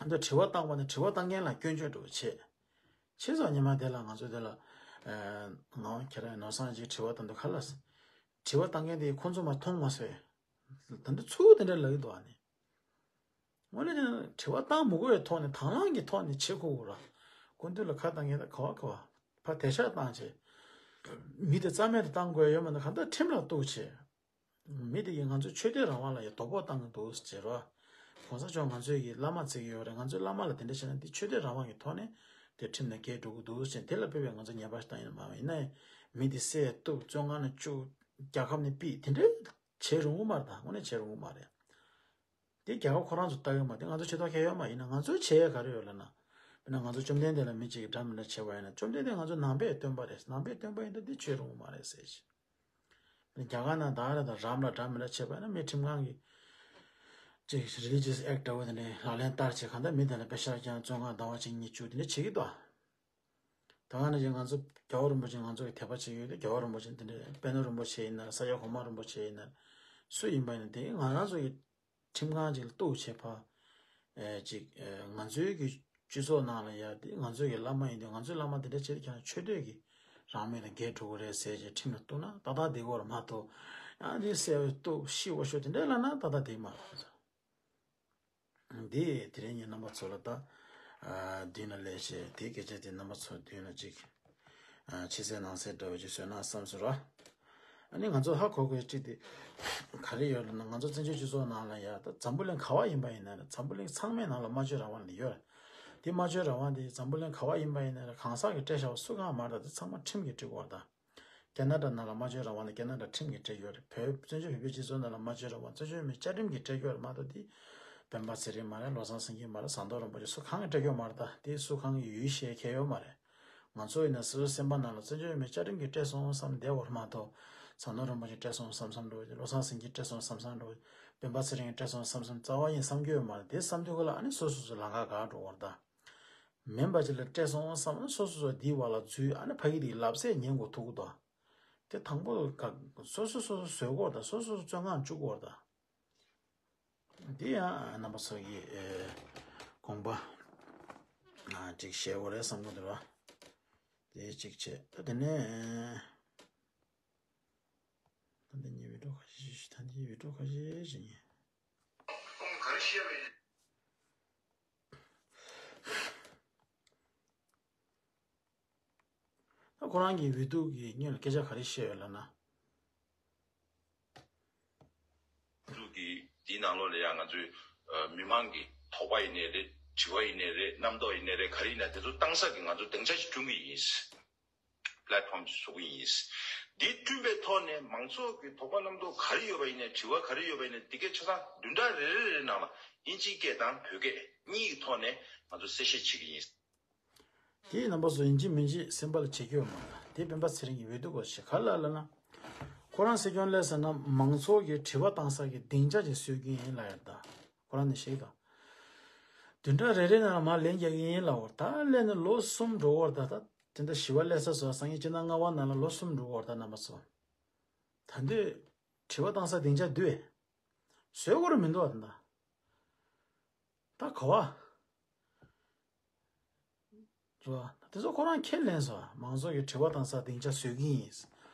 ཨ་འདི་དྲི་བ་བཏང་བ་ནི་དྲི་བ་བཏང་མཁན་ལ་སྐྱོན་བརྗོད་འགྲོ་བྱེད། ཆེ་ཙང་ཉི་མ་དེ་ལ་ང་ཚོ་དེ་ལ་ཨ་ང་ཁྱེད་རང་ནོར་བཟང་གཅིག་དྲི་བ་བཏང་དུས་ག་ལ་དྲི་བ་བཏང་མཁན་དེ་ཁོ་ཚོ་མ་མཐོང་མ་སོང་། ད་འདི་ཚུར་དེ་འདྲ་ལབ་ཀྱི་འདུག་ཨ་ནི། དངོས་གནས་དྲི་བ་བཏང་མི་དགོས་པའི་ཐོག་ནས་དང་བླངས་ཀྱི་ཐོག་ནས་བྱེད་དགོས་ར། སྐུ་མདུན་ལ་ཁ་བཏང་མཁན་ད་ག་བ་ག་བ་ཕ་དེ་ཤག་བཏང་བྱས། མི་དེ་རྩ་མེད་དུ་བཏང་དགོས་ཡོད་མ་ན་གང་ལྟར་ཁྲིམས་ལ་གཏུགས་བྱས། མི་དེ་གིས་ང་ཚོའི་ཆོས་དད་རང་དབང་ལ་ཡང་དོགས་པ་བཏང་གི་འདུག་ཟེར་རོ། གོང་ས་མཆོག་ང་ཚོའི་གི་བླ་མ་བརྩི་གི་ཡོད་རེད། ང་ཚོའི་བླ་མ་ལ་དེ་འདྲ་བྱས་ན་འདི་ཆོས་དད་རང་དབང་གི་ཐོག་ནས་དེ་ཁྲིམས་ནང་འགལ་འགྲོ་གི་འདུག་ཟེར། དེ་ལ་དཔེ་བས་ང་ཚོ་ཉེས་པ་ཞིག་བཏང་ཡིན་ན་མ་ཡིན་ན་ཡང་མི་དེ་བསད་གཏུབ་བཙོན་ཁང་ནང་བཅུག་རྒྱལ་ཁབ་ནས་ཕུད་དེ་འདྲ་བྱེད་རུང་གི་མ་རེད། ད་དངོས་གནས་བྱེད་རུང་གི་མ་རེད། དེ་རྒྱལ་ཁབ་ཁོ་རང་ཚོ་ལྟ་གི་མ་རེད། ང་ཚོ་ཆེ་མཐོང་ཁྱད་ཡོད་མ་ཡིན་ན་ང་ཚོའི་བྱེད་ཡས་ག་རེ་ཡོད་ལབ་ན། དཔེར་ན་ང་ཚོ་བཅོམ་ལྡན་འདས་ལ་མི་གཅིག་གིས་འདྲ་མི་འདྲ་བྱས་པ་ཡིན་ན་བཅོམ་ལྡན་འདས་ང་ཚོ་ནང་པའི་སྟོན་པ་རེད། ནང་པའི་སྟོན་པ་ཡིན་ད་འདི་བྱེད་རུང་གི་མ་རེད་ཟེར་ཞིང་། རྒྱ་གར་ནང་ད་རེ་དང་རམ་ལ་འདྲ་མི་འདྲ་བྱས་པ་ཡིན་ན་མི་ཁྲིམས་ཁང་གིས་ཅིག་Religious Act འདྲ་བོ་དེ་འདྲའི་ལག་ལེན་བསྟར་བྱས་གང་ལྟར་མི་དེ་ལ་དཔེ་ཤར་རྐྱང་བཙོན་ཁང་ཟླ་བ་གཅིག་གཉིས་བཅུག་དེ་འདྲ་བྱེད་ཀྱི་འདུག་ད་ག་ནང་བཞིན་ང་ཚོ་རྒྱལ་བ་རིན་པོ་ཆེ་ང་ཚོ་གི་དད་པ་བྱེད་ཀྱི་ཡོད་དེ་རྒྱལ་བ་རིན་པོ་ཆེ་འདི་འདྲའི་པད་ནོར་རིན་པོ་ཆེ་ཡིན་ན་ས་སྐྱ་གོང་མ་རིན་པོ་ཆེ་ཡིན་ན་སུ་ཡིན་པ་ཡིན་ན་དེ་ང་རང་ཚོ་གི་ཁྲིམས་ཁང་ཅིག་ལ་གཏུག་བྱེད་པ། ཨེ་ཅིག་ཨེ་ང་ཚོའི་གི་སྤྱི་ཚོགས་ནང་ལ་ཡ་དེ་ང་ཚོའི་གི་བླ་མ་ཡིན་དུས་ང་ཚོའི་བླ་མ་དེ་འདྲ་བྱེད་ཀྱང་ཆོས་དད་ཀྱི་རང་མོས་དང་འགལ་འགྲོ་གི་རེད་ཟེར་གྱི་ཁྲིམས་ལ་གཏུག་ན་ཏག་ཏག་བསྡད་ཀྱི་ཡོད་རེད་མ་གཏོགས། ཡང་དེ་བསད་གཏུབ་ཤི་བ་ཤོ་དེ་འདྲ་ལབ་ན་ཏག་ཏག་བསྡད་མ་རེད། འདི་དེ་རིང་ངས་རྣམ་པ་ཚོ་ལ་ད་ཨ་མདུན་ལ་ལས་བྱས་དེ་སྐད་ཆ་དེ་རྣམ་པ་ཚོ་མདུན་ལ་ཅིག་ཨ་ཕྱི་གསལ་ནང་གསལ་འདྲ་བོ་ཅིག་བཟོས་ན་བསམ་སོང་ར། ཨ་ནི་ང་ཚོ་ཧ་གོ་དགོས་གཅིག་དེ་ག་རེ་ཡོད་ལབ་ན་ང་ཚོ་བཙན་བྱོལ་སྤྱི་ཚོགས་ནང་ལ་ཡ་ད་འཛམ་བུ་གླིང་ག་བ་ཡིན་པ་ཡིན་ན་ར་འཛམ་བུ་གླིང་ཚང་མའི་ནང་ལ་སྨྲ་བརྗོད་རང་དབང་ལ་ཡོད་རེད། དེ་སྨྲ་བརྗོད་རང་དབང་དེ་འཛམ་བུ་གླིང་ག་བ་ཡིན་པ་ཡིན་ན་ར་གང་ཟག་གིས་སྤྲད་བཞག་པ་སུ་གང་མ་རེད། ད་དེ་ཚང་མ་ཁྲིམས་ཀྱིས་སྒྲིག་དགོས་རེད་ད། ཁེ་ན་ཌ་ནང་ལ་སྨྲ་བརྗོད་རང་དབང་ལ་ཁེ་ན་ཌ་ཁྲིམས་ཀྱིས་སྤྲད་ཡོད་རེད། བོད་བཙན་བྱོལ་བོད་པའི་སྤྱི་ཚོགས་ནང་ལ་སྨྲ་བརྗོད་རང་དབང་བཙན་བྱོལ་མིའི་བཅའ་ཁྲིམས་ཀྱིས་སྤྲད་ཡོད་རེད་མ་གཏོགས་དེ་སྤེན་པ་ཚེ་རིང་མ་རེད། བློ་བཟང་སེང་གེ་མ་རེད། ཟམ་གདོང་རིན་པོ་ཆེ་སུ་གང་གིས་སྤྲད་ཡོད་མ་རེད། ད་དེ་སུ་གང་གི་ཡུལ་གཞིར་ཁྱེར་ཡོད་མ་རེད། ང་ཚོ་ཡིན་ན་སོ་སོའི་སེམས་པ་ནང་ལ་བཙན་བྱོལ་མིའི་བཅའ་ཁྲིམས་ཀྱིས་སྤྲད་སོང་བསམ་བསྡད་ཡོད་རེད་མ་གཏོགས་ཟམ་གདོང་རིན་པོ་ཆེ་སྤྲད་སོང་བསམ་བསམ་འགྲོ། བློ་བཟང་སེང་གེ་སྤྲད་སོང་བསམ་བསམ་འགྲོ། སྤེན་པ་ཚེ་རིང་གིས་སྤྲད་སོང་བསམ་བསམ་རྩ་བ་ཡིན་བསམ་རྒྱུ་ཡོད་མ་རེད། དེ་བསམ་དུས་ག་ལ་ཨ་ནི་སོ་སོ་སོ་ལམ་ཁ་འགག་འགྲོ་གི་ཡོད་རེད་ད། མིན་པ་ཅིག་ལ་སྤྲད་སོང་བསམ་ན་སོ་སོ་སོ་འདིའི་བར་ལ་འཛུལ། ཨ་ནི་ཕ་གི་དེའི་ལབ་ཚད་ཉན་དགོས་ཐུག་གི་འདུག་དེ་དང་པོ་ག་སོ་སོ་སོ་སོ་བཟོས་དགོས་རེད་ད། སོ་སོ་སོ་བཙོན་ཁང་བཅུག་དགོས་རེད་ད། འདི་ཡང་རྣམ་པ་ཚོ་གི་ཨེ་དགོངས་པ་ཨ་ཅིག་བཞེས་དགོས་རེད་བསམ་གི་འདུག་ར། དེ་གཅིག་བྱས། ད་དེ་ནས་ད་འདི་ཉིད་བི་ཌིའོ་ཁ་ཤས་ཤིག་ད་འདི་བི་ཌིའོ་ཁ་ཤས་ཤིག་ཡིན། ད་ཁོ་རང་གིས་འོས་བསྡུ་གི་སྔོན་ལ་སྐད་ཆ་ག་རེ་བཤད་ཡོད་ལབ་ན། འོས་བསྡུ་གི་དེའི་ནང་ལོགས་ལ་ཡང་ང་ཚོའི་ཨ་མི་མང་གི་དོགས་པ་ཡིན་ནའི་རེད། དྲི་བ་ཡིན་ནའི་རེད། རྣམ་རྟོག་ཡིན་ནའི་རེད། ག་རེ་ཡིན་ན་དེ་ཚོ་བཏང་ས་གི་ང་ཚོ་སྡིངས་ཆ་ཞིག་བསྐྲུན་གི་ཡིན། པེ་ལེ་ཊི་ཕོམ་ཞིག་བཟོ་གི་ཡིན། འདི་བསྐྲུན་པའི་ཐོག་ནས་མང་ཚོགས་ཀྱི་དོགས་པ་རྣམ་རྟོག་ག་རེ་ཡོད་པ་ཡིན་ནའི་དྲི་བ་ག་རེ་ཡོད་པ་ཡིན་ནའི་འདི་གའི་ཆ་ཚང་བདུན་ཕྲག་རེ་རེ་རེ་ནང་ལ་དབྱིན་ཇིའི་སྐད་དང་བོད་སྐད་གཉིས་ཀྱི་ཐོག་ནས་ང་ཚོ་གསལ་བཤད་བྱེད་ཀྱི་ཡིན། དེའི་རྣམ་པ་ཚོ་ཡིན་གཅིག་མིན་གཅིག་སེམས་པ་ལ་བྱེད་རྒྱུ་ཡོད་མ་རེད། དེ་སྤེན་པ་ཚེ་རིང་གི་འོས་བསྡུ་སྐོར་ཞིག་ག་ལ་ལབ་ན། ཁོ་རང་སྲིད་སྐྱོང་སླེབས་ཟེར་ན་མང་ཚོགས་ཀྱི་དྲི་བ་བཏང་ས་གི་སྡིངས་ཆ་ཅིག་བཟོ་གི་ཡིན་ལབ་ཡོད་ད། ཁོ་རང་ནས་བཤད་ཀྱི་འདུག་བདུན་ཕྲག་རེ་རེ་ནང་ལ་མར་ལན་རྒྱག་གི་ཡིན་ལབ་ཡོད་ད། སླེབས་ནས་ལོ་གསུམ་འགྲོ་གི་ཡོད་རེད་ད། ད་དེ་འདྲ་ཞི་བ་ལྷ་ས་བཟོ་སང་ཉིན་སྤྱི་ཟླ་ལྔ་པ་ནང་ལ་ལོ་གསུམ་འགྲོ་གི་ཡོད་རེད་ད་རྣམ་པ་ཚོ། ད་འདོད་དྲི་བ་བཏང་ས་སྡིངས་ཆ་འདུག་བཟོ་དགོས་རེད་མི་འདུག་བ་ད། ད་ག་བ། རེད་བ། དེ་ཚོ་ཁོ་རང་ཁས་ལེན་སོང་། མང་ཚོགས་ཀྱི་དྲི་བ་བཏང་ས་སྡིངས་ཆ་བཟོ་གི་ཡིན།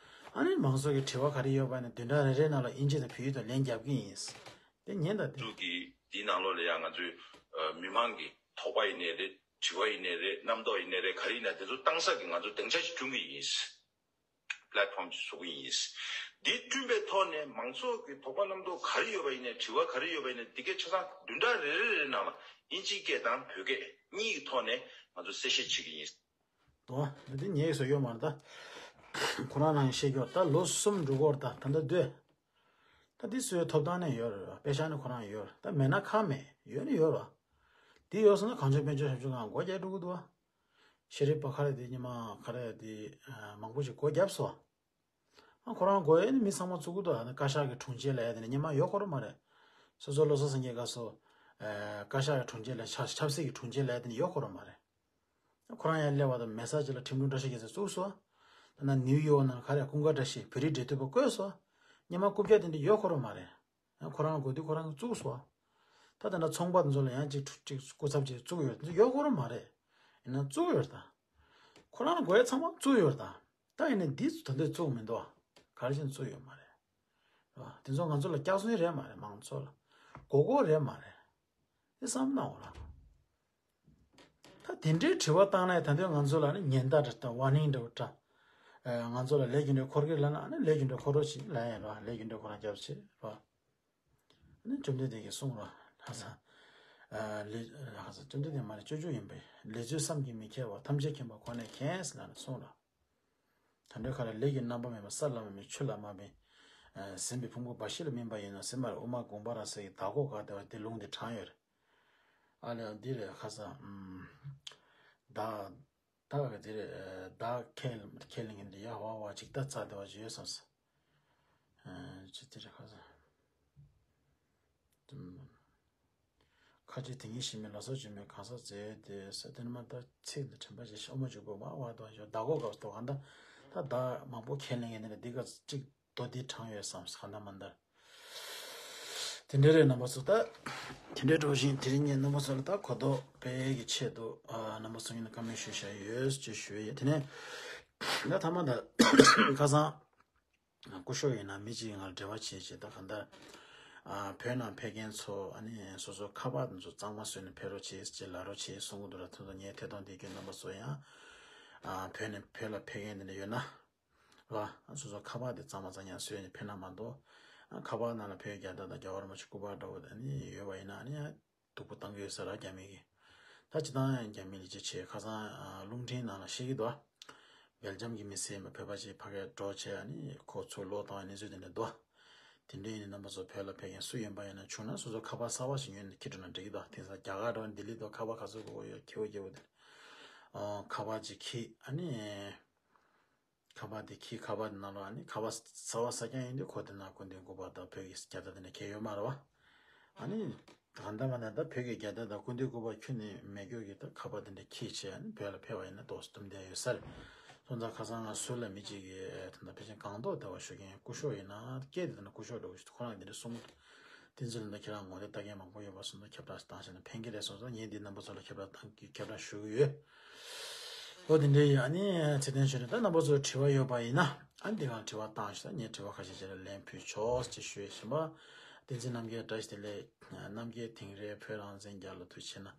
ཨ་ནི་མང་ཚོགས་ཀྱི་དྲི་བ་ག་རེ་ཡོད་པ་ནི་བདུན་ཕྲག་རེ་རེ་ནང་ལ་དབྱིན་ཇི་དང་བོད་ཡིག་ཐོག་ལན་རྒྱབ་གི་ཡིན། དེ་ཉན་ད་དེ། ཚོགས་ཀྱི་དེའི་ནང་ལོགས་ལ་ཡང་ང་ཚོའི་ཨ་མི་མང་གི་དོགས་པ་ཡིན་ནའི་རེད། དྲི་བ་ཡིན་ནའི་རེད། རྣམ་རྟོག་ཡིན་ནའི་རེད། ག་རེ་ཡིན་ན་དེ་ཚོ་བཏང་ས་གི་ང་ཚོ་སྡིངས་ཆ་ཞིག་བསྐྲུན་གི་ཡིན། པེ་ལེ་ཊི་ཕོམ་ཅིག་བཟོ་གི་ཡིན། འདི་བསྐྲུན་པའི་ཐོག་ནས་མང་ཚོགས་ཀྱི་དོགས་པ་རྣམ་རྟོག་ག་རེ་ཡོད་པ་ཡིན་ནའི་དྲི་བ་ག་རེ་ཡོད་པ་ཡིན་ནའི་འདི་གའི་ཆ་ཚང་བདུན་ཕྲག་རེ་རེ་རེ་ནང་ལ་དབྱིན་ཇིའི་སྐད་དང་བོད་སྐད་གཉིས་ཀྱི་ཐོག་ནས་ང་ཚོ་གསལ་བཤད་བྱེད་ཀྱི་ཡིན། དོ། འདི་ངའི་བཟོ་ཡོད་མ་རེད་ད། ཁོ་རང་རང་བཤད་རྒྱུར་ད་ལོ་གསུམ་འགྲོ་གི་ཡོད་རེད། ད་ད་ལྟ་སྡོད། ད་འདི་སུའི་ཐོབ་ཐང་ནས་ཡོད་རེད། པེ་ཤག་ནི་ཁོ་རང་ཡོད་རེད། ད་མེད་ན་ཁག་མེད། ཡོད་ནི་ཡོད་རེད། འདི་ཡོད་སོང་ན་གངས་ལྗོངས་དཔལ་འབྱོར་ཞབས་ཞུ་ཁང་སྒོ་རྒྱག་འགྲོ་གི་འདུག་བ། ཤེས་རིག་པ་ཁ་རེ་འདི་ཉི་མ་ཁ་རེ་འདི་མང་པོ་ཞིག་སྒོ་བརྒྱབ་སོང་། ཨ་ཁོ་རང་སྒོ་ཡས་ནི་མི་ཚང་མ་བཙུགས་གི་འདུག་ཨ་ནི་བཀའ་ཤག་གི་དྲུང་ཆེ་ལབ་ཡ་དེ་ནི་སྔོན་མ་ཡོད་ཁོ་རང་མ་རེད། སོ་སོ་ལོ་གསར་སངས་རྒྱས་སྐབས་སུ་ཨ་བཀའ་ཤག་གི་དྲུང་ཆེ་ལབ་ཆབ་ཆབ་སྲིད་ཀྱི་དྲུང་ཆེ་ལབ་ཡ་དེ་ནི་ཡོད་ཁོ་རང་མ་རེད། ཁོ་རང་ཡར་སླེབས་པ་དང་མེད་ས་ཅིག་ལ་ཁྲིམས་དྲུང་བཀྲ་ཤིས་རྒྱལ་མཚན་བཙུགས་སོང་། ད་ན་ནིའུ་ཡོག་ནང་ག་རེ་ཀུན་དགའ་བཀྲ་ཤིས་བོད་རིགས་འབྲེལ་མཐུད་པ་བསྐོས་སོང་། སྔོན་མ་རྐུབ་བཀྱག་དེ་འདྲ་ཡོད་ཁོ་རང་མ་རེད། ཡང་ཁོ་རང་དགོས་དུས་ཁོ་རང་གིས་བཙུགས་སོང་། ད་དེ་འདྲ་ཚོང་པ་དེ་ཚོ་ལ་ཡང་ཅིག་ཅིག་སྐུ་ཚབ་ཅིག་བཙུགས་ཡོད་དེ་ཡོད་ཁོ་རང་མ་རེད། ཡིན་ན་བཙུགས་ཡོད་ད། ཁོ་རང་ལ་དགོས་ཡ་ཚང་མ་བཙུགས་ཡོད་ད། ད་ཡིན་ན་འདི་ད་འདོད་བཙུགས་མི་འདུག་ག་རེ་བྱས་ནས་བཙུགས་ཡོད་མ་རེད། རེད་བ། དེ་ཚོ་ང་ཚོ་ལ་སྐྱག་རྫུན་རེད་མ་རེད། མང་ཚོགས་ལ་མགོ་སྐོར་རེད་མ་རེད། དེ་བསམ་གནང་འོ་ར། ད་དེ་འདྲའི་དྲི་བ་བཏང་ན་ད་འདོད་ང་ཚོ་ལ་ནི་ཉེན་བརྡ་འདྲ་ད་ཝར་ནིང་འདྲ་བོ་འདྲ། ཨ་ང་ཚོ་ལ་ལས་རྒྱུ་འབྲས་འཁོར་གི་ལབ་ན་ཨ་ནི་ལས་རྒྱུ་འབྲས་འཁོར་རོགས་བྱེད་ལབ་ཡ་རེད་བ། ལས་རྒྱུ་འབྲས་ཁོ་རང་རྒྱབ་བྱེད་རེད་བ། ཨ་ནི་བཅོམ་ལྡན་འདས་ཀྱིས་གསུངས་རོགས་ལྷ་ས། ཨ་ལས་ལྷ་ས་བཅོམ་ལྡན་འདས་མ་རེད། སྤྱོད་འཇུག་ཡིན་པས། ལས་ཚུལ་བསམ་གྱིས་མི་ཁྱབ་པ། ཐམས་ཅད་མཁྱེན་པ་ཁོ་ནས་མཁྱེན་ཟེར་ལབ་ནས་གསུངས་རོགས། ད་འདོད་ཁ་ལ་ལས་ཀྱི་རྣམ་པ་མེད་པ། ས་ལ་མ་མེད་ཆུ་ལ་མ་མེད། ཨ་ཟིན་པའི་ཕུང་པོ་འབའ་ཞིག་ལ་སྨིན་པ་ཡིན་ནོ་ཟེར་མ་རེད། དབུ་མ་དགོངས་པ་རབ་གསལ་གྱི་བདག་གོ་དགའ་བདེ་བ་དེ་ལུང་དེ་དྲངས་ཡོད་རེད། ཨ་ལས་འདི་རེད་ཁ་སང་། ཨམ། བདག་བདག་གི་དེ་རེད། བདག་ཁས་ཁས་ལེན་གྱི་འདི་ཡ་བ་བ་ཅིག་ད་རྩ་བདེ་བ་ཅིག་ཡོད་བསམ་སོང་། ཨ་ཅི་དེ་རེད་ཁ་སང་། ཨམ། ཁ་ཆེ་དེ་ཉིད་ཤེས་མིན་ལ་སོགས་བཅོས་མའི་གང་ཟག་རྫས་ཏེ་ས་དེ་ནི་མ་ད་ཚིག་འདི་དྲན་པ་ཞིག་ཨོ་མ་འཇུག་པོ་མ་བ་དང་ཞོ་བདག་གོ་སྐབས་སུ་གང་ད་ད་བདག་མང་པོ་ཁས་ལེན་གྱི་འདི་ལ་འདི་ག་གཅིག་མདོ་འདི་དྲངས་ཡོད་བསམ་གང་ད་མ་འདར། དེ་འདྲའི་རེད་རྣམ་པ་ཚོ། ད་དེ་འདྲའི་འགྲོ་བཞིན་དེ་རིང་ངས་རྣམ་པ་ཚོ་ལ་ད་གོ་རྟོགས་སྤེལ་གྱི་ཆེད་དུ་ཨ་རྣམ་པ་ཚོ་ཡིན་ན་བཀའ་མོལ་ཞུ་བྱ་ཡོད་ཅེས་ཞུ་ཡས། དེ་ནས་ད་ཐ་མ་ད་ཁ་སང་སྐུ་ཞབས་ཡིན་ན་མི་གཅིག་ང་ལ་འབྲེལ་བ་བྱེད་ཅེས། ད་གང་ལྟར་ཨ་བོད་ནང་ཕེབས་མཁན་ཚོ་ཨ་ནི་སོ་སོ་ཁ་པར་དེ་ཚོ་གཙང་མ་བཟོས་ནས་ཕེབས་རོགས་བྱེད་ཅེས་ལབ་རོགས་བྱེད་གསུང་གི་འདུག་ར། ཐུགས་ཚོ་ངས་ཐད་གཏོང་འདི་བརྒྱུད་རྣམ་པ་ཚོ་ཡང་ཨ་བོད་ནས་བོད་ལ་ཕེབས་མཁན་དེ་འདྲ་ཡོད་ན། ར། སོ་སོ་ཁ་པར་དེ་གཙང་མ་གཙང་རྐྱང་བཟོས་ནས་ཕེབས་ན་མ་གཏོགས། ཨ་ཁ་པར་ནང་ལ་བོད་རྒྱལ་དར་དང་རྒྱལ་བ་རིན་པོ་ཆེ་སྐུ་པར་འདྲ་བོ་དེ་ནི་ཡོད་པ་ཡིན་ན་ནི་སྡུག་པོ་བཏང་གི་ཡོད་ས་ར་རྒྱ་མི་གིས། ད་སྤྱིར་བཏང་ཡང་རྒྱ་མི་ལ་ཅི་བྱེད། ཁ་སང་ཨ་རླུང་འཕྲིན་ནང་ལ་བཤད་ཀྱི་འདུག་ཨ། སྦེལ་ཇམ་གྱི་མི་སེར་ཡིན་པ་བོད་པ་ཅིག་ཕ་གིར་འགྲོ་བྱས་ཨ་ནི་ཁོ་ཚུར་ལོག་བཏང་བའི་གནས་ཚུལ་དེ་འདྲ་འདུག་ཨ། དེ་འདྲ་ཡིན་ན་རྣམ་པ་ཚོ་བོད་ལ་ཕེབས་མཁན་སུ་ཡིན་པ་ཡིན་ན་བྱུང་ན་སོ་སོ་ཁ་པར་གསར་པ་ཞིག་ཉོས་ནས་འཁྱེར་འགྲོ་ན་འགྲིག་གི་འདུག་ཨ། དེང་སང་རྒྱ་གར་འགྲོ་ལྡི་ལི་འགྲོ་ཁ་པར་ག་ཚོད་དགོས་ཡོད་ཁེ་བོ་ཁེ་བོ་དེ། ཨ་ཁ་པར་ཅིག་འཁྱེར་ཨ་ནི། ཁ་པར་དེ་འཁྱེར་ཁ་པར་དེ་ནང་ལོགས་ཨ་ནི་ཁ་པར་གསར་པ་གསར་རྐྱང་ཡིན་དུས་ཁོ་དེ་ནང་སྐུ་མདུན་སྐུ་པར་དང་བོད་ཀྱི་རྒྱལ་དར་དེ་འདྲ་འཁྱེར་ཡོད་མ་རེད་བ། ཨ་ནི་ད་ག་འདྲ་མ་འདྲ་ད་བོད་ཀྱི་རྒྱལ་དར་དང་སྐུ་མདུན་སྐུ་པར་ཁྱོན་ནས་མེད་རྒྱུ་གི་ད་ཁ་པར་དེ་འདྲ་འཁྱེར་བྱས་ཨ་ནི་བོད་ལ་ཕེབས་པ་ཡིན་ན་ཏོག་ཙམ་འདུམ་བསྡད་ཡོད་ས་རེད། སོང་ཙང་ཁ་སང་ང་ཟུར་ལ་མི་གཅིག་གིས་ད་ལྟ་ཕལ་ཆེར་སྒང་ཏོག་ཟླ་བ་ཞུ་མཁན་སྐུ་ཞབས་ཡིན་ན་སྐད་དེ་ད་ནི་སྐུ་ཞབས་འདྲ་བོ་ཞིག་ཁོ་རང་གིས་དེ་འདྲ་གསུངས་འདུག་དེ་ཚོ་ལ་ད་ཁྱེད་རང་ངོ་དེབ་ལྟ་མཁན་མང་པོ་ཡོད་པ་སོང་ཙང་ཁྱབ་བསྒྲགས་བཏང་བྱས་ན་ཕན་གྱི་རེད་སོང་ཙང་ངས་འདི་རྣམ་པ་ཚོ་ལ་ཁྱབ་བསྒྲགས་བཏང་གི་ཁྱབ་བསྒྲགས་ཞུ་གི་ཡོད། ཨོ་དེ་འདྲ་ཡིན། ཨ་ནི་ཚེ་བརྟན་ཆོས་སྒྲོན་ད་རྣམ་པ་ཚོ་དྲི་བ་ཡོད་པ་ཡིན་ན་ཨ་ནི་འདི་གང་དྲི་བ་བཏང་ཞིག་ད་ངས་དྲི་བ་ཁ་ཤས་ཅིག་ལ་ལན་ཕུལ་ཆོག་ཅེས་ཞུ་ཡས་ཡིན་པ། བསྟན་འཛིན་རྣམ་རྒྱལ་བཀྲ་ཤིས་བདེ་ལེགས། རྣམ་རྒྱལ་དིང་རི་བོད་རང་བཙན་རྒྱལ་ལ་ཐུགས་ཆེ་གནང་།